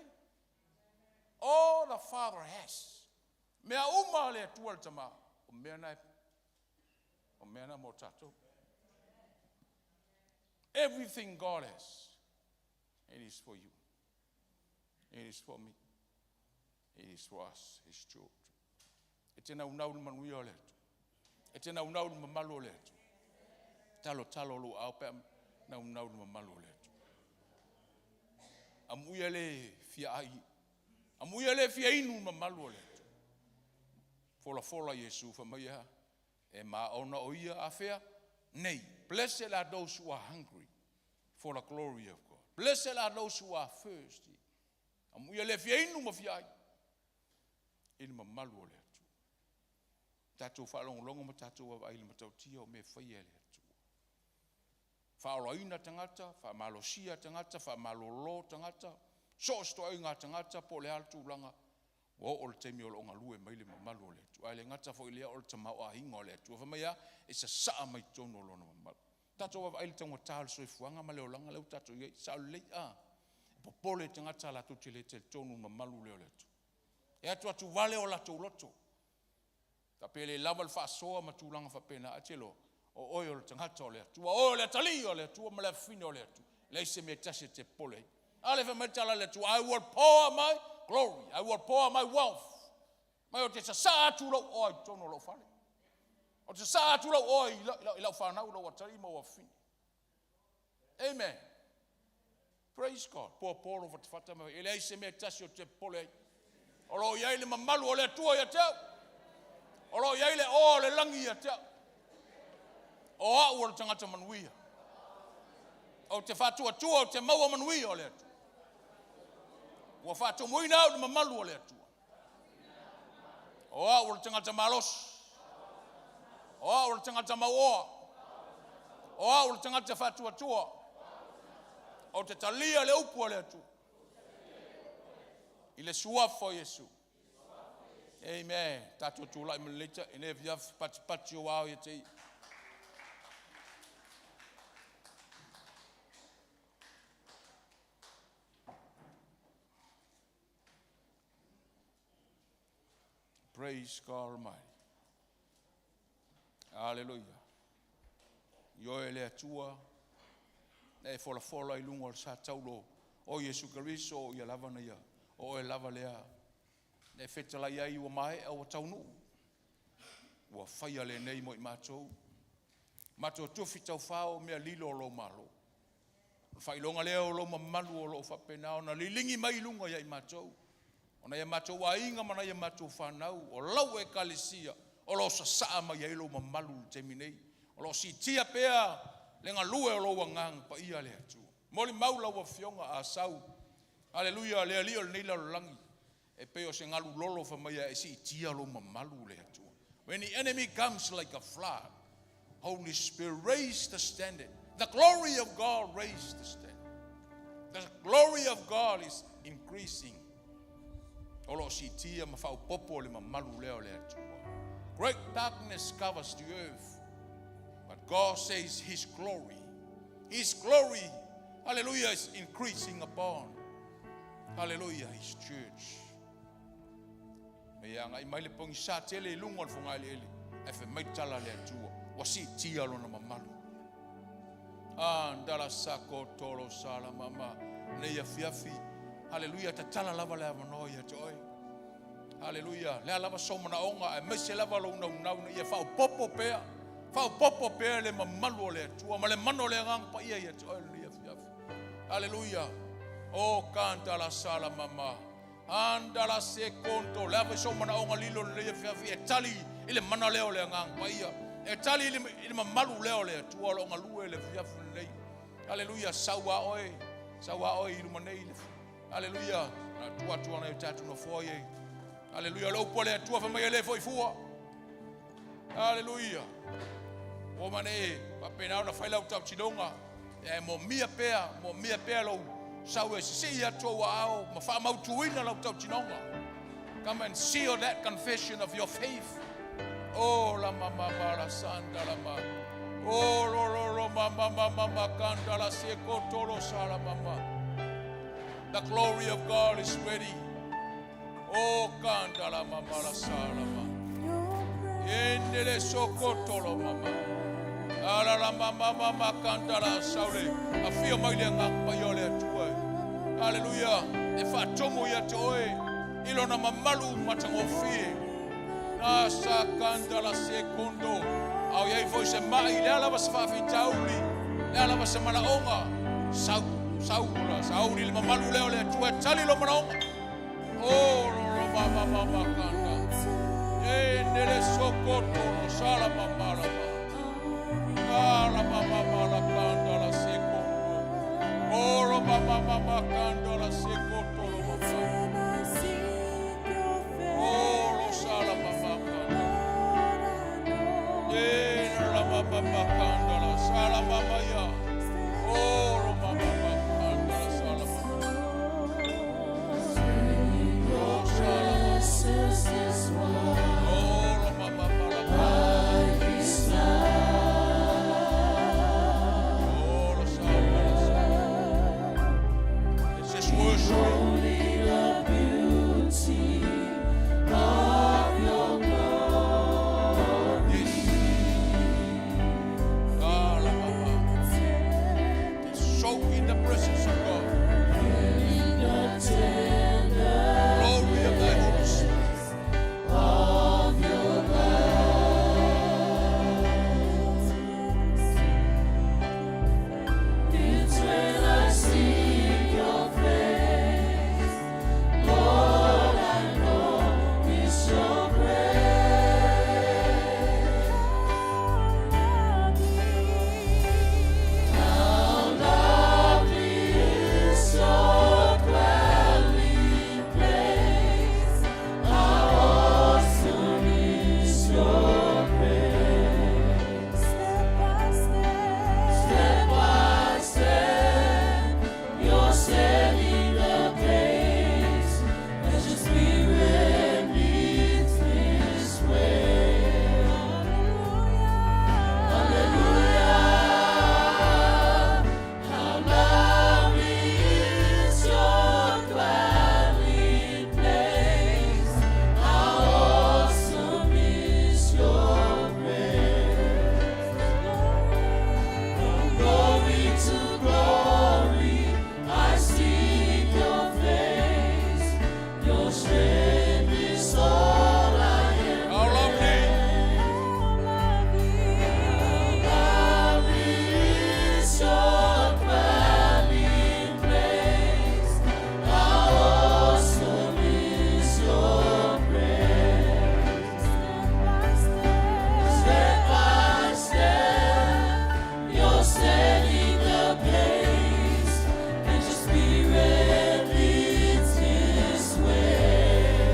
all the Father has. Mea uma le Atua le Tama, o mea na, o mea na mo tatou. Everything God has, it is for you. It is for me. It is for us, His children. E te naunau i le manuia o le Atua. E te naunau i le mamalu o le Atua. Talotalo lou aao pe a naunau i le mamalu o le Atua. Amuia le fia ai, amuia le fia inu i le mamalu o le Atua. Folafola Iesu fai mai e a? E maona o ia afea? Nei. Blessed are those who are hungry for the glory of God. Blessed are those who are thirsty. Amuia le fia inu ma fia ai i le mamalu o le Atua. Tatou faalogologo ma tatou vaavaai i le matautia o mea e faia e le Atua. Faaolaina tagata, faamalosia tagata, faamalolo tagata, so o se toaiga tagata po o le a le tulaga, ua oo le taimi o lo o galue mai le mamalu o le Atua. Ae le gata foi i lea o le tamaoaiga o le Atua. Fai mai e a? E sasaa mai totonu o Lona mamalu. Tatou vaavaai i le taugata o le soifuaga ma le olaga lea ua tatou i ai, sao lelei? A. E popole tagata latou te le talitonu i le mamalu lea o le Atua. E atuatuvale o latou loto. Faapea e le lava le faasoa ma tulaga faapena, ae te iloa, o oe o le tagata o le Atua, o oe o le atalii o le Atua ma le afafine o le Atua. E leai se mea e tasi e te popole ai. A lea e fai mai le tala a le Atua, I will pour my glory, I will pour my wealth. Mai ou te sasaa atu lou oa i totonu o lou fale. Ou te sasaa atu lou oa i, i, i lau fanau, lou atalii ma ou afafine. Amen. Praise God. Popo lou fatafata ma e leai se mea e tasi ou te popole ai. O lo o i ai le mamalu o le Atua ia te au. O lo o i ai le oa o le lagi ia te au. O au o le tagata manuia. Ou te faatuatua, ou te maua manuia o le Atua. Ua faatumuina au i le mamalu o le Atua. O au o le tagata malosi. O au o le tagata mauoa. O au o le tagata faatuatua. Ou te talia le upu a le Atua. I le suafa o Iesu. Amen. Tatou tulai ma le leita i lenei afiafi patipati o ao ia te ia. Praise God Almighty. Aleluia. I oe le Atua, na e folafola i luga o le sa taulo o Iesu Keriso, o ia lava na ia, o oe lava lea, na e fetalai ai ua maea, ua taunuu, ua faia lenei mo i matou. Matou tufi taufao mea lilo o lou malo. O le faailoga lea o lou mamalu o lo o faapena ona liligi mai i luga ia i matou, o nai a matou aiga ma nai a matou fanau, o lau Ekalesia o lo o sasaa mai ai lou mamalu i le taimi nei, o lo o siitia pea le galue o lou Agaga Paia le Atua. Molimau lau Afioga a sau, haleluia, le Alii o lenei lalolagi, e pei o se galu lolo fai mai e siitia lou mamalu le Atua. When the enemy comes like a flood, Holy Spirit raise the standard. The glory of God raise the standard. The glory of God is increasing. O lo o siitia ma faaopoopo le mamalu lea o le Atua. Great darkness covers the earth, but God says His glory, His glory, hallelujah, is increasing upon, hallelujah, His church. Me ia agai mai le pogisa tele i luga o le fogaeleele, ae fai mai tala a le Atua, ua siitia lona mamalu. Andala sako tolo sala mama, nei afiafi, haleluia, tatala lava le avanoa ia te oe. Haleluia, le a lava sou manaoga, aemaise lava lou naunau ina ia faaopoopo pea, faaopoopo pea le mamalu o le Atua ma le mana o le Agaga Paia ia te oe lenei afiafi. Haleluia, o kantala sala mama, Andala se konto, le a foi sou manaoga lilo lenei afiafi e tali i le mana lea o le Agaga Paia, e tali i le, i le mamalu lea o le Atua o lo o galue le afiafi lenei. Aleluia, sau a oe, sau a oe i luma nei. Aleluia, na tuu atu ana i o tatou nofoa ia. Aleluia, o le upu a le Atua fai mai e le foi fua. Aleluia. Ua mane e faapena ona fai lau tautinoga, e moomia pea, moomia pea lou sau e sisii atu ou aao ma faamautuina lau tautinoga. Come and seal that confession of your faith. Oh, la mama la sanda la ma. Oh, lo lo lo mama mama ma kanda la se kotolo sala mama. The glory of God is ready. Oh, kanda la mama la sala ma. Endele sokotolo mama. Ala la mama mama kanda la saule. Afio mai le agaga paia o le Atua. Hallelujah. E faatomu ia te oe i lona mamalu matagofie. Na sa kanda la sekondo. A o iai foi se mai, le a lava se faafitauli, le a lava se manaoga, sau, sau la, sauni le mamalu lea o le Atua e tali lo manaoga. O lo lo ma ma ma ma kanda. E nele sokoto lo sala ma ma la ma. Kala ma ma ma la kanda la sekondo. O lo ma ma ma ma kanda la sekoto lo ma ma. O lo sala ma ma kanda. E la ma ma ma kanda la sala ma ma ya. O lo ma ma ma kanda la sala ma ma. O sala ma ma. O lo ma ma ma la kanda. O lo sala ma la sala. Let's just worship Him. Yes. Ah, la, ma, ma. Soak in the presence of God. Glory of thy Holy Spirit. It's when I seek your face, Lord, I know it's your grace. How lovely is your dwelling place. How awesome is your praise. Step by step, Step by step, you're setting the pace as your spirit leads this way. Hallelujah. Hallelujah. How lovely is your dwelling place. How awesome is your grace. From glory to glory, I seek your face. Your strength is all I am. How lovely. Lovely is your dwelling place. How awesome is your grace. Step by step, you're setting the pace, and your spirit leads this way.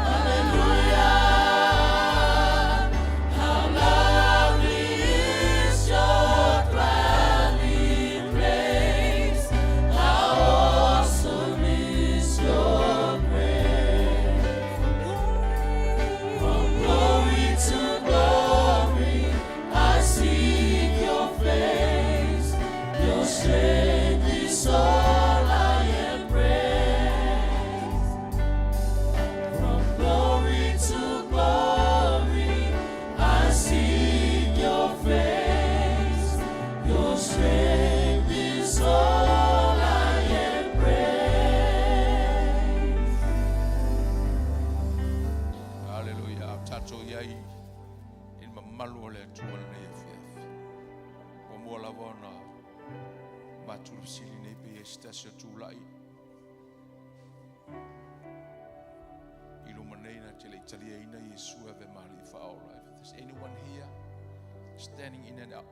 Hallelujah. How lovely is your dwelling place. How awesome is your grace. From glory to glory, I seek your face. Your strength is all I embrace. From glory to glory, I seek your face. Your strength is all I embrace. Hallelujah. A tatou i ai i le mamalu o le Atua lenei afiafi. Ua mua lava ona avatu le fesili nei pe i ai se tasi o tulai i luma nei na te le i taliaina Iesu e avea ma Alii Faaola. If there's anyone here standing in and out,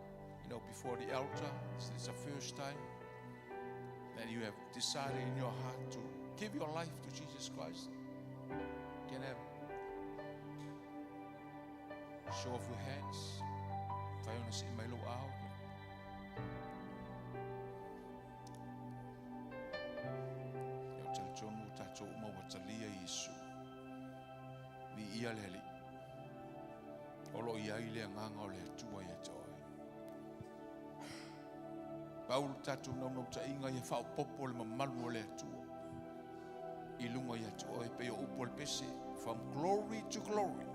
before the altar, this is the first time that you have decided in your heart to give your life to Jesus Christ. Can I have show of your hands? Mafai ona sii mai lou ao. Ia ou te talitonu tatou uma ua talia Iesu. Viia le Alii. O lo o i ai le agaga o le Atua ia te oe. Pau le tatou naunautaiga ia faaopoopo le mamalu o le Atua i luga ia te oe pei o upu o le pese. From glory to glory.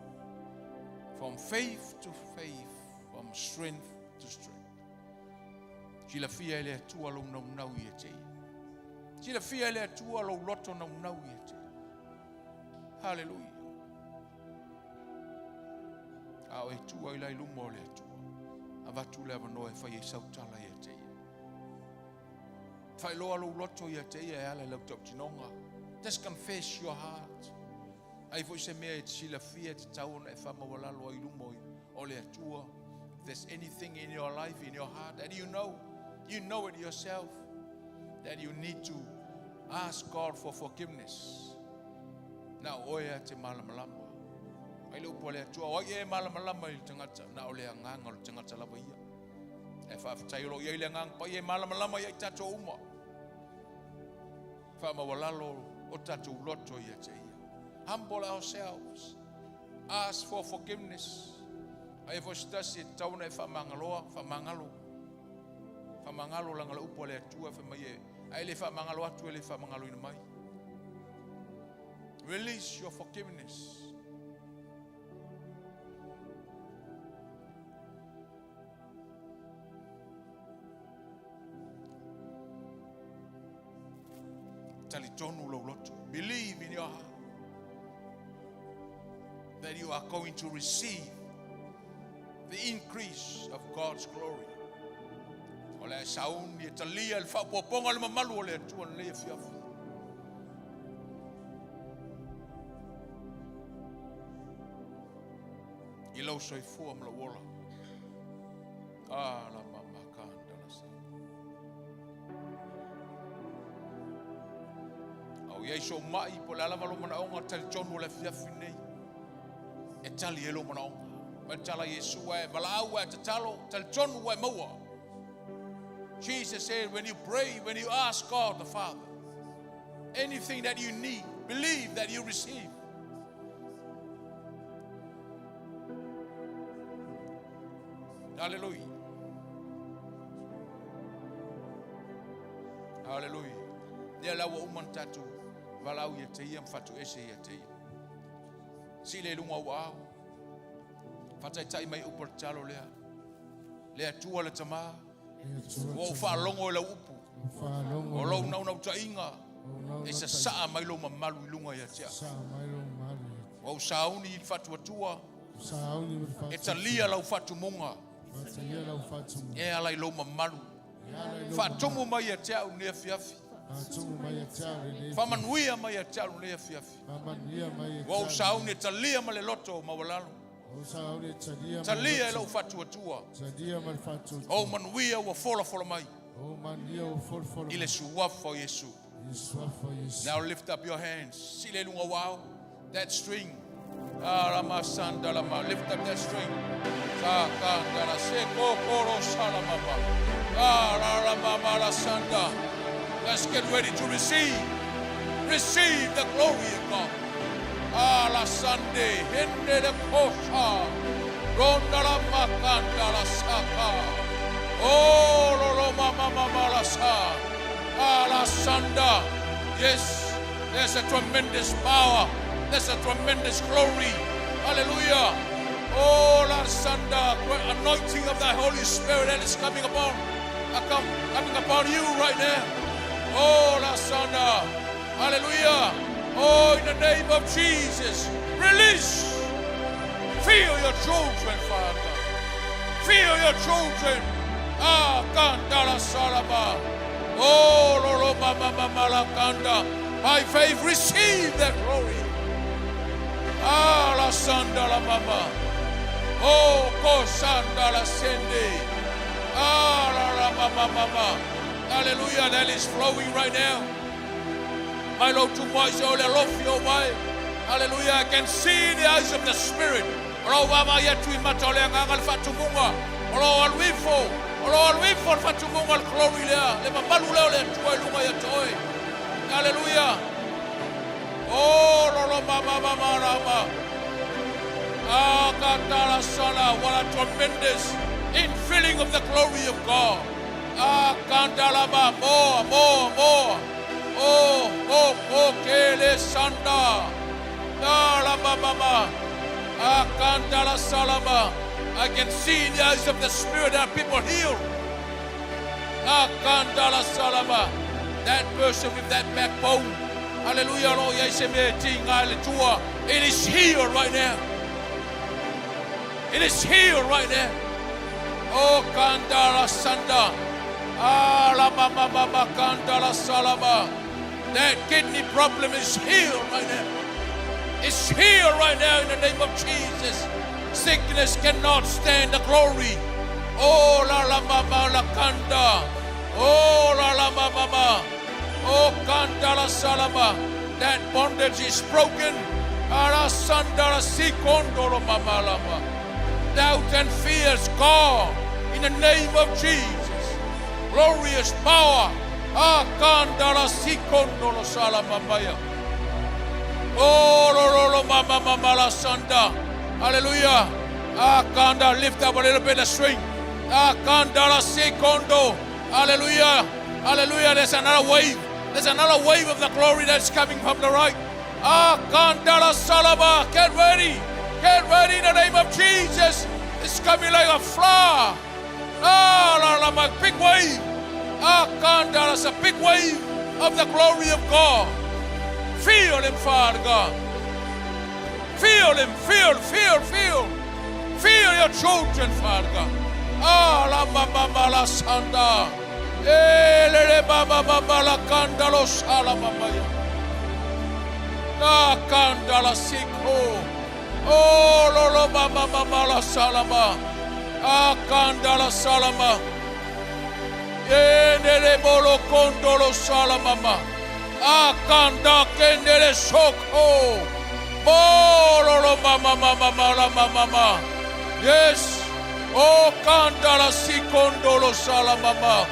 From faith to faith. From strength to strength. Silafia e le Atua lou naunau ia te ia. Silafia e le Atua lou loto naunau ia te. Haleluia. A o e tua i lai luma o le Atua. Avatu le avanoa e fai ai sau tala ia te ia. Faailoa lou loto ia te ia e ala i lau tautinoga. Just confess your heart. Ai foi se mea e te silafia e tatau ona e faamaualalo ai i luma o le Atua. If there's anything in your life, in your heart, that you know, you know it yourself, that you need to ask God for forgiveness. Na o oe a te malamalama. Mai le upu a le Atua, o ai e malamalama i le tagata, na o le agaga o le tagata lava ia. E faafetai o lo o i ai le agaga paia e malamalama ia i tatou uma. Faamaualalo o tatou loto ia te ia. Humble ourselves. Ask for forgiveness. Aia foi se tasi e tatau ona e faamagaloa, faamagalo. Faamagalo leaga o le upu a le Atua fai mai e, a e le faamagalo atu e le faamagaloina mai. Release your forgiveness. Talitonu lou loto. Believe in your heart that you are going to receive the increase of God's glory. O le a sauni e talia le faaopoopoga o le mamalu o le Atua lenei afiafi. I lou soifua ma lou ola. Ah, la mama kanda la sa. Au iai sou mai, po o le a lava lou manaoga, talitonu o le afiafi lenei, e tali ai lou manaoga. Mai le tala a Iesu, ua e valaau, ua e tatalo, talitonu ua e maua. Jesus said, when you pray, when you ask God the Father, anything that you need, believe that you receive. Hallelujah. Hallelujah. Lea la ua uma na tatou valaau ia te ia ma fatuese ia te ia. Sii lea i luga o ou aao. Faataitai mai upu o le tatalo lea. Le Atua le Tama, ua ou faalogo i lau upu, o lou naunautaiga e sasaa mai lou mamalu i luga ia te au. Ua ou sauni i le faatuatua e talia lau faatumuga e ala i lou mamalu. Faatumu mai ia te au lenei afiafi. Faamanuia mai ia te au lenei afiafi. Ua ou sauni e talia ma le loto maualalo. Talia e lou faatuatua. Ou manuia ua folafola mai i le suafa o Iesu. Now lift up your hands. Sii lea i luga o ou aao. That string. Ah, lama sanda lama. Lift up that string. Sa kanda la se kokoro salamama. Ah, la la mama la sanda. Let's get ready to receive. Receive the glory of God. Ah, la sande hende le kosa. Ronda la makanda la saka. Oh, lo lo mama mama la sa. Ah, la sanda. Yes, there's a tremendous power. There's a tremendous glory. Hallelujah. Oh, la sanda, anointing of the Holy Spirit that is coming upon, coming upon you right now. Oh, la sanda. Hallelujah. Oh, in the name of Jesus, release. Feel your children, Father. Feel your children. Ah, kanda la salama. Oh, lolo mama mama la kanda. By faith, receive that glory. Ah, la sanda la mama. Oh, ko sanda la sende. Ah, la la mama mama. Hallelujah, that is flowing right now. My Lord, to my o le alofi o mai. Hallelujah, I can see in the eyes of the Spirit. O lo vaavaai atu i mata o le agaga le faatumuga. O lo alu ifo, o lo alu ifo le faatumuga o le glory lea, le mamalu lea o le Atua i luga ia te oe. Hallelujah. Oh, lo lo ma ma ma ma la ma. Ah, katala sala, what a tremendous infilling of the glory of God. Ah, kandalama, more, more, more. Oh, oh, oh, kele sanda. Ah, la ma ma ma. Ah, kandala salama. I can see in the eyes of the Spirit that people healed. Ah, kandala salama. That person with that backbone. Hallelujah. O lo o i ai se mea e tiga i le tua. It is healed right now. It is healed right now. Oh, kandala sanda. Ah, la mama mama kandala salama. That kidney problem is healed right now. It's healed right now in the name of Jesus. Sickness cannot stand the glory. Oh, la la mama la kanda. Oh, la la mama mama. Oh, kanda la salama. That bondage is broken. Ala sanda la sikondo lo mama lama. Doubt and fear is gone in the name of Jesus. Glorious power. Ah, kanda la sikondo lo salama maya. Oh, lo lo lo mama mama la sanda. Hallelujah. Ah, kanda, lift up a little bit of swing. Ah, kanda la sikondo. Hallelujah. Hallelujah. There's another wave. There's another wave of the glory that's coming from the right. Ah, kanda la salama. Get ready. Get ready in the name of Jesus. It's coming like a flower. Ah, la la, my big wave. Ah, kanda, that's a big wave of the glory of God. Feel him, Father God. Feel him, feel, feel, feel. Feel your children, Father God. Ah, la mama la sanda. Eh, le le mama mama la kanda lo sala mama ya. La kanda la siko. Oh, lo lo mama mama la salama. Ah, kanda la salama. Yenele molo kondolo salamama. Akanda kendele soko. Mololo mama mama mama mama mama. Yes. Oh kandala sikondolo salamama.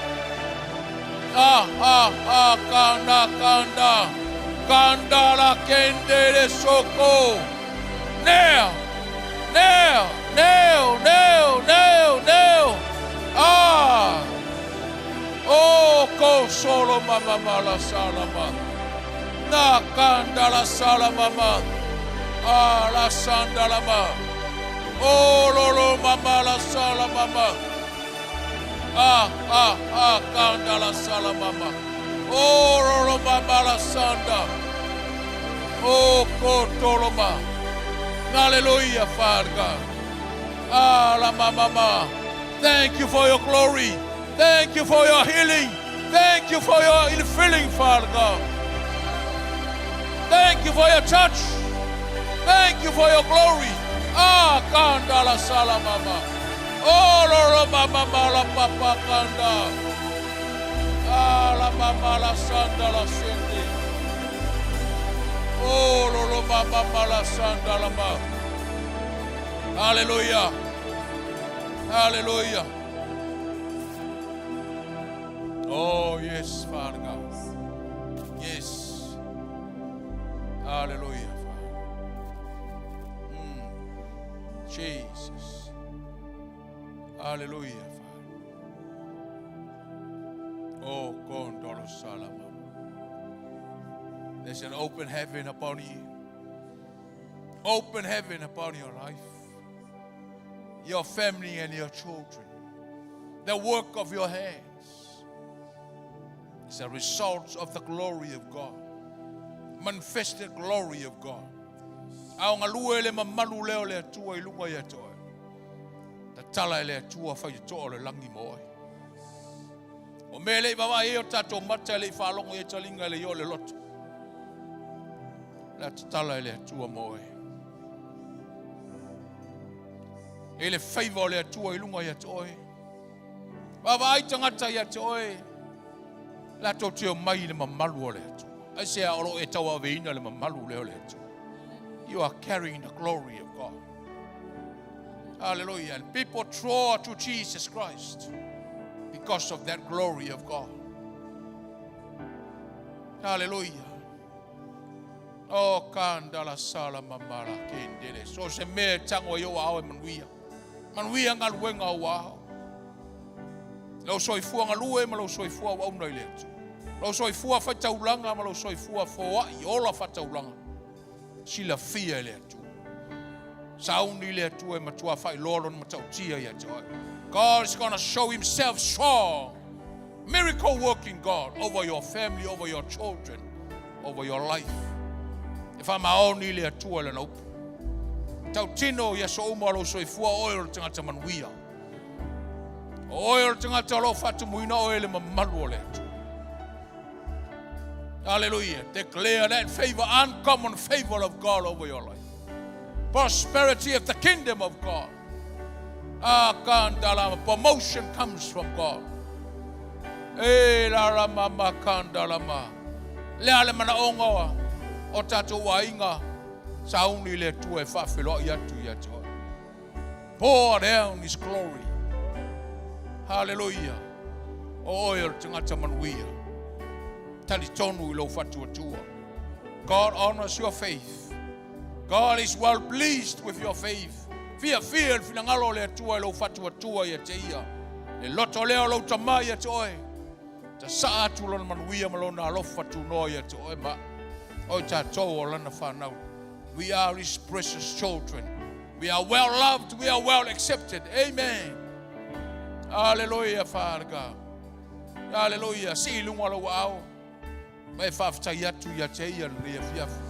Ah ah ah kanda kanda. Kandala kendele soko. Now. Now. Now. Now. Now. Now. Ah. Oh, ko solo mama mala salama. Na kanda la salamama. Ah, la sandalama. Oh, lolo mama la salamama. Ah, ah, ah, kanda la salamama. Oh, lolo mama la sanda. Oh, kotoloma. Hallelujah, Father God. Ah, la mama. Ma. Thank you for your glory. Thank you for your healing. Thank you for your infilling, Father God. Thank you for your touch. Thank you for your glory. Ah, kanda la sala mama. Oh, lolo mama mala papa kanda. Ah, la mama la sanda la sindi. Oh, lolo mama mala sanda la ma. Hallelujah. Hallelujah. Oh, yes, Father God. Yes. Hallelujah, Father. Jesus. Hallelujah, Father. Oh, Gondolo Salama. There's an open heaven upon you. Open heaven upon your life, your family, and your children. The work of your hands is a result of the glory of God. Manifested glory of God. A o galue le mamalu lea o le Atua i luga ia te oe. Tatala e le Atua faitotoa o le lagi mo oe. O mea e le i vaavaai ai o tatou mata e le i faalogo i ai taliga e le i oo i le loto. O le a tatala e le Atua mo oe. E le faiva o le Atua i luga ia te oe. Vaavaai tagata ia te oe, latou te omai i le mamalu o le Atua. Aisea o lo o e tauaveina le mamalu lea o le Atua. You are carrying the glory of God. Hallelujah. And people draw to Jesus Christ because of that glory of God. Hallelujah. Oh, kanda la sala mamala kendele. So se mea e tango i o ao e manuia. Manuia galuega o ao. Lou soifua galue ma lou soifua auauna i le Atua. Lou soifua faitaulaga ma lou soifua foai ola faataulaga. Silafia e le Atua. Sauni le Atua e matua faailoa lona matautia ia te oe. God is gonna show himself strong. Miracle working God over your family, over your children, over your life. E faamaoni le Atua i Lana upu. Tautino i aso uma o lou soifua o oe o le tagata manuia. O oe o le tagata o lo o faatumuina oe i le mamalu o le Atua. Hallelujah. Declare that favor, uncommon favor of God over your life. Prosperity of the kingdom of God. Ah, kandalama. Promotion comes from God. E la la mama kandalama. Le a le manaoga o tatou aiga sauni i le Atua e faafeiloai atu ia te oe. Pour down His glory. Hallelujah. O oe o le tagata manuia. Talitonu i lou faatuatua. God honors your faith. God is well pleased with your faith. Fiafia le finagalo o le Atua i lou faatuatua ia te ia. Le loto lea o lou tama ia te oe. Tasaa atu lona manuia ma lona alofa tunoa ia te oe ma oe tatou o lana whanau. We are his precious children. We are well loved. We are well accepted. Amen. Hallelujah, Father God. Hallelujah. Sii i luga lou aao. Ma e faafetai atu ia te ia lenei afiafi.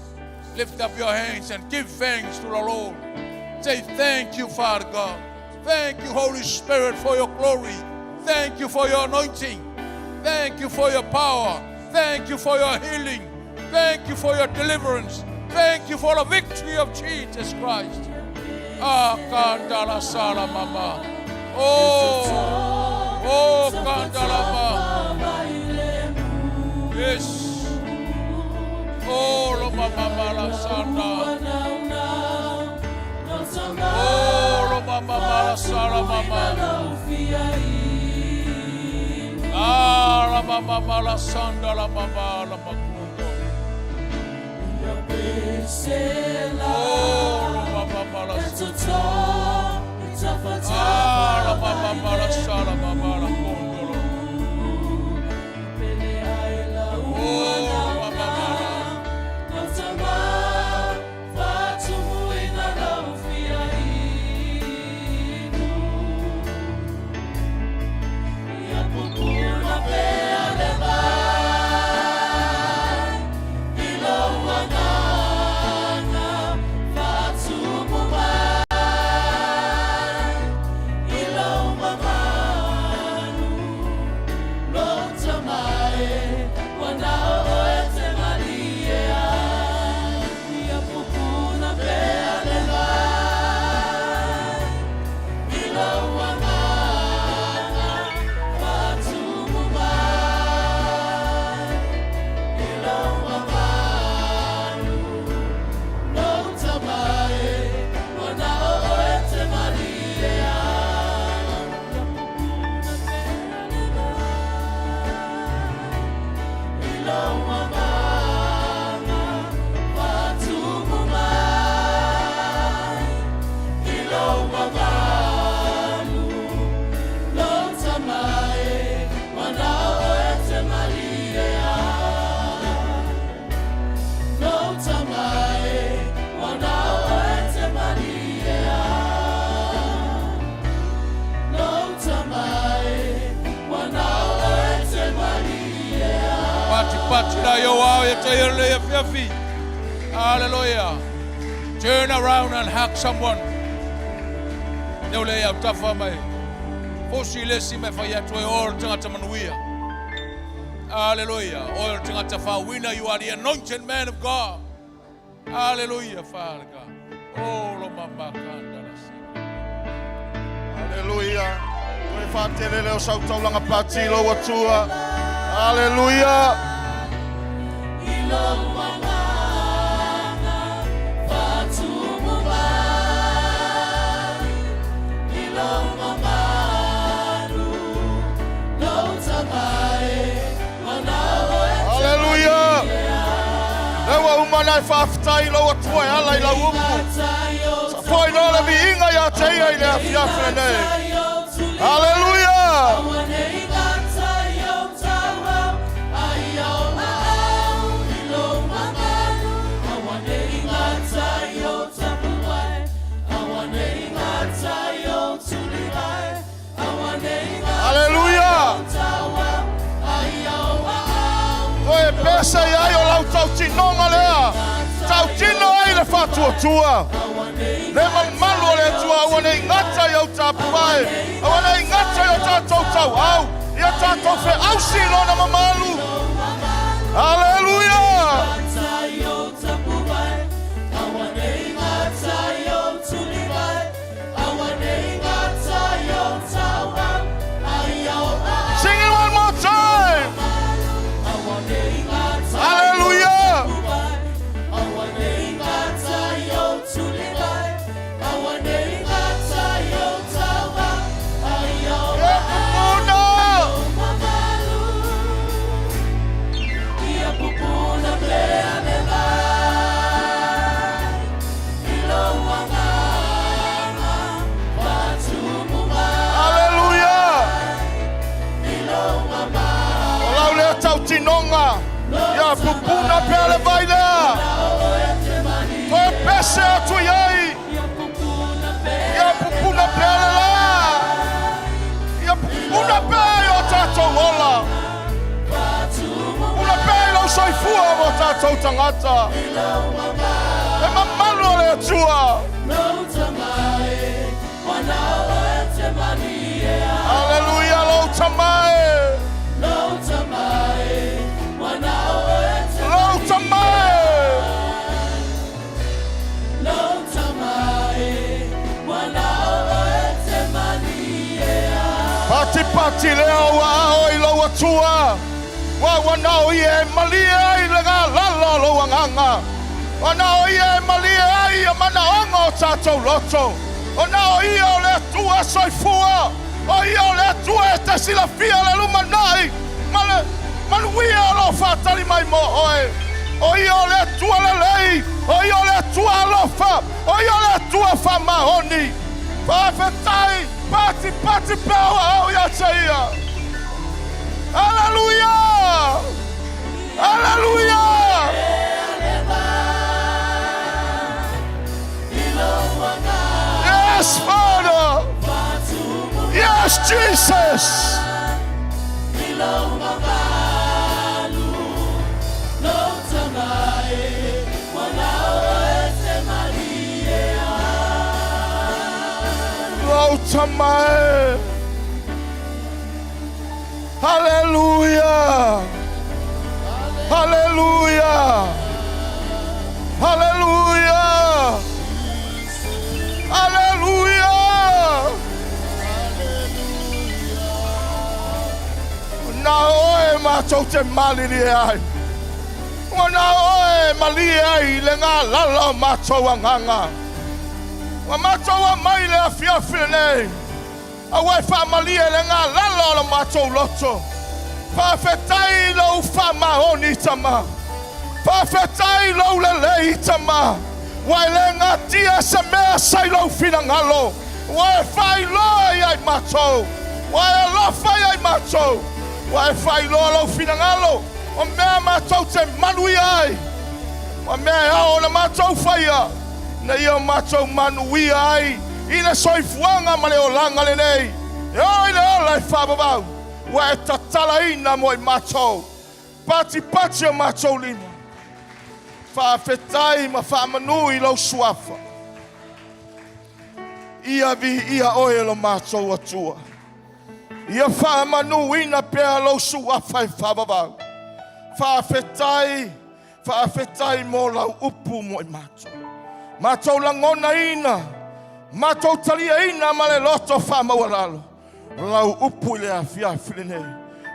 Lift up your hands and give thanks to the Lord. Say thank you, Father God. Thank you, Holy Spirit, for your glory. Thank you for your anointing. Thank you for your power. Thank you for your healing. Thank you for your deliverance. Thank you for the victory of Jesus Christ. Ah, kandala sala mama. Oh, oh, kandala ma. Yes. Oh, lo mama mala sanda. Oh, lo mama mala sala mama. Ah, la mama mala sanda la mama la makundo. Oh, lo mama mala Ah, la mama mala sala mama la kondo lo. Oh, lo mama mala. Patipati la i ou ao ia te ia lenei afiafi. Hallelujah. Turn around and hug someone. Leo le au tafa mai. Fosi le si me whai atu e o le tangata manuia. Hallelujah. O le tangata whawina, you are the anointed man of God. Hallelujah, Father God. Oh, lo mama kanda la si. Hallelujah. Toe whātele leo sau taulanga pāti lo atua. Hallelujah. Hallelujah. Lea ua uma ona e faafetai i lou Atua e ala i lau upu. Faafoi loa le viiga ia te ia i le afiafi lenei. Hallelujah. Hallelujah. tautinoga lea, tautino ai le faatuatua. Le mamalu o le Atua, aua ne i gata i au tapuvae, aua ne i gata i o tatou tauau, ia tatou feausi i Lona mamalu. Aleluia! Sing it one more time. Hallelujah. Ia pupuna. Aleluia. O lau lea tautinoga. Ia pupuna pea le vai lea. Toe pese atu i ai. Ia pupuna pea le la. Ia pupuna pea i o tatou ola. Pupuna pea i lou soifua ma o tatou tagata. Le mamalu o le Atua. Aleluia lou tamae. Lou tamae. Patipati lea o ua ao i lou Atua, ua ua na o ia e malie ai le galala o lou agaga, ua na o ia e malie ai ia manaoga o tatou loto, o na o ia o le Atua soifua, o ia o le Atua e te silafia le lumanai ma le manuia o lo o faatali mai mo oe. O ia o le Atua lelei, o ia o le Atua alofa, o ia o le Atua faamaoni. Faafetai, patipati pea ua ao ia te ia. Aleluia! Aleluia! Yes, Father! Yes, Jesus! Lou tamae! Haleluia! Haleluia! Haleluia! Haleluia! Na oe matou te malilie ai. Ua na oe malie ai le galala o matou agaga. Ua matou aumai le afiafi lenei. Aua e faamalie le galala o lo matou loto. Faafetai i lou faamaoni tama. Faafetai i lou lelei tama. Ua e le gatia se mea sa i lou finagalo. Ua e faailoa ia i matou. Ua e alofa ia i matou. Ua e faailoa lou finagalo o mea matou te manuia ai. O mea e ao ona matou faia, ina ia o matou manuia ai i le soifuaga ma le olaga lenei, e oo i le ola e faavavau, ua e tatalaina mo i matou, patipati o matou lima. Faafetai ma faamanu i lou suafa. Ia viia oe e lo matou Atua. Ia faamanuina pea lou suafa e faavavau. Faafetai, faafetai mo lau upu mo i matou. Matou lagonaina, matou taliaina ma le loto faamaualalo lau upu i le afiafi lenei.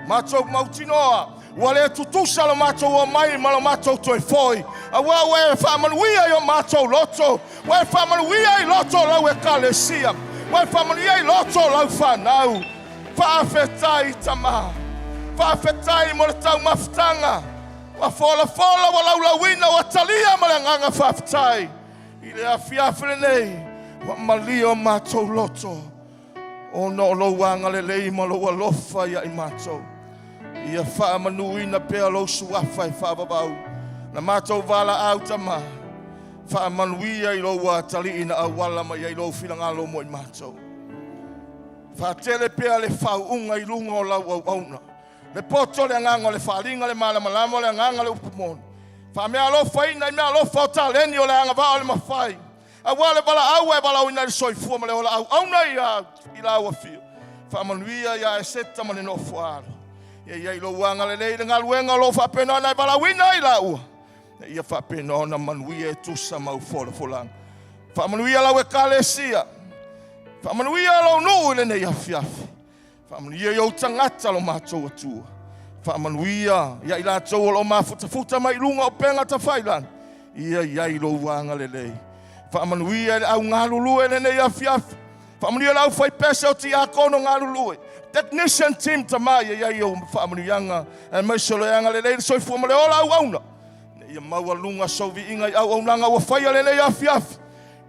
Matou mautinoa, ua le tutusa lo matou omai ma lo matou toe foi, auā ua e faamanuia i o matou loto, ua e faamanuia i loto o lau ekalesia, ua e faamanuia i loto o lau fanau. Faafetai Tama, faafetai mo le taumafataga, ua folafola, ua laulauina, ua talia ma le agaga faafetai i le afiafi lenei, ua malie o matou loto ona o lou agalelei ma lou alofa ia i matou. Ia faamanuina pea lou suafa e faavavau na matou valaau Tama, faamanuia i lou atalii na auala mai ai lou finagalo mo i matou. Faatele pea le faauuga i luga o lau auauna. Le poto o le agaga o le faaaliga, le malamalama o le agaga o le upu moni. Faameaalofaina i meaalofa o taleni o le agavaa o le mafai, aua le valaau ua e valaauina ai le soifua ma le ola auauna i lau afio. Faamanuia ia Eseta ma le nofo a alo. Ia i ai lou agalelei i le galuega o lo o faapena ona e valaauina ai laua, ina ia faapena ona manuia e tusa ma au folafolaga. Faamanuia lau Ekalesia, faamanuia lou nuu i lenei afiafi. Faamanuia i ou tagata lo matou Atua. Faamanuia ia i latou o lo o mafutafuta mai i luga o upega tafailagi, ia i ai lou agalelei. Faamanuia i le au galulue i lenei afiafi. Faamanuia i le aufaipese o tiakono galulue. Technician team tama, ia i ai ou faamanuiaga, aemaise o le agalelei i le soifua ma le ola auauna, ina ia maualuga sou viiga i auaunaga ua faia lenei afiafi.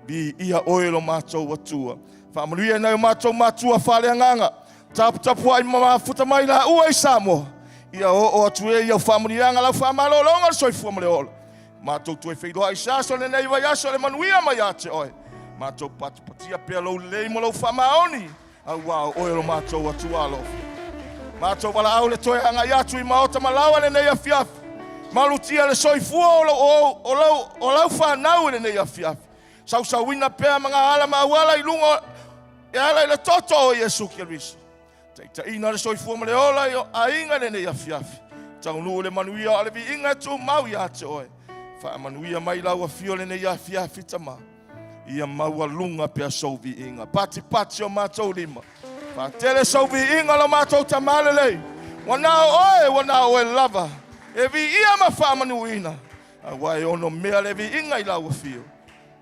Viia oe lo matou Atua. Faamanuia i nai o matou matua faaleagaga, taputapuai ma mafuta mai laua i Samoa. Ia oo atu e i au faamanuiaga lau faamalologa o le soifua ma le ola. Matou toe feiloai i se aso lenei vaiaso le manuia mai ia te oe. Matou patipatia pea lou lelei ma lou faamaoni, aua o oe lo matou Atua alofa. Matou valaau le toe agai atu i maota ma laoa lenei afiafi. Malutia le soifua o lau, o lau, o lau fanau i lenei afiafi. Sausauina pea ma gaala ma auala i luga e ala i le toto o Iesu Keriso. Taitaiina le soifua ma le ola i o aiga i lenei afiafi. Taunuu le manuia o le viiga e tumau ia te oe. Faamanuia mai lau afio lenei afiafi tama. Ia maualuga pea sou viiga. Patipati o matou lima. Faatele sou viiga lo matou Tama lelei. Ua na o oe, ua na o oe lava. E viia ma faamanuina. Aua e ono mea le viiga i lau afio.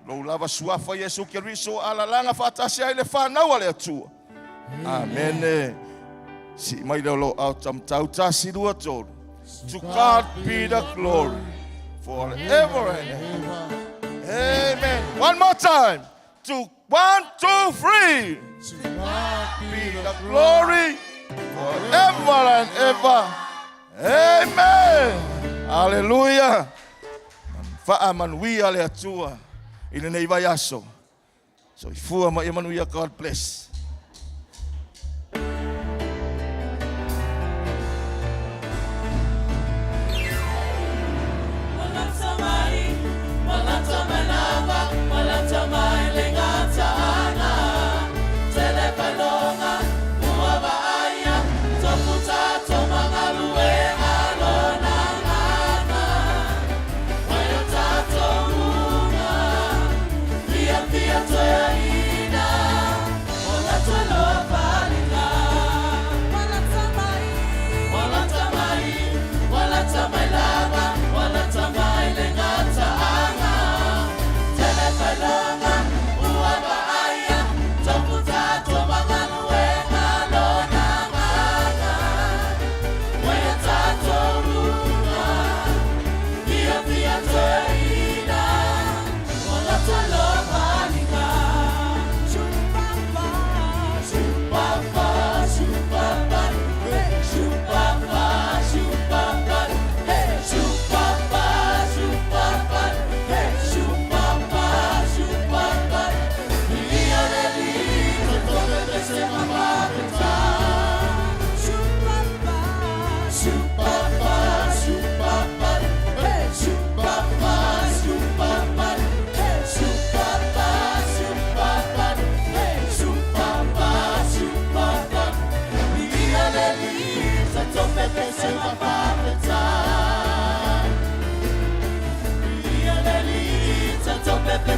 Lou lava suafa Iesu Keriso alalaga faatasi ai le fanau a le Atua. Amene. Sii mai lea o lou ao tamatau tasi lua tolu. To God be the glory forever and ever. Amen. One more time. To one, two, three. To God be the glory forever and ever. Amen. Hallelujah. Faamanuia le Atua i lenei vaiaso. Soifua ma ia manuia. God bless.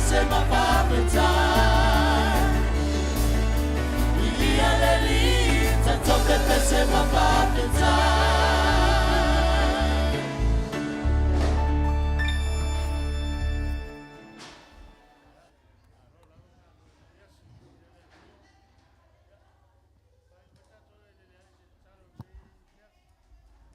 Sema.